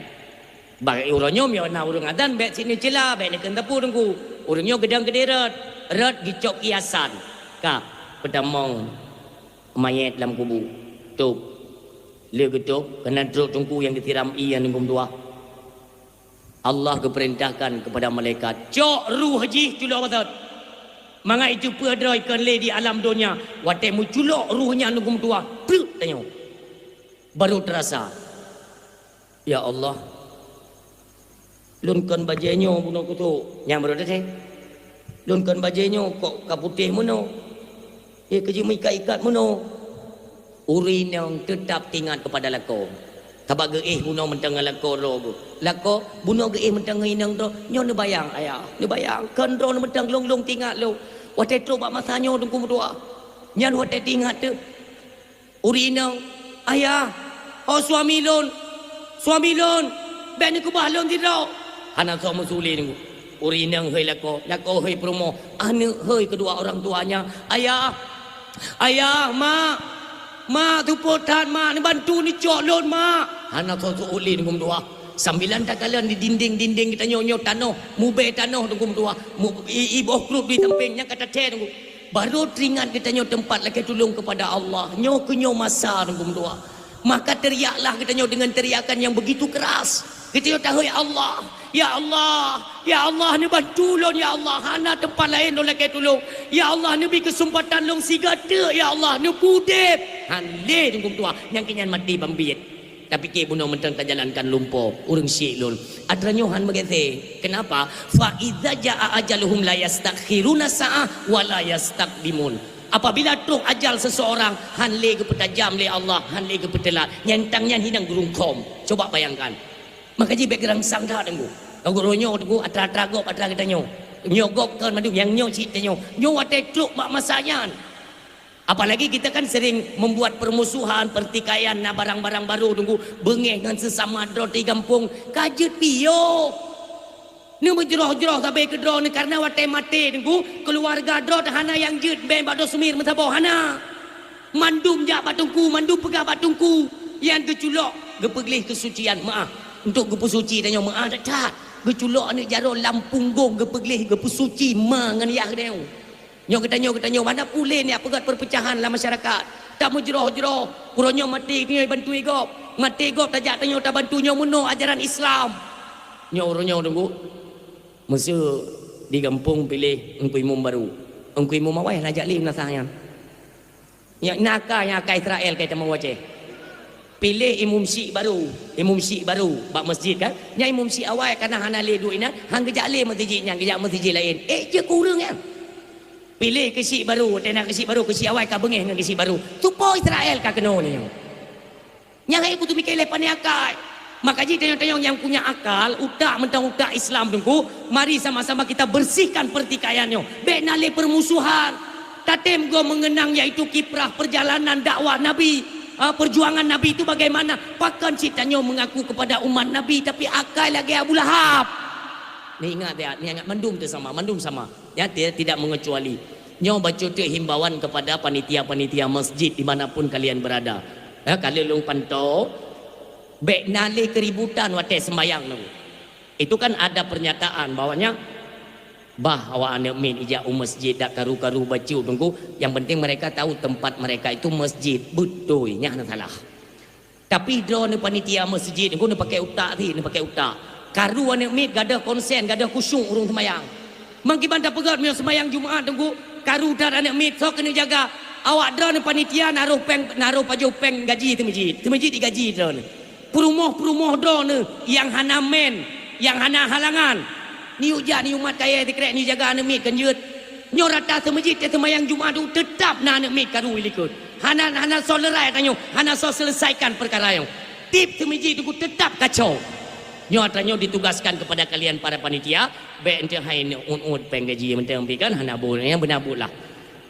Bak uroe nyoe meunyoe na ureuëng azan, bék cit neucela, bék neukheun sapeue teungku. Ureuëng nyoe geudong keudeh rot, rot geucok kiasan. Ka, peutamong manyét lam kubu. Tôb. Lé geutôb, keunan trok teungku nyang geusiram ié ngon geumeudua. Allah geupeurintahkan keupada malaikat, "Cok ruh jih culok batot." Mangat jiteupeue droe ikheun lé di alam donya, watée meuculok ruh nyan ngon geumeudua, treuk tanyoe. Baru teurasa, "Ya Allah, lôn kon bajée nyoe bunoe kusok." Nyang baru teuntée. "Lôn kon bajée nyoe kok ka putéh meunoe. Éh, keujeuet meuikat-ikat meunoe." Ureuëng inong teutab teuingat keupada lakoe. Sabab geuéh bunoe mantong ngon lakoe droe geuh. Lakoe bunoe geuéh mantong ngon inong droe. Nyoe neubayang, ayah. Neubayang, kon droe mantong lôn-lôn teuingat lôn. Watée trok bak masa nyoe teungku meutuah. Nyan watée teuingat teuh. Ureuëng inong, "Ayah, ho suami lôn, suami lôn, bék neukeubah lôn sidroe." Hana soe meusu lé teungku. Ureuëng inong hôi lakoe, lakoe hôi peurumoh, aneuëk hôi keudua orang tuanya, "Ayah, ayah, mak, mak, tupot that mak, neubantu neucok lôn mak." Hana soe seuôt lé teungku meutuah. Sambilan takalon di dinding-dinding geutanyoe nyoe tanoh, mubée tanoh teungku meutuah. Mu-, i-, iboh kruet di sampéng nyang ka tathée teungku. Barô teuingat geutanyoe teumpat lakée tulông keupada Allah. Nyoe keuh nyoe masa teungku meutuah. Maka teriaklah geutanyoe deungon teriakan nyang begitu keras. Geutanyoe tahôi, "Ya Allah, ya Allah, ya Allah, neubantu lôn ya Allah. Hana teumpat laén lôn lakée tulông. Ya Allah, neubi keuseumpatan lôn siga teuk ya Allah, neupeudeb." Han lé teungku meutuah, nyang keu nyan maté bambiet. Tapiké bunoe mantong tajalankan lumpoe, ureuëng syik lôn. Atra nyoe han meugaséh. Kenapa? "Fa iza jaa ajaluhum la yastakhiruna sa'ah wa la yastaqdimun." Apabila trok ajal seseorang, han lé geupeutajam lé Allah, han lé geupeuteulat. Nyan tang nyan hinan geurungkhom. Coba bayangkan. Maka jih bék geurangsang that teungku. Ka geuroe nyoe teungku atra-atra gob atra geutanyoe. Nyoe gob kon mandum nyang nyoe cit tanyoe. Nyoe watée trok bak masa nyan. Apalagi kita kan sering membuat permusuhan, pertikaian, na barang-barang barô teungku, beungéh ngon seusama droe di gampông, ka jeuet piôh. Neumeujroh-jroh sabe keu droe nyoe karena watée maté teungku, keuluwarga droe hana nyang jeuet bée bak droe seumir meusaboh, hana. Mandum jak bak teungku, mandum peugah bak teungku. Nyang geuculok, geupeugleh keusucian, meuáh. Untuk geupeusuci tanyoe meuáh that-that. Geuculok aneuëk jaroe lam punggong geupeugleh, geupeusuci ma ngon yah geutanyoe. Nyoe geutanyoe, geutanyoe, hana peureulée neupeugét peurpeucahan lam masyarakat. Tameujroh-jroh, uroe nyoe maté nyoe bantui gob. Maté gob tajak tanyoe tabantu nyoe meunoe ajaran Islam. Nyoe uroe nyoe teungku. Meuseu di gampông piléh Teungku Imum barô. Teungku Imum awai hana jak lé meunasah nyan. Nyan na ka, nyan ka Israel ka teumeuwoe Aceh. Piléh imum syik barô, imum syik barô bak masjid kan. Nyan imum syik awai kana hana lé duek inan, han geujak lé meuseujid nyan, geujak meuseujid laén. Ék jeuet keu ureuëng nyan. Piléh keusyik barô, watée na keusyik barô, keusyik awai ka beungéh ngon keusyik barô. Tupo Israel ka keunoe nyoe. Nyang hai kutu miké lé pané akai. Maka jih tanyong-tanyong nyang punya akal, utak mantong utak Islam teungku, mari sama-sama kita bersihkan pertikaian nyoe. Bék na lé permusuhan. Tatem go mengenang yaitu kiprah perjalanan dakwah Nabi. Ah, perjuangan Nabi itu bagaimana? Pakon cit tanyoe mengaku kepada umat Nabi tapi akai lagée Abu Lahab. Ni ingat ya, ni ingat mandum tu sama, mandum sama. Ya, tidak mengecuali. Nyoe bacut teuk himbauan kepada panitia-panitia masjid di mana pun kalian berada. Ya, ka lheueh lôn pantau, bék na lé keributan watée sembahyang tu. Itu kan ada pernyataan bahwanya, bah awak aneuk miet ijak u masjid dak karu-karu bacut teungku, yang penting mereka tahu tempat mereka itu masjid. Beutôi, nyan hana salah. Tapi droeneuh panitia masjid, teungku neupaké utak sit, neupaké utak. Karu aneuk miet gadôh konsen, gadôh khusyuk ureuëng sembahyang. Meukiban tapeugét meunyoe sembahyang Jumat teungku, karu that aneuk miet, soe keuneuk jaga? Awak droeneuh panitia naroh péng, naroh pajoh péng gaji teumeujid. Teumeujid digaji droeneuh. Peurumoh-peurumoh droeneuh nyang hana men, nyang hana halangan. Neuyue jak, neuyue mat kayée sikrek, neuyue jaga aneuk miet kan jeuet. Nyoe rata seumeujid teuh seumayang Jumat tu teutab na aneuk miet karu i likot. Hana, hana soe leurai tanyoe, hana soe selesaikan peukara nyoe. Tieb seumeujid tu teutab kacau. Nyoe tanyoe ditugaskan kepada kalian para panitia, bék enteuk hai neuk uet-uet péng gaji mantong pih kan hana buet, nyang beuna buet lah.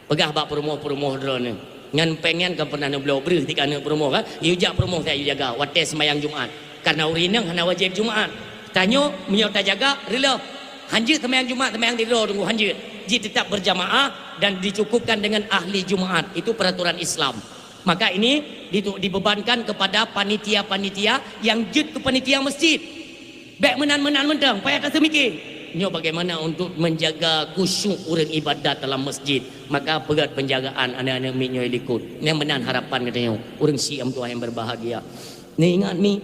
Peugah bak peurumoh-peurumoh droeneuh. Ngon péng nyan ka pernah neubloe breuh tika aneuk peurumoh kan? Yue jak peurumoh siat yue jaga watée seumayang Jumat. Karena ureuëng inong hana wajéb Jumat. Tanyoe meunyoe tajaga reuloh. Hanjeuet seumayang Jumat, seumayang di droe teungku hanjeuet. Jih teutab berjamaah, Dan dicukupkan dengan ahli Jumaat. Itu peraturan Islam. Maka ini ditu-, dibebankan kepada panitia-panitia yang jeuet keu panitia masjid. Bék meunan-meunan mantong, payah taseumike. Nyoe bagaimana untuk menjaga khusyuk ureuëng ibadat dalam masjid. Maka peugét penjagaan aneuk-aneuk miet nyoe likot. Nyang meunan harapan geutanyoe. Ureuëng syiek meutuah yang berbahagia. Neuingat mi,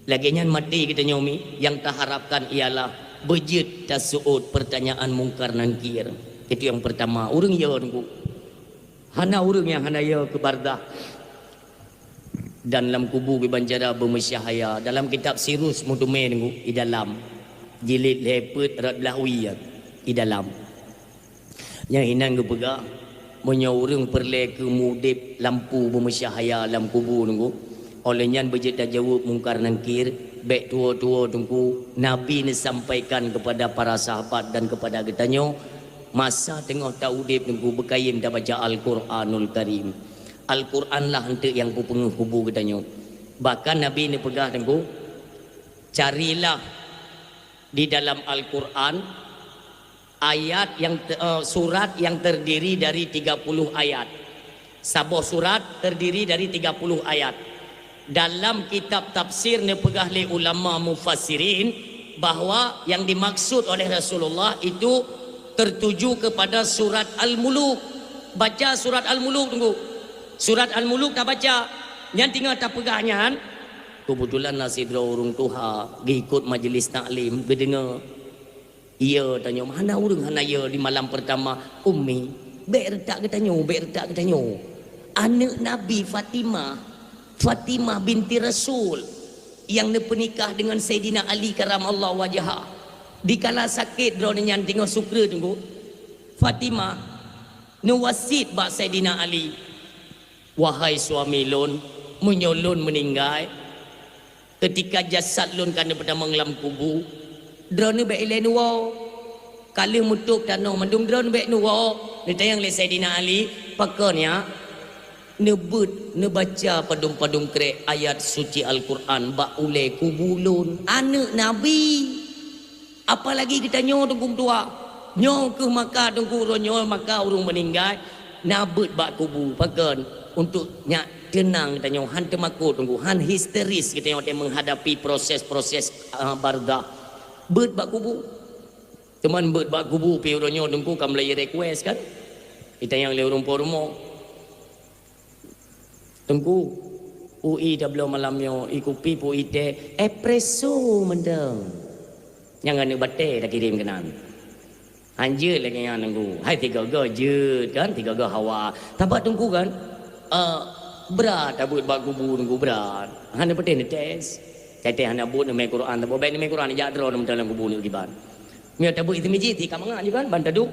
lagée nyan maté geutanyoe mi, nyang taharapkan ialah beujeuet taseuôt pertanyaan Mungkar Nangkir. Itu yang pertama, ureuëng yo teungku. Hana ureuëng nyang hana yo keu bardah. Dan lam kubu kiban cara beumeusyahaya. Dalam kitab Sirus Mutume teungku, i dalam. Jilid lhée peuet rot blaih wie, i dalam. Nyang hinan geupeugah, meunyoe ureuëng peureulée keu meuudeb lampu beumeusyahaya lam kubu teungku, óh lheueh nyan beujeuet tajaweueb Mungkar Nangkir, bék tuwo-tuwo teungku, Nabi neusampaikan keupada para sahabat dan keupada geutanyoe, masa teungoh taudeb teungku beukayém tabaca Al-Quranul Karim. Al-Quran lah eunteuk nyang peupeungeuh kubu geutanyoe. Bahkan Nabi neupeugah teungku, carilah di dalam Al-Quran ayat yang te-, eh, surat yang terdiri dari tiga puluh ayat. Saboh surat terdiri dari tiga puluh ayat. Dalam kitab tafsir neupeugah lé ulama mufassirin bahwa yang dimaksud oleh Rasulullah itu tertuju kepada surat Al-Muluk. Baca surat Al-Muluk teungku. Surat Al-Muluk tabaca. Nyan teungoh tapeugah nyan, keubeutulan na sidroe ureuëng tuha geuikot majeulis taklim, geudeungoe. Iya tanyoe, hana ureuëng hana iya di malam pertama, "Ummi, bék reutak geutanyoe, bék reutak geutanyoe. Aneuk Nabi Fatimah, Fatimah binti Rasul, nyang neupeunikah deungon Saidina Ali karamallahu wajha. Dikala sakét droeneuh nyan teungoh sukre teungku, Fatimah neuwasiet bak Saidina Ali, 'Wahai suami lôn, meunyoe lôn meuninggai, keutika jasad lôn ka neupeutamong lam kubu, droeneuh bék ilée neuwoe. Ka lheueh meutôb tanoh mandum, droeneuh bék neuwoe.' Neutanyong lé Saidina Ali, 'Pakon nyak?' Neubeuet, neubaca padum-padum krek ayat suci Al-Quran bak ulée kubu lôn. Aneuk Nabi! Apalagi geutanyoe teungku meutuah. Nyoe keuh maka teungku uroe nyoe maka ureuëng meuninggai na beuet bak kubu. Pakon? Untuk nyak teunang geutanyoe, han teumakot teungku, han histeris geutanyoe watée menghadapi proses-proses, ah, barzakh. Beuet bak kubu. Teuma beuet bak kubu pih uroe nyoe teungku ka mulai request kan? Itanyong lé ureuëng po rumoh. Teungku, ui tabloe malam nyoe, ikupi pu itée, espresso mantong. Nyang aneuk batée takirém keunan. Hanjeuet lagée nyan teungku. Hai tiga-tiga jeuet kan, tiga-tiga hawa. Tabat teungku kan, eh, brat tabeuet bak kubu teungku brat. Hana peudeh neutes. Katé hana buet neumé Quran, tabôh bék neumé Quran, jak droe neumeudalam kubu neukiban. Meunyoe tabeuet itu miji, ti ka mangat juga kan, ban taduek.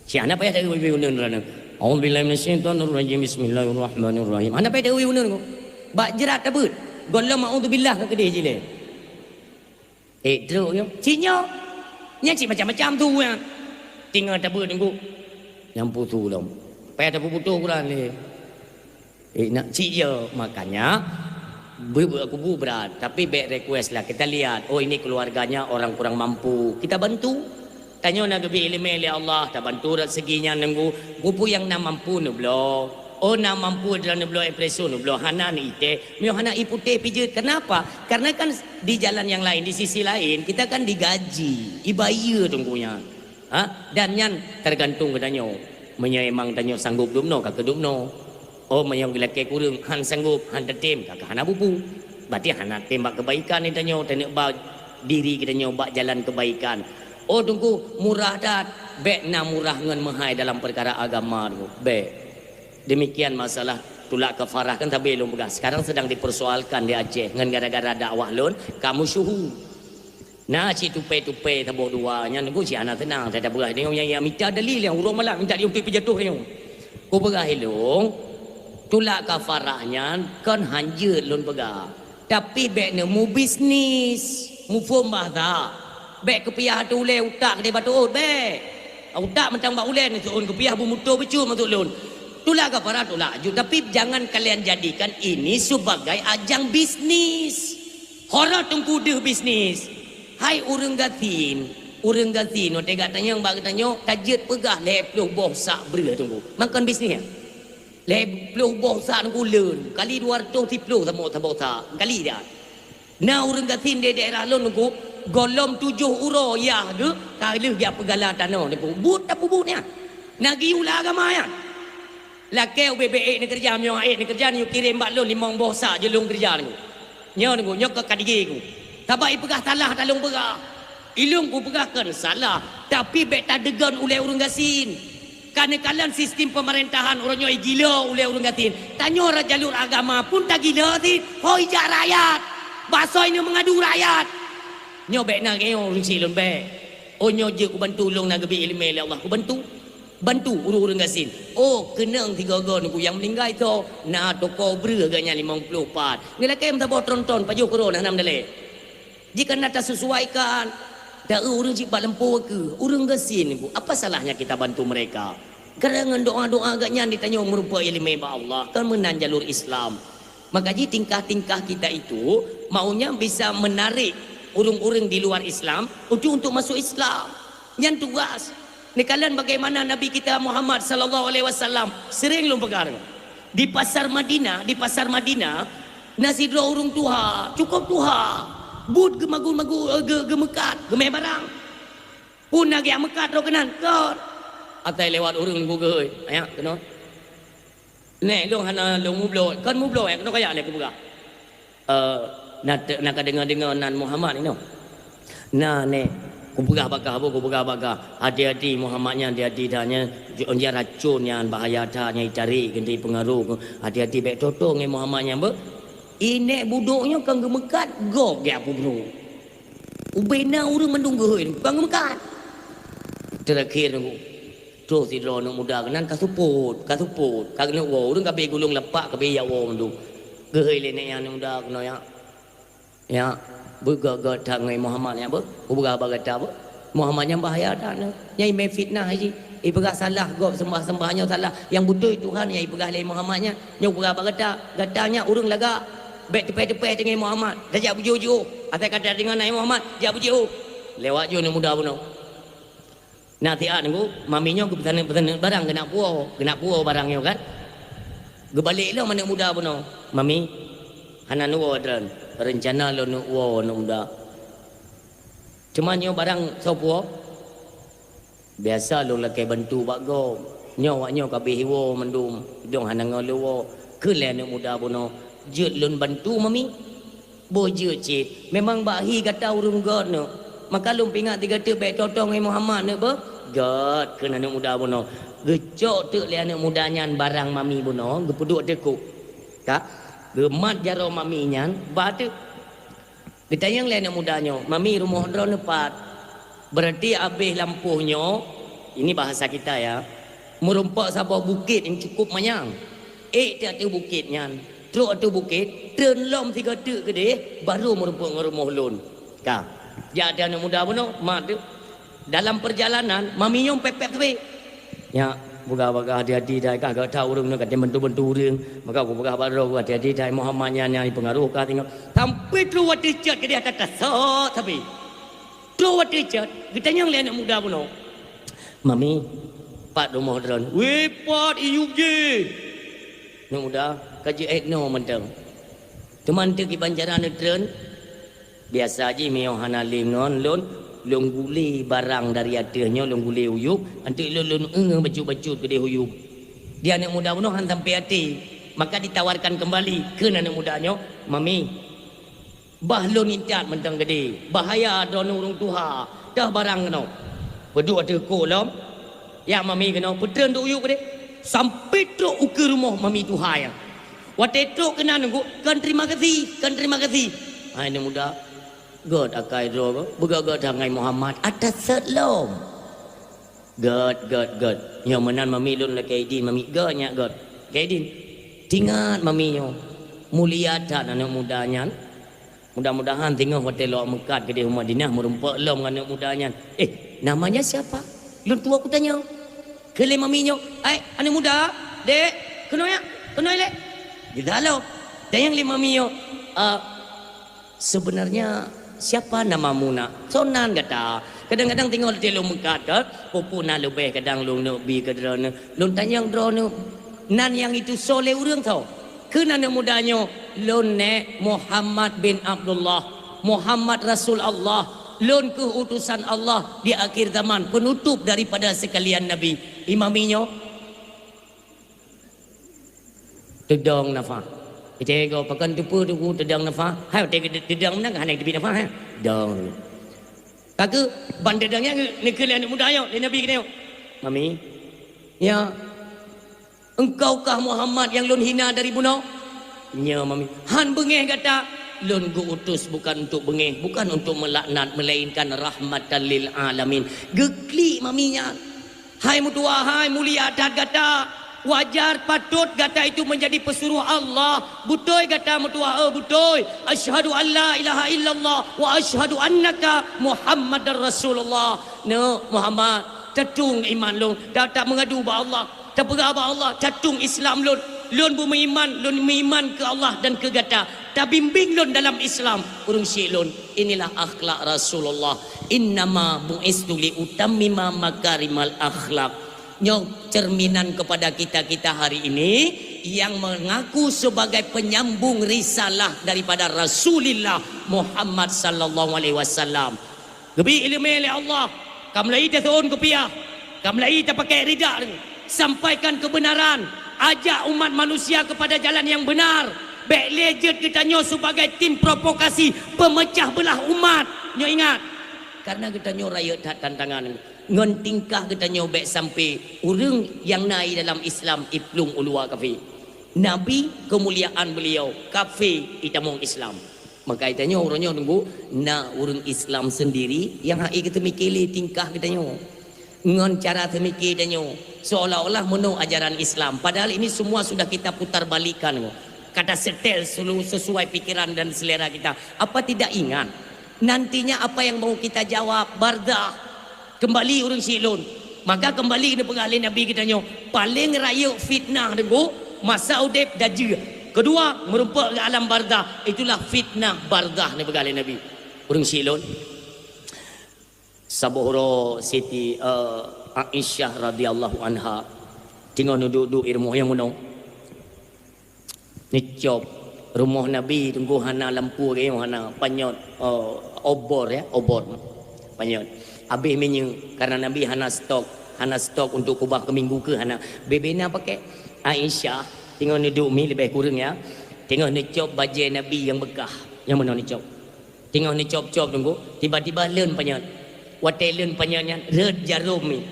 Cit hana payah tawi-wi uneun droeneuh. A'udzubillahi minasyaitonirrajim. Bismillahirrahmanirrahim. Hana payah tawi-wi uneun ko. Bak jrat tabeuet. Gohlom a'udzubillah ka keudeh jih lé. Eh, trok nyoe. Cit nyoe. Nyan cit macam-macam tu ya. Tinggal tabeuet teungku. Nyang pusu lom. Payah tapeuputoh Quran lé. Eh, nak cit ya, makanya beuet-beuet kubu brat, tapi bék request lah. Kita lihat, oh, ini keluarganya orang kurang mampu, kita bantu. Tanyoe na geubri ileumé lé Allah, tabantu rot segi nyan teungku. Peue nyang na mampu neubloe. Oh, na mampu droe neubloe espresso neubloe, hana neuitée. Meunyoe hana ié putéh pih jeuet. Kenapa? Karena kan di jalan yang lain, di sisi lain, kita kan digaji, ibayeue teungku nyan. Ha? Dan nyan tergantung geutanyoe. Meunyoe emang tanyoe sanggob dubnoe, ka keudubnoe. Oh, meunyoe geulakée kureueng, han sanggob, han tatem, ka hana bubu. Berarti hana tem bak keubaikan geutanyoe, taneuk ba diri geutanyoe bak jalan keubaikan. Oh, teungku, murah that. Bék na murah ngon meuhai dalam peukara agama, teungku. Bék. Demikian masalah tulak kafarah kan tabe lôn peugah. Sekarang sedang dipersoalkan di Aceh ngon gara-gara dakwah lôn, kamu syuhu. Na cit tupe-tupe saboh dua, nyan teungku cit hana seunang, tapeugah deungon nyang, nyang mita dalil nyang uroe malam minta diumpet peujatoh deungon. Kupeugah ilong, tulak kafarah nyan kon hanjeuet lôn peugah. Tapi bék neumubisnis, muphom bahasa. Bék keupiah ateueh ulée utak keudeh bak tuôt, bék. Utak mantong bak ulée neuseuôn keupiah beumuto beucue maksud lôn. Tulak kafarah tulak aju, tapi jangan kalian jadikan ini sebagai ajang bisnis. Hana teungku deuh bisnis. Hai ureuëng gasien, Ureuëng gasien, watée gata nyang bak geutanyoe, ka jeuet peugah lhée ploh boh sak breueh teungku. Makon bisnis nyan. Lhée ploh boh sak teungku leuen, kali dua ratus siplôh saboh, saboh sak, kali dah. Na ureuëng gasien di daerah lôn teungku, gohlom tujoh uroe yah geuh, ka lheueh geujak peugala tanoh teungku. Buet tapeubuet nyan. Na geuyue lam agama nyan. Lakée ubé-bé ék neukeureuja, meunyoe ék neukeureuja, neuyue kirém bak lôn limong boh sak jeuet lôn keureuja teungku. Nyoe teungku, nyoe ka, ka digi ku. Sabab ipeugah salah ka lôn peugah. Ilôn kupeugah kon salah, tapi bék tadeugon ulée ureuëng gasien. Ka neukalon sistem peumeurintah uroe nyoe igilo ulée ureuëng gasien. Tanyoe rot jalur agama pun tagilo cit, ho ijak rakyat. Basoe nyoe meungadu rakyat. Nyoe bék na ngieng ureuëng syiek lôn bék. Oh nyoe jeuet kubantu lôn na geubri iéleumé lé Allah, kubantu. Bantu ureuëng-ureuëng gasien. Oh, keunong sigoe-goe teungku nyang meuninggai tho, na toko breueh geuh nyan limong ploh pat. Ngeulakée meusaboh tron-tron pajoh keudroe hana meudalée. Jika na tasusuaikan, taeu ureuëng cit bak lampôh keuh, ureuëng gasien teungku. Apa salahnya kita bantu mereka? Karena ngon doa-doa geuh nyan ditanyoe meurumpok iéleumé bak Allah, kan meunan jalur Islam. Maka jih tingkah-tingkah kita itu maunya bisa menarik ureuëng-ureuëng di luar Islam untuk, untuk masuk Islam. Nyan tugas. Neukalon bagaimana Nabi kita Muhammad sallallahu alaihi wasallam sering lôn peugah. Di pasar Madinah, di pasar Madinah, na sidroe ureuëng tuha, cukup tuha. Buet geumagu-magu, eh, ge-, geumeukat, geumé barang. Pun na geujak meukat droe keunan, kon. Asai lewat ureuëng gugui, ayah, keunoe. Nèk, lôn hana lôn mubloe, kon mubloe, eh, keunoe kajak lé kupeugah. Eh, na te-, na ka deungoe-deungoe nan Muhammad inoe. Na, nèk, kupeugah bak kah, boh, kupeugah bak kah. Hati-hati Muhammad nyan, hati-hati that nyan, j-, nyan racun nyan, bahaya that nyan, itarek keu, ipeungaroh keu. Hati-hati, bék toe-toe ngon Muhammad nyan, boh. Nèk budok nyoe kon geumeukat, gob geujak publoe. Ubé na ureuëng mandum geuhôi, kon geumeukat. Teurakhier nunggu. Troh sidroe aneuk muda keunan ka seupôt, ka seupôt, ka keuneuk woe. Ureuëng ka abéh gulong lapak, ka abéh jak woe mandum. Geuhôi lé nèk nyan aneuk muda keunoe nyan. Nyan, beugét-gét that ngon Muhammad nyan, beuh. Kupeugah bak gata, beuh. Muhammad nyan bahaya that nyoe. Nyan imè fitnah jih. Ipeugah salah gob seumbah-seumbah nyoe salah. Nyang beutôi Tuhan nyang ipeugah lé Muhammad nyan. Nyoe kupeugah bak gata, gata nyan ureuëng lagak. Bék teupèh-teupèh teungoh Muhammad. Tajak beujiôh-jiôh. Asai ka tadeungoe nan Muhammad, jak beujiôh. Lewat jih aneuk muda bunoe. Na siat teungku, mami nyoe geupeusaneut-peusaneut barang keunak puwoe, keunak puwoe barang nyoe kan. Geubalek lom aneuk muda bunoe, "Mami, hana neuwoe droen, reuncana lôn neuk woe aneuk muda. Teuma nyoe barang soe puwoe?" "Biasa lôn lakèe bantu bak gob. Nyoe awak nyoe ka abéh iwoe mandum, dong hana ngon lôn woe." Kheun lé aneuk muda bunoe, "Jeuet lôn bantu, Mami?" "Boh jeuet cit, memang bak hi gata ureuëng gét neuk. Maka lôn peuingat sigoe teuk bék toe-toe ngon Muhammad neuk beuh." "Gét," kheun aneuk muda bunoe. Geucok teuk lé aneuk muda nyan barang mami bunoe, geupeuduek teuk kok. Ka, geumat jaroe mami nyan, ba teuk. Geutanyong lé aneuk muda nyoe, "Mami, rumoh droeneuh pat?" Berarti abéh lampôh nyoe, ini bahasa kita ya, meurumpok saboh bukét nyang cukup manyang. Ék teuk ateueh bukét nyan, trok ateueh bukét, treun lom sigoe teuk keudeh, barô meurumpok ngon rumoh lôn. Ka. Jak ateueh aneuk muda bunoe, mat teuk. Dalam perjalanan, mami nyoe pép-pép teubé. Nyak, peugah-peugah hati-hati dai kah, gata ureuëng nyoe ka tem bantu-bantu ureuëng. Maka kupeugah bak droe, hati-hati dai Muhammad nyan nyang jipeungaroh kah singoh. Sampai trok watèe cot keudeh ata tasot sabe. Trok watèe cot, geutanyong lé aneuk muda bunoe, "Mami, pat rumoh droen?" "Wéh, pat iyup jih." Aneuk muda, ka jeuet noe mantong. Teuma eunteuk kiban cara neutreun? Biasa jih meunyoe hana lé ngon lôn, lôn gulé barang dari ateueh nyoe, lôn gulé u yup, eunteuk lôn, lôn eueh bacut-bacut keudeh u yup. Di aneuk muda bunoe han sampai até, maka ditawarkan kembali kheun aneuk muda nyoe, "Mami, bah lôn intat mantong keudeh, bahaya droeneuh ureuëng tuha, teuh barang keunoe." Peuduek ateueh kok lom, "Ya, Mami," keunoe, peutreun u yup keudeh. Sampai trok ukeue rumoh mami tuha nyan. Watèe trok keunan, "Kon terima kasih, kon terima kasih." Hai aneuk muda, gét akai droe, beugét-gét that ngon Muhammad, ata sot lom. "Gét, gét, gét. Nyoe meunan mami lôn lakèe idin, Mami." "Gét nyak gét." Lakèe idin. Teuingat mami nyoe. Mulia that aneuk muda nyan. Mudah-mudahan singoh watèe lôn meukat keudeh u Madinah meurumpok lom ngon aneuk muda nyan. "Eh, namanya siapa? Lôn tuwoe kutanyong." Kheun lé mami nyoe, "Hai, aneuk muda, dek, keunoe ya, keunoe lé." Geutanyong lé mami nyoe, "Ah, sebenarnya siapa namamu, Nak? Soe nan gata?" Kadang-kadang teungoh lé lôn meukat, peue-peue na leubeh kadang lôn neuk bi keu droeneuh. Lôn tanyong droeneuh, nan nyang itu soe lé ureuëng soe? Kheun aneuëk muda nyoe, lôn nèk Muhammad bin Abdullah, Muhammad Rasul Allah, lôn kheueh utusan Allah di akhir zaman, penutup daripada sekalian nabi. Imami nyoe teudong nafah. Ite go pakon teupeu tu teudong nafah. Hai watée teudong meunan hana teubiet nafah, hai. Dong. Ka keuh ban teudong nyan neukheun lé aneuëk muda nyoe, lé nabi geutanyoe. Mami, ya, engkaukah Muhammad yang lôn hina dari bunoe? Nyo, Mami. Han beungéh gata? Lôn geu-utus bukan untuk beungéh, bukan untuk melaknat, melainkan rahmatan lil alamin. Geuklik Mami nyan. Hai meutuah, hai mulia that gata. Wajar, patut gata itu menjadi pesuruh Allah. Beutôi gata meutuah, eh, beutôi. Asyhadu an la ilaha illallah wa asyhadu annaka Muhammadar Rasulullah. Neuk Muhammad, tatung iman lôn, ta, ta meungadu bak Allah, tapeugah bak Allah, tatung Islam lôn. Lôn beumeuiman, lôn meuiman keu Allah dan keu gata. Tabimbing lôn dalam Islam, ureuëng syik lôn. Inilah akhlak Rasulullah. Innama bu'istu li utammima makarimal akhlak. Nyoe cerminan kepada kita-kita hari ini yang mengaku sebagai penyambung risalah daripada Rasulillah Muhammad sallallahu alaihi wasallam. Geubri iéleumé lé Allah, ka meulayi taseuôn kupiah, ka meulayi tapakék ridak, sampaikan kebenaran, ajak umat manusia kepada jalan yang benar. Bék lé jeuet geutanyoe sebagai tim provokasi, pemecah belah umat. Nyoe ingat, karena geutanyoe rayeuk that tantangan. Ngon tingkah geutanyoe bék sampai ureuëng nyang na i dalam Islam iplueng u luwa kafé. Nabi, keumuliaan beliau, kafé itamong Islam. Maka geutanyoe uroe nyoe teungku, na ureuëng Islam sendiri nyang hai geuteumiké lé tingkah geutanyoe. Ngon cara teumikir tanyoe, seolah-olah meunoe ajaran Islam. Padahal ini semua sudah kita putar balikkan. Kata setel selu-, sesuai pikiran dan selera kita. Apa tidak ingat? Nantinya apa yang mau kita jawab? Barzakh. Kembali ureuëng syik lôn. Maka kembali neupeugah lé Nabi geutanyoe, paléng rayeuk fitnah teungku, masa udeb dajeue. Kedua, meurumpok lam alam barzakh, itulah fitnah barzakh neupeugah lé Nabi. Ureuëng syik lôn. Saboh uroe Siti, eh, Aisyah radhiyallahu anha teungoh neuduek-duek i rumoh nyang meunoe. Neucop rumoh Nabi teungku hana lampu, geuh hana panyöt, eh, obor, ya, obor. Panyöt. Habéh minyeuk karena Nabi hana stok, hana stok untuk kubah keu minggu keu hana. Bebe na pakai. Aisyah teungoh neuduek mi leubeh kureueng, ya. Teungoh neucop bajée Nabi nyang beukah. Nyang meunoe neucop. Teungoh neucop-cop teungku, tiba-tiba leuen panyöt. Watée leuen panyöt nyan, rhöt jarom mi.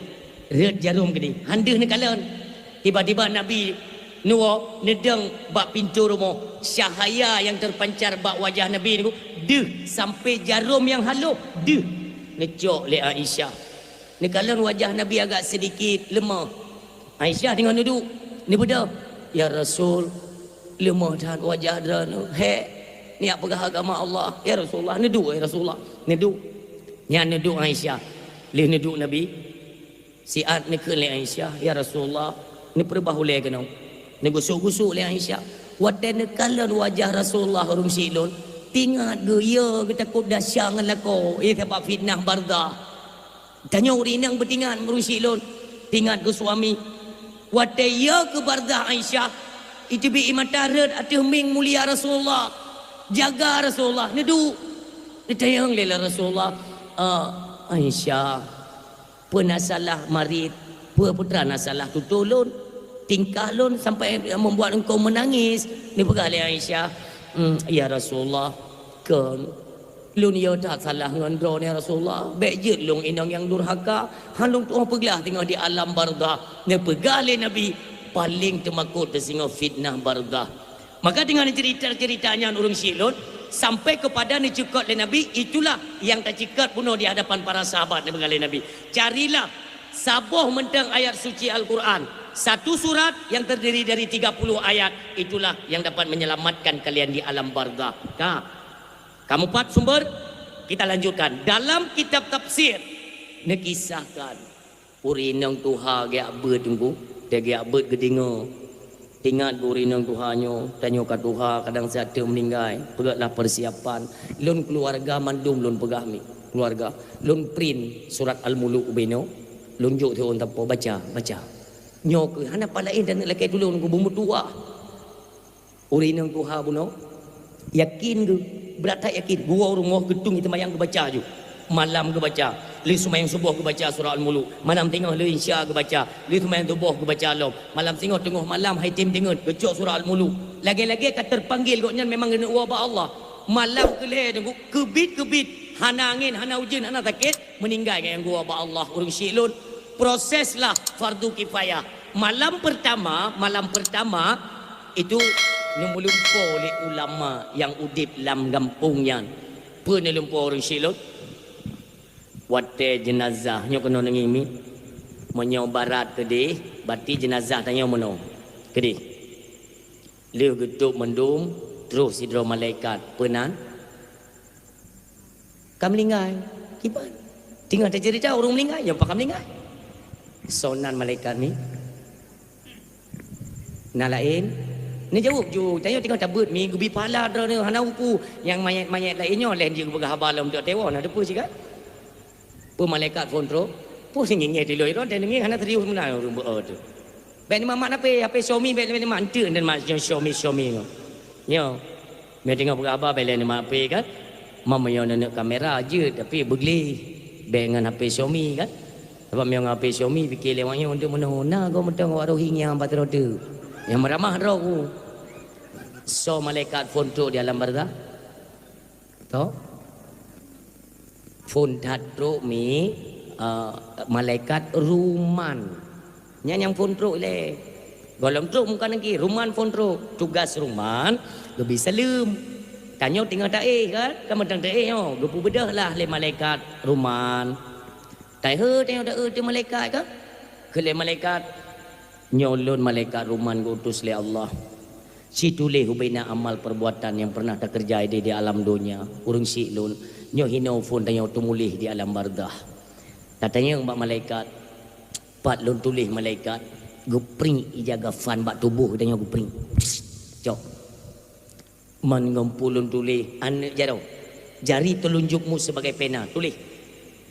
Rhöt jarom keudeh. Han deuh neukalon. Tiba-tiba Nabi neuwoe neudong bak pintoe rumoh, cahaya yang terpancar bak wajah Nabi teungku, deuh sampai jarom nyang halôh, deuh. Neucok lé Aisyah. Neukalon wajah Nabi agak sedikit leumah. Aisyah teungoh neuduek, neubeudôh, "Ya Rasul, leumah that wajah droeneuh, hék, neujak peugah agama Allah. Ya Rasulullah, neuduek, ya Rasulullah, neuduek." Nyan neuduek Aisyah. Lheueh neuduek Nabi, siat neukheun lé Aisyah, "Ya Rasulullah, neupeureubah ulée keunoe." Neugusok-gusok lé Aisyah. Watée neukalon wajah Rasulullah ureuëng syik lôn, teuingat geuh, ya, geutakot desya ngon lakoe, eh, sabab fitnah barzakh. Tanyoe ureuëng inong beutingat meureusi lôn, tingat keu suami. Watée yö keu barzakh Aisyah, iteubiet ié mata rhöt ateueh mieng mulia Rasulullah. Jaga Rasulullah, neuduek. Neutanyong lé Rasulullah, "Ah, Aisyah, peue na salah marit? Peue putra na salah tutoe lôn? Tingkah lôn sampai membuat engkau menangis?" Neupeugah lé Aisyah, "Hmm, ya Rasulullah, kon." Lôn yö that salah ngon droeneuh, ya Rasulullah. Bék jeuet lôn inong nyang durhaka, han lôn tuoh peuglah teungoh di alam barzakh. Neupeugah lé Nabi, paléng teumakot teusingoh fitnah barzakh. Maka deungon cerita-cerita nyan ureuëng syik lôn, sampai kepada neucukot lé Nabi, itulah yang tacukot bunoe di hadapan para sahabat neupeugah lé Nabi. Carilah saboh mantong ayat suci Al-Quran, satu surat yang terdiri dari tiga puluh ayat, itulah yang dapat menyelamatkan kalian di alam barzakh. Ka. Kamu pat sumber? Kita lanjutkan. Dalam kitab tafsir, neukisahkan ureuëng inong tuha geujak beuet teungku, geujak beuet geudeungoe. Teuingat ureuëng inong tuha nyoe, tanyoe ka tuha, kadang siat teuk meuninggai, peugötlah persiapan. Lôn keuluwarga mandum lôn peugah mi. Keuluwarga, lôn print surat Al-Muluk ubé nyoe, lôn jok siôn sapo, baca, baca. Nyoe keuh hana pat laén taneuk lakée tulông, keu beumeutuwah. Ureuëng inong tuha bunoe, yakin geuh, brat that yakin. Geuwoe rumoh geutung seumayang geubaca ju. Malam geubaca, lheueh seumayang suboh geubaca surat Al-Muluk. Malam teungoh lheueh Isya geubaca, lheueh seumayang suboh geubaca lom. Malam singoh teungoh malam hai tem deungon geucok surat Al-Muluk. Lagée-lagée ka teupanggil gobnyan memang geuneuk woe bak Allah. Malam keu lhée teungku, keubiet-keubiet, hana angén, hana ujeuen, hana sakét, meuninggai nyang geuwoe bak Allah ureuëng syiek lôn. Proseslah fardu kifayah. Malam pertama, malam pertama itu neumeulimpôh lé ulama nyang udeb lam gampông nyan. Peue neuleumpôh ureuëng syiek lôn? Watée jeunazah nyoe keunoe neungieng mi, meunyoe barat keudeh, berarti jeunazah tanyoe meunoe keudeh. Lheueh geutôb mandum, troh sidroe malaikat, peue nan? Ka meuninggai. Kiban? Teungoh taceurita ureuëng meuninggai, nyoe pakon meuninggai. Soe nan malaikat ni? Na laén? Neujaweueb ju, tanyoe teungoh tabeuet mi geubi pahala droeneuh hana upu. Nyang manyét-manyét laén nyoe lheueh jeuet geupeugah haba lom teuk tewoe na teupeue sigat. Peue malaikat phon trok? Peue singieng-ngieng tiloi droe, dan ngieng hana serius meunan ureuëng beu-o teuh. Bék neumat-mat H P, H P Xiaomi bék neumat, anteuk dan mat Xiaomi, Xiaomi nyoe. Nyoe. Meunyoe teungoh peugah haba bék lé neumat H P kan. Meunyoe neuneuk kamera jeuet tapi beugleh. Bék ngon H P Xiaomi kan. Sabab meunyoe ngon H P Xiaomi pike lé awak nyoe untuk meunoe na goe mantong awak Rohingya bak trote. Nyang meuramah droe ku. Soe malaikat phon trok di alam barzakh? Toh? Phon that trok mi, eh, malaikat Ruman. Nyan nyang phon trok ilée. Gohlom trok Mungkar Nakir, Ruman phon trok. Tugas Ruman, geubi saleuem. Tanyoe teungoh taéh kan? Ka mantong taéh nyoe. Geupeubeudôh lah lé malaikat Ruman. Tahe tanyoe taeu teuh malaikat kan? Kheun lé malaikat, "Nyoe lôn malaikat Ruman geuutus lé Allah. Situléh ubena amal perbuatan nyang pernah takeureuja idéh di alam donya. Ureuëng syiek lôn, nyoe hinoe phon tanyoe teumuléh di alam barzakh." Tatanyong bak malaikat, "Pat lôn tuléh malaikat?" Geupriek ija gavan bak tuboh tanyoe geupriek. Cok. Man ngon peue lôn tuléh, aneuëk jaroe. Jari teulunjukmu sebagai pena, tuléh.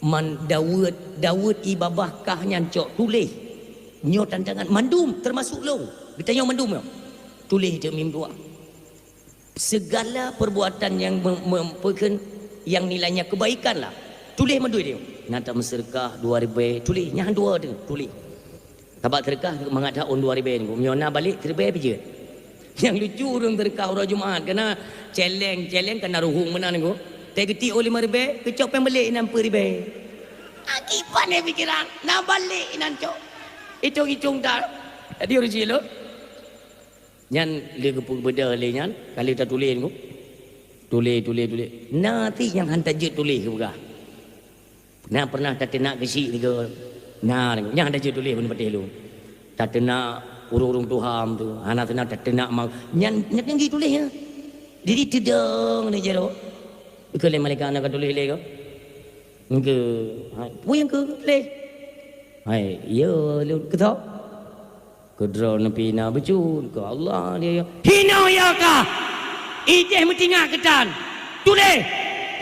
Man daweuet, daweuet ié babah kah nyan cok, tuléh. Nyoe tantangan mandum, teumasok lôn. Geutanyoe mandum nyoe. Tuléh teuk mim dua. Segala perbuatan yang mem-, mem-, peukheun, yang nilainya kebaikan lah. Tuléh mandum dia. Na tameuseudeukah dua ribée, tuléh. Nyang dua tu, tuléh. Sabab seudeukah mangat that ôn dua ribée nyoe. Meunyoe na balek, siribée pih jeuet. Nyang lucu ureuëng seudeukah uroe Jumat, kana celeng, celeng kana ruhueng meunan nyoe. Teugeutiek ôn lima ribée, keucok péng balek inan peuet ribée. Akibat nyan pikiran, na balek inan cok. Itong-itong that. Jadi ureuëng jih lôn. Nyan lé geupeubeudôh lé nyan, ka lheueh tatuléh nyoe. Tuléh, tuléh, tuléh. Na pih nyang han tajeuet tuléh geupeugah. Na pernah tateunak geusyik tiga, na nyang hana jeuet tuléh bak patéh lôn. Tateunak ureuëng-ureuëng tuha tu, hana seunang tateunak ma-, nyan, nyan nyang jituléh nyan. Jadi teudong ni jaroe. Keu lé malaikat na ka tuléh lé ko. Engke, hai, peue nyang keu tuléh? Hai, ya lôn keutau. Keudroe neupina beucut keu Allah dia ya. Hinoe ya kah? Ideh meutingak keutan. Tuléh.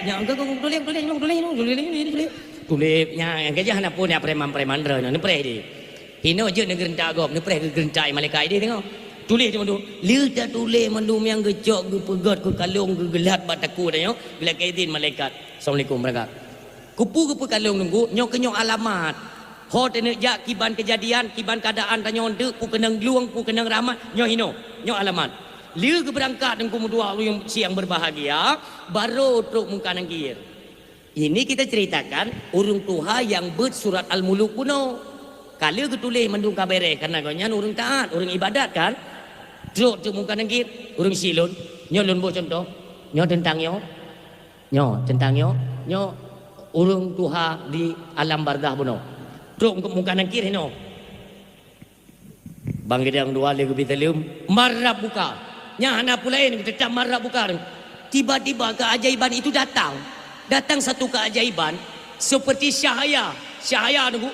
Nyang keu tuléh, tuléh, tuléh, tuléh, tuléh, tuléh, tuléh. Tuléh nyang keu jah na pun ya preman-preman droe nyoe neupreh di. Hinoe jeuet neugeureuntak gob, neupreh geugeureuntak malaikat ideh teungoh. Tuléh teuma tu. Lheueh tatuléh mandum nyang geucok geupeugét keu kalong geugeulat bak takue tanyoe, geulakée idin malaikat. Assalamualaikum warahmatullahi. Keupeue geupeukalon Teungku, nyoe keunyoe alamat. Ho taneuk jak kiban keujadian, kiban keuadaan tanyoe eunteuk, peue keunong lueng, peue keunong rahmat, nyoe hinoe, nyoe alamat. Lheueh geubeurangkat Teungku meutuah ureuëng siang beurbahagia, barô trok Mungkar Nakir. Ini kita ceritakan ureuëng tuha nyang beuet surat Al-Muluk bunoe. Ka lheueh geutuléh mandum ka bèrèh, kareuna gobnyan ureuëng taát, ureuëng ibadat kan. Trok teuk Mungkar Nakir, ureuëng syiek lôn, nyoe lôn boh cuntoh, nyoe teuntang nyoe. Nyoe teuntang nyoe, nyoe ureuëng tuha di alam barzakh bunoe. Trok Mungkar Nakir hinoe. Bang Geudang dua lé geubi saleuem, "Man rabbuka?" Nyan hana peue laén, teutap "Man rabbuka." Tiba-tiba keajaiban itu datang. Datang satu keajaiban seperti cahaya. Cahaya Teungku.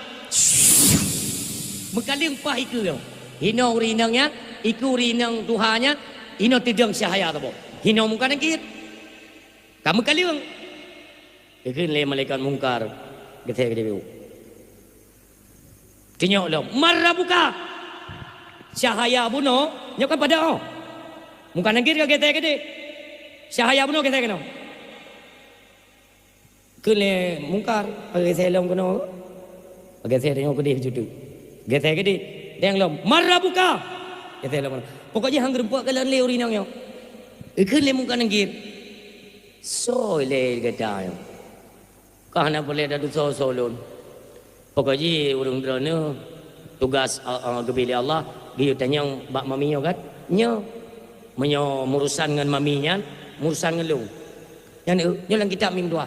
Meukaleueng paih ikeue nyoe. Hinoe ureuëng inong nyan, ikeue ureuëng inong tuha nyan, hinoe teudong cahaya saboh. Hinoe Mungkar Nakir. Ka meukaleueng. Geukheun lé malaikat Mungkar, "Geusée keudeh." Tanyong lom, "Man rabbuka?" Cahya bunoe, nyoe kan padang, oh. Mungkar Nakir ka geusée keudeh. Cahya bunoe geusée keunoe. Kheun lé Mungkar, "Geusée lom keunoe." Geusée tanyoe keudeh situ. Geusée keudeh. Tanyong lom, "Man rabbuka?" Geusée lom. Pokok jih han geureumpok kalon lé ureueng inong nyoe. Kheun lé Mungkar Nakir, "Soe lé gata nyoe?" "Ka hana peureulée tadusoe-soe lôn. Pokok jih ureueng droeneuh tugaih, a, a, geubri lé Allah, geuyue tanyong bak mami nyoe kan? Nyoe, meunyoe meurusan ngon mami nyan, meurusan ngon lôn. Nyan, eu, nyoe lam kitab mim dua.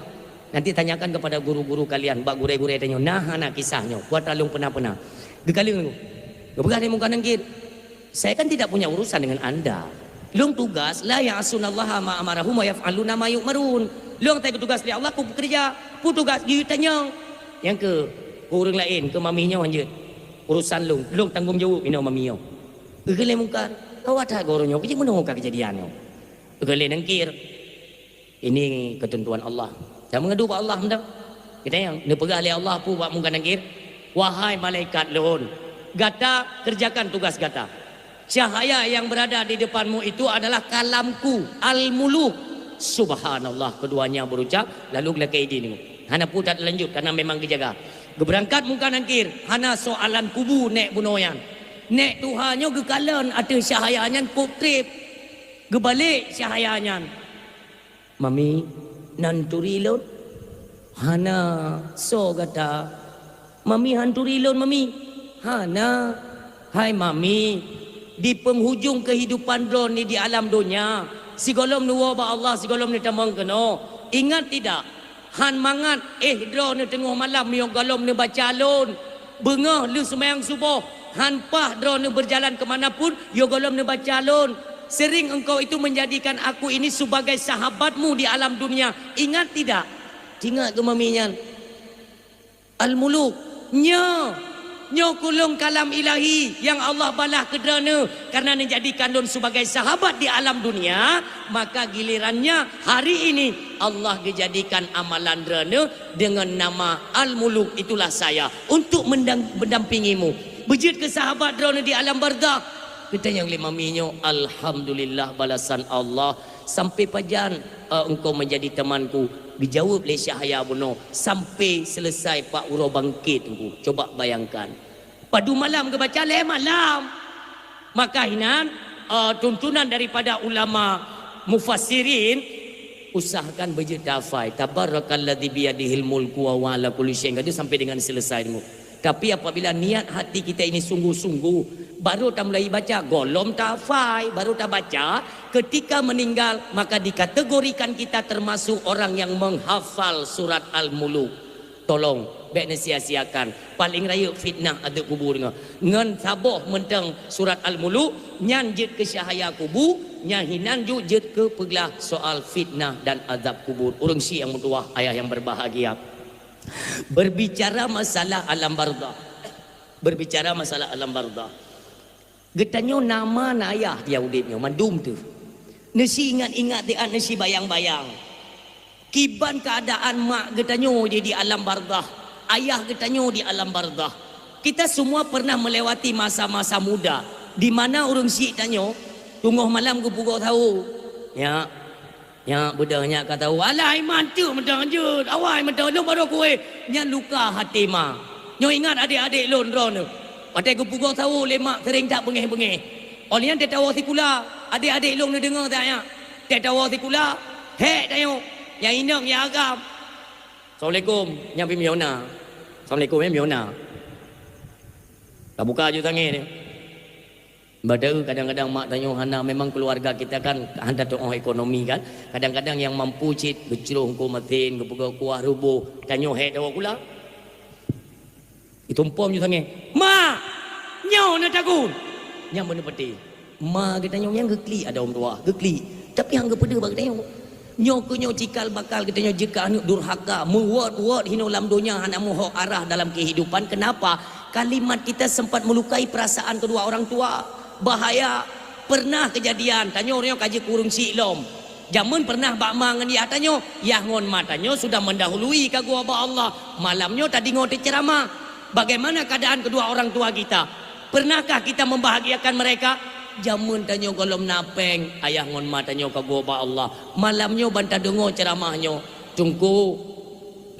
Nanti tanyakan kepada guru-guru kalian, bak gurée-gurée tanyoe. Na hana kisah nyoe, buat lôn peuna-peuna." Geukalon lom. Geupeugah lé Mungkar Nakir, "Saya kan tidak punya urusan dengan anda. Lôn tugaih, la ya'sunallaha ma amarahum wa yaf'aluna ma yu'marun. Lôn teutugaih lé Allah, kupeureuja, kutugaih geuyue tanyong." Nyang keu, keu ureueng laén, keu mami nyoe hanjeuet. Urusan lôn, lôn tanggong jaweueb inoe mami nyoe. Geukheun lé Mungkar, "Awak that guru nyoe, keu jih meunoe ka keujadian nyoe?" Geukheun lé Nakir, "Ini ketentuan Allah. Jangan mengadu bak Allah mantong." Kita nyang neupeugah lé Allah peue bak Mungkar Nakir, "Wahai malaikat lôn, gata kerjakan tugas gata. Cahaya yang berada di depanmu itu adalah kalamku, Al-Muluk." Subhanallah, keduanya berucap, lalu geulakée idin. Hana peue that lanjut, karena memang geujaga. Geubeurangkat Mungkar Nakir, hana soalan kubu nék bunoe nyan. Nék tuha nyoe geukalon ateueh cahaya nyan kok treb. Geubalek cahaya nyan. "Mami, na turi lôn?" "Hana, soe gata?" "Mami, han turi lôn, Mami?" "Hana." "Hai Mami, di penghujung kehidupan droeneuh di alam donya, sigohlom neuwoe bak Allah, sigohlom neutamong keunoe, ingat tidak? Han mangat éh droeneuh teungoh malam meunyoe gohlom neubaca lôn. Beungoh lheueh seumayang suboh, han paih droeneuh berjalan ke mana pun, yoh gohlom neubaca lôn. Sering engkau itu menjadikan aku ini sebagai sahabatmu di alam dunia. Ingat tidak?" Teuingat keu mami nyan. Al-Muluk, nyoe, nyoe kulôn kalam ilahi nyang Allah balaih keu droeneuh karena neujadikan lôn sebagai sahabat di alam dunia, maka gilirannya hari ini Allah geujadikan amalan droeneuh deungon nama Al-Muluk, itulah saya, untuk mendang-, mendampingimu. Beujeuet keu sahabat droeneuh di alam barzakh. Geutanyong lé mami nyoe, "Alhamdulillah balasan Allah, sampai pajan, eh, engkau menjadi temanku?" Geujaweueb lé cahaya bunoe, "Sampai selesai pak uroe bangkit, Teungku." Coba bayangkan. Padum malam geubaca? Lhée malam. Maka hinan, eh, tuntunan daripada ulama mufassirin, usahakan beujeuet tahafai, "Tabarakalladzi biyadihil mulku wa huwa ala kulli syai'in qadir," sampai dengan selesai, Teungku. Tapi apabila niat hati kita ini sungguh-sungguh, baru tamulai baca, gohlom tahafai, baru tabaca, ketika meninggal, maka dikategorikan kita termasuk orang yang menghafal surat Al-Muluk. Tolong, bék neusia-siakan. Paléng rayeuk fitnah ateueh kubu deungoe. Ngon saboh mantong surat Al-Muluk, nyan jeuet keu cahaya kubu, nyan hinan ju jeuet keu peuglah soal fitnah dan azab kubur. Ureueng syiek nyang meutuwah, ayah nyang berbahagia. Berbicara masalah alam barzakh. Berbicara masalah alam barzakh. Geutanyoe na ma na ayah di ayah udeb nyoe mandum teuh. Neusi ingat-ingat siat, neusi bayang-bayang. Kiban keuadaan mak geutanyoe di, di alam barzakh, ayah geutanyoe di alam barzakh. Kita semua pernah melewati masa-masa muda di mana ureueng syiek tanyoe teungoh malam geupeugoe sawo. Ya, nyak beudôh nyak ka tahu. Alah, iman teuk mantong jeuet. Awai mantong lôn baru kueh. Nyan luka hati ma. Nyoe ingat adek-adek lôn droeneuh. Watée geupeugoe sawo lé mak sering that beungéh-beungéh. Óh lheueh nyan teuh tawoe sikula, adek-adek lôn neudeungoe that nyak. Teuh tawoe sikula, hék tanyoe. Nyang inong nyang agam. Assalamualaikum, nyan pih meunyoe na. Assalamualaikum, eh, meunyoe na. Tabuka aju tangieng nyoe. Padahai kadang-kadang mak tanyoe hana, memang keluarga kita kan hana teu'oh ekonomi kan. Kadang-kadang nyang mampu cit geucroh eungkôt masin, geupeugot kuah ruboh, tanyoe hék tawoe sikula. Itumpom ju sangé, "Ma! Nyoe na tagun!" Nyang beuneupatéh. Ma geutanyoe nyang geuklik ada ureueng tuha, geuklik. Tapi han geupeudeuh bak geutanyoe. Nyoe keuh nyoe cikal bakal geutanyoe jeuet keu aneuk durhaka, meuwot-wot hinoe lam donya hana meuhok arah dalam kehidupan. Kenapa? Kalimat kita sempat melukai perasaan kedua orang tua. Bahaya. Pernah kejadian, tanyoe nyoe ka jeuet keu ureueng syiek lom. Jameun pernah bak ma ngon yah tanyoe, yah ngon ma tanyoe sudah mendahului ka geuwoe bak Allah. Malam nyoe tadeungoe teuceramah. Bagaimana keadaan kedua orang tua kita? Pernahkah kita membahagiakan mereka? Jameun tanyoe gohlom na péng, ayah ngon ma tanyoe ka geuwoe bak Allah. Malam nyoe ban tadeungoe ceramah nyoe. Teungku,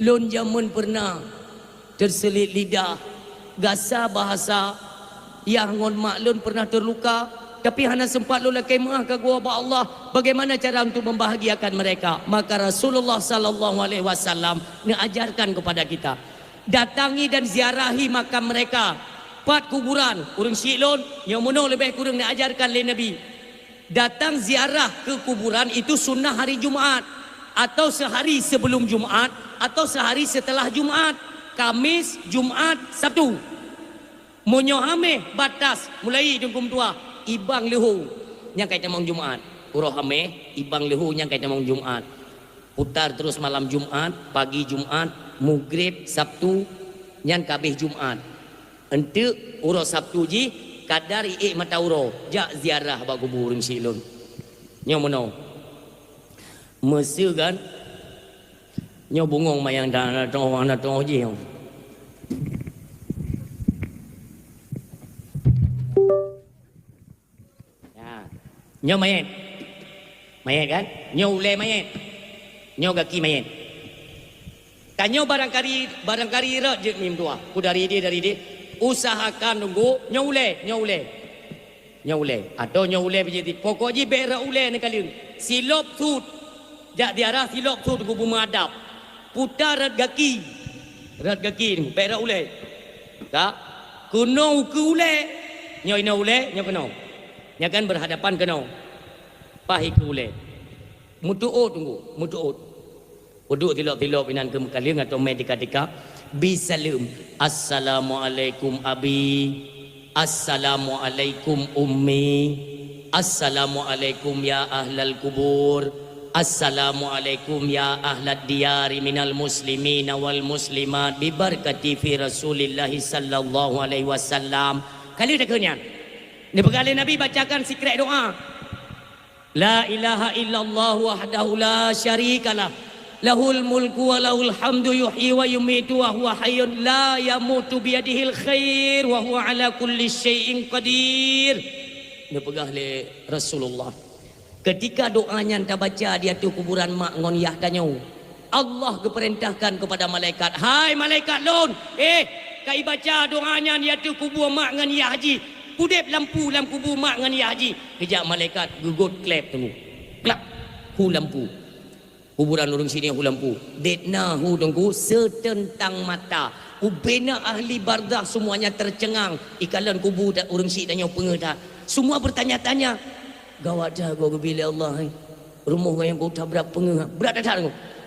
lôn jameun pernah terseulit lidah, gasa bahasa, yah ngon mak lôn pernah terluka, tapi hana sempat lôn lakée meu'ah ka geuwoe bak Allah. Bagaimana cara untuk membahagiakan mereka? Maka Rasulullah sallallahu alaihi wasallam neuajarkan kepada kita, datangi dan ziarahi makam mereka. Pat kuburan ureuëng syiek lôn, nyoe meunoe leubeh kureueng neuajarkan lé Nabi. Datang ziarah ke kuburan itu sunnah hari Jumat, atau sehari sebelum Jumat, atau sehari setelah Jumat, Kamis, Jumat, Sabtu. Meunyoe Haméh batas mulai dengkum tuah, ibang leuhô nyang ka itamong Jumat. Uroe Haméh, ibang leuhô nyang ka itamong Jumat. Putar terus malam Jumat, pagi Jumat, Maghrib, Sabtu, nyan ka abéh Jumat. Enteuk uroe Sabtu jih, kadar iék mata uroe, jak ziarah bak kubu ureuëng syiek lôn. Nyoe meunoe. Meuseu kan? Nyoe bungong mayang dan aneuk tuha, aneuk tuha jih. Ya. Nyoe mayét. Mayét kan? Nyoe ulée mayét. Nyoe gaki mayét. Tanyoe barangkali, barangkali rot jeuet mim tuah. Ku dari idéh, dari idéh. Usahakan nunggu, nyoe ulée, nyoe ulée. Nyoe ulée. Atau nyoe ulée biji ti. Pokok jih bék rot ulée neukaleueng. Silop sut. Jak ziarah silop sut ku beumeuadab. Puta rot gaki. Rot gaki, bék rot ulée. Ka? Keunoe ukeue ulée. Nyoe inoe ulée, nyoe keunoe. Nyan kan berhadapan keunoe. Paih ukeue ulée. Meutuôt teungku, meutuôt. Uduk tilok-tilok inan keu meukaleueng atau mé tika-tika. Bi saleuem. Assalamualaikum abi. Assalamualaikum ummi. Assalamualaikum ya ahlal kubur. Assalamualaikum ya ahlad diyari minal muslimina wal muslimat. Bi barakati fi Rasulillahi sallallahu alaihi wasallam. Kali dah keunyan. Neupeugah lé Nabi bacakan sikrek doa. La ilaha illallah wahdahu la syarikalah. Lahul mulku wa lahul hamdu yuhyi wa yumitu wa huwa hayyun la yamutu biyadihil khair wa huwa ala kulli syai'in qadir. Neupeugah lé Rasulullah. Ketika doa nyan tabaca di ateueh kuburan mak ngon yah tanyoe, Allah geupeurintahkan keupada malaikat, "Hai malaikat lôn, eh, ka ibaca doa nyan di ateueh kubu mak ngon yah jih, pudeb lampu lam kubu mak ngon yah jih." Geujak malaikat geugot klep teungku. Klap, hu lampu. Kuburan ureuëng syiek nyan hu lampu. Dek na hu teungku seuteuntang mata. Ubena ahli barzakh semuanya tercengang. Ikalon kubu dan ureuëng syiek tanyoe peungeuh that. Semua bertanya-tanya. Gawat that goe geubi lé Allah, hai. Rumoh gayong kota brat peungeuh, brat that-that.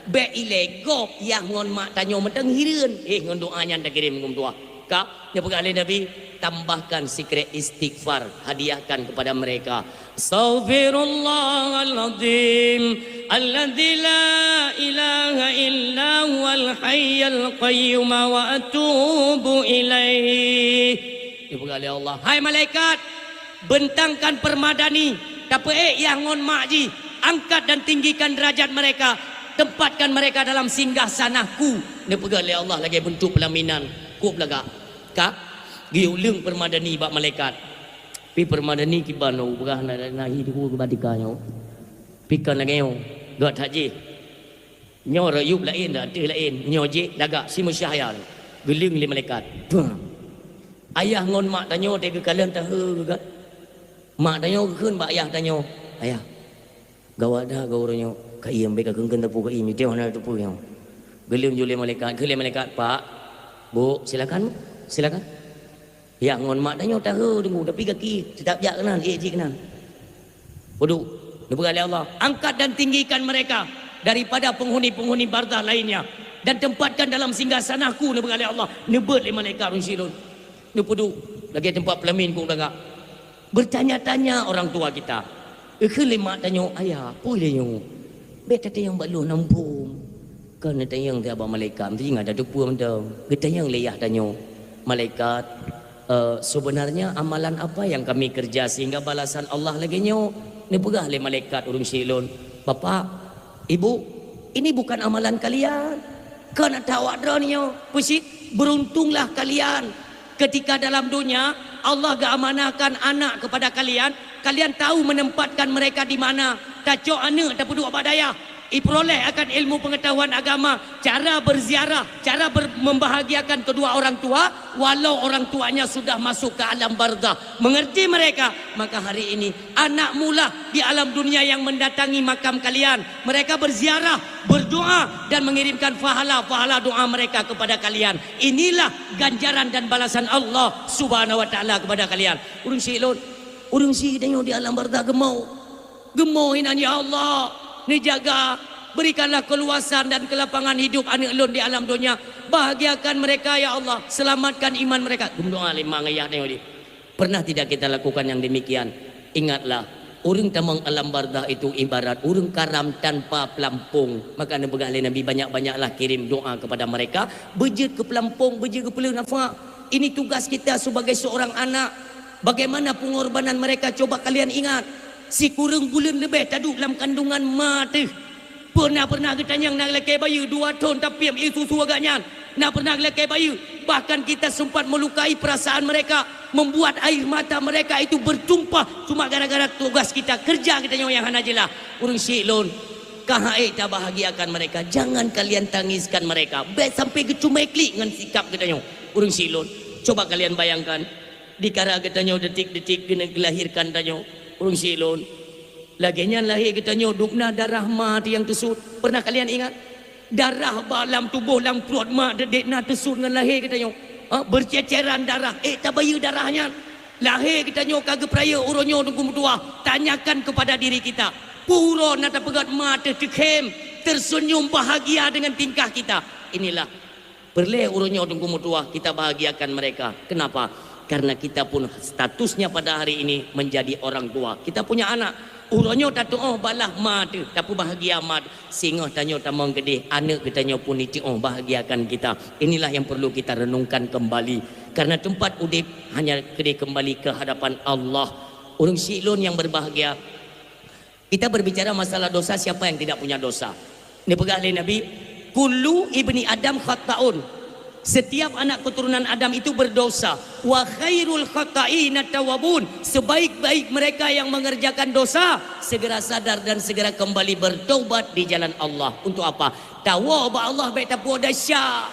Bék ilée gob yah ngon mak tanyoe mantong hireuen. Eh, ngon doa nyan takirém ngon doa. Ka, neupeugah lé Nabi, tambahkan sikrek istighfar, hadiahkan kepada mereka. Astaghfirullahalazim alladzi la ilaha illa huwal hayyul qayyum wa atubu ilaih. Neupeugah lé Allah, "Hai malaikat, bentangkan permadani, tapeuék yah ngon mak jih, angkat dan tinggikan derajat mereka, tempatkan mereka dalam singgah sanah-Ku." Neupeugah lé Allah lagée beuntuk peulaminan, kôb lagak. Ka geuyue leueng permadani bak malaikat. Pi permadani kiban nyoe, peugah na, na hi teungku keu batika nyoe. Pi kon lagée nyoe, gét that jih. Nyoe rayueb laén, ateueh laén. Nyoe jih lagak si meusyahya. Geuleueng lé malaikat. Ayah ngon mak tanyoe teuh geukalon tahe geugat. Mak tanyoe geukheun bak ayah tanyoe, "Ayah, gawat that goe uroe nyoe. Ka iem, bék ka keun-keun teupeu ka iem, itée hana teupeu nyoe." Geuleueng ju lé malaikat, kheun lé malaikat, "Pak, Bu, silakan, Bu, silakan." Yah ngon mak tanyoe tahe teungku, tapi gaki teutap jak keunan, ék jih keunan. Uduk, neupeugah lé Allah, "Angkat dan tinggikan mereka daripada penghuni-penghuni barzakh lainnya dan tempatkan dalam singgah sanah-Ku," neupeugah lé Allah, neubeuet lé malaikat ureuëng syiek lôn. Neupeuduek lagée teumpat peulamin kôb lagak. Bertanya-tanya orang tua kita. Geukheun lé mak tanyoe, "Ayah, peue lé nyoe?" Bék tatanyong bak lôn, na muphom. Kon tatanyong teuh bak malaikat, meusti ingat tateupeue mantong. Geutanyong lé yah tanyoe, "Malaikat, eh, sebenarnya amalan apa yang kami kerja sehingga balasan Allah lagée nyoe?" Neupeugah lé malaikat ureuëng syiek lôn, Bapak, Ibu, ini bukan amalan kalian. Kon ata awak droeneuh nyoe. Peusit, beruntunglah kalian ketika dalam dunia Allah geuamanahkan anak kepada kalian, kalian tahu menempatkan mereka di mana. Tacok aneuk tapeuduek bak dayah, ipeuroleh akan ilmu pengetahuan agama, cara berziarah, cara ber-, membahagiakan kedua orang tua, walau orang tuanya sudah masuk ke alam barzah. Mengerti mereka? Maka hari ini, anakmulah di alam dunia yang mendatangi makam kalian. Mereka berziarah, berdoa, dan mengirimkan pahala-pahala doa mereka kepada kalian. Inilah ganjaran dan balasan Allah Subhanahu wa Ta'ala kepada kalian. Ureuëng syiek lôn, ureuëng syiek tanyoe di alam barzah geumoe. Geumoe inan, "Ya Allah, neujaga, berikanlah keluasan dan kelapangan hidup aneuk lôn di alam dunia. Bahagiakan mereka, ya Allah. Selamatkan iman mereka." Geumeudoa lé ma ngon ayah tanyoe di. Pernah tidak kita lakukan yang demikian? Ingatlah, ureuëng tamong alam barzah itu ibarat ureuëng karam tanpa pelampung. Maka neupeugah lé Nabi, banyak-banyaklah kirim doa kepada mereka, beujeuet keu pelampung, beujeuet keu peuleueh nafak. Ini tugas kita sebagai seorang anak. Bagaimana pengorbanan mereka, coba kalian ingat. Sikureueng buleuen leubeh taduek lam kandungan ma teuh. Pernah-pernah geutanyong na lakée bayeue dua thon tapiep ié susu agaknyan. Na pernah lakée bayeue, bahkan kita sempat melukai perasaan mereka, membuat air mata mereka itu bertumpah cuma gara-gara tugas kita, kerja geutanyoe nyang hana jeulaih. Ureuëng syiek lôn, ka han ék tabahagiakan mereka, jangan kalian tangiskan mereka. Bék sampai geucumé klik ngon sikap geutanyoe. Ureuëng syiek lôn, coba kalian bayangkan, dikara geutanyoe detik-detik keuneuk geulahirkan tanyoe. Ureuëng syiek lôn, lagée nyan lahé geutanyoe dubna darah ma teuh nyang teusut. Pernah kalian ingat? Darah bak lam tuboh, lam pruet ma teuh dek na teusut ngon lahé geutanyoe. Ha, berceceran darah, ék tabayeue darah nyan. Lahé geutanyoe ka geupeurayeuk uroe nyoe Teungku meutuah. Tanyakan kepada diri kita, peue uroe na tapeugét ma teuh teukhém, tersenyum bahagia dengan tingkah kita? Inilah. Peureulée uroe nyoe Teungku meutuah, kita bahagiakan mereka. Kenapa? Karena kita pun statusnya pada hari ini menjadi orang tua. Kita punya anak. Uroe nyoe tatuoh balah ma teuh, tapeubahagia ma teuh. Singoh tanyoe tamong keudeh, aneuk geutanyoe pun jituoh bahagiakan kita. Inilah yang perlu kita renungkan kembali. Karena tempat udeb hanya keudeh kembali ke hadapan Allah. Ureuëng syiek lôn nyang berbahagia, kita berbicara masalah dosa, siapa yang tidak punya dosa? Neupeugah lé Nabi, "Kullu ibni Adam khatta'un." Setiap anak keturunan Adam itu berdosa. "Wa khairul khatta'ina tawwabun." Sebaik-baik mereka yang mengerjakan dosa, segera sadar dan segera kembali bertaubat di jalan Allah. Untuk apa? Tawoe bak Allah bék tapuwoe desya.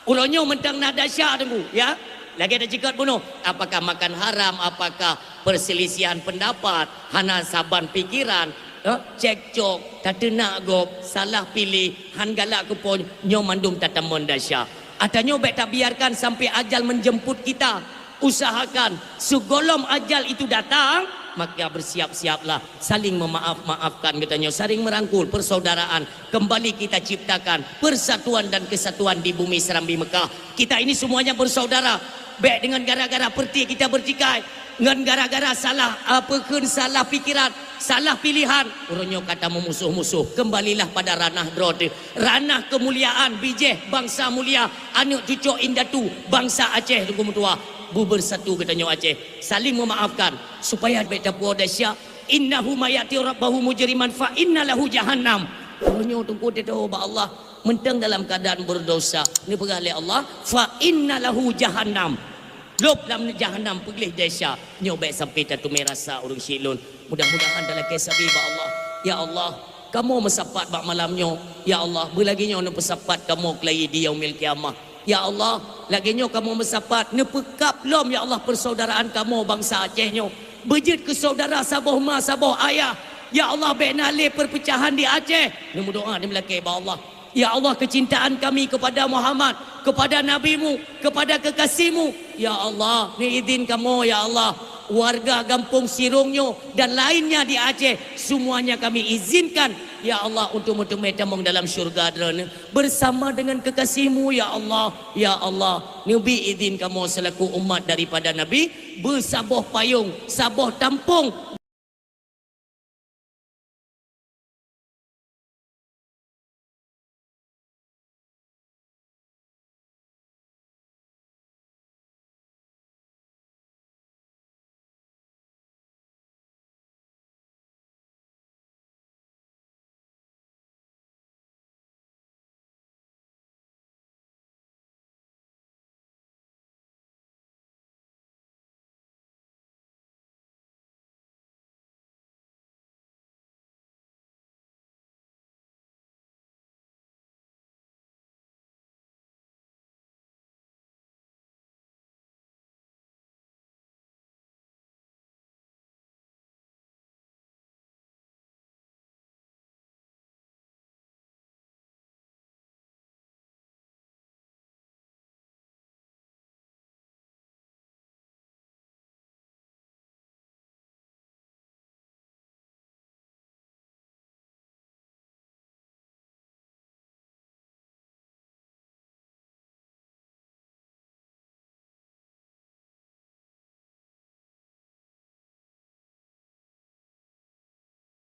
Uroe nyoe mantong na desya, Teungku, ya. Lagée taceukat bunoe, apakah makan haram, apakah perselisihan pendapat, hana saban pikiran, eh, cekcok, tateunak gob, salah piléh, han galak keu Po, nyoe mandum tatamong desya. Ata nyoe bék tabiarkan sampai ajal menjemput kita. Usahakan sigohlom ajal itu datang, maka bersiap-siaplah. Saling memaaf-maafkan geutanyoe, saling merangkul persaudaraan. Kembali kita ciptakan persatuan dan kesatuan di bumi Serambi Mekah. Kita ini semuanya bersaudara. Bék dengan gara-gara peureté kita bertikai, ngon gara-gara salah, apa kheun, salah pikiran, salah pilihan, uroe nyoe ka tameumusoh-musoh. Kembalilah pada ranah droe teuh, ranah kemuliaan, bijéh bangsa mulia, aneuk cucok indatu bangsa Aceh Teungku meutuah. Beubersatu geutanyoe Aceh, saling memaafkan supaya bék tapuwoe desya. "Innahu may ya'ti rabbahu mujriman fa inna lahu jahannam." Uroe nyoe Teungku teutoe bak Allah, mantong dalam keadaan berdosa. Neupeugah lé Allah, "Fa inna lahu jahannam." Lôb lam jahannam peugleh desya. Nyoe bék sampai tateumé rasa, ureuëng syiek lôn. Mudah-mudahan talakée sabe bak Allah. Ya Allah, kamoe meusapat bak malam nyoe. Ya Allah, beulagée nyoe neupeusapat kamoe keulayi di Yaumil Qiyamah. Ya Allah, lagée nyoe kamoe meusapat, neupeukab lom, ya Allah, persaudaraan kamoe bansa Aceh nyoe. Beujeuet keu saudara saboh ma, saboh ayah. Ya Allah, bék na lé perpecahan di Aceh. Neumeudoa, neumeulakée bak Allah. Ya Allah, kecintaan kami kepada Muhammad, kepada Nabi-Mu, kepada kekasih-Mu. Ya Allah, neuizin kamoe, ya Allah, warga gampông Sirong nyoe dan lainnya di Aceh, semuanya kami izinkan, ya Allah, untuk meuteumé tamong dalam syurga Droeneuh bersama dengan kekasih-Mu, ya Allah. Ya Allah, neubi izin kamoe selaku umat daripada Nabi, beusaboh payong, saboh tampông,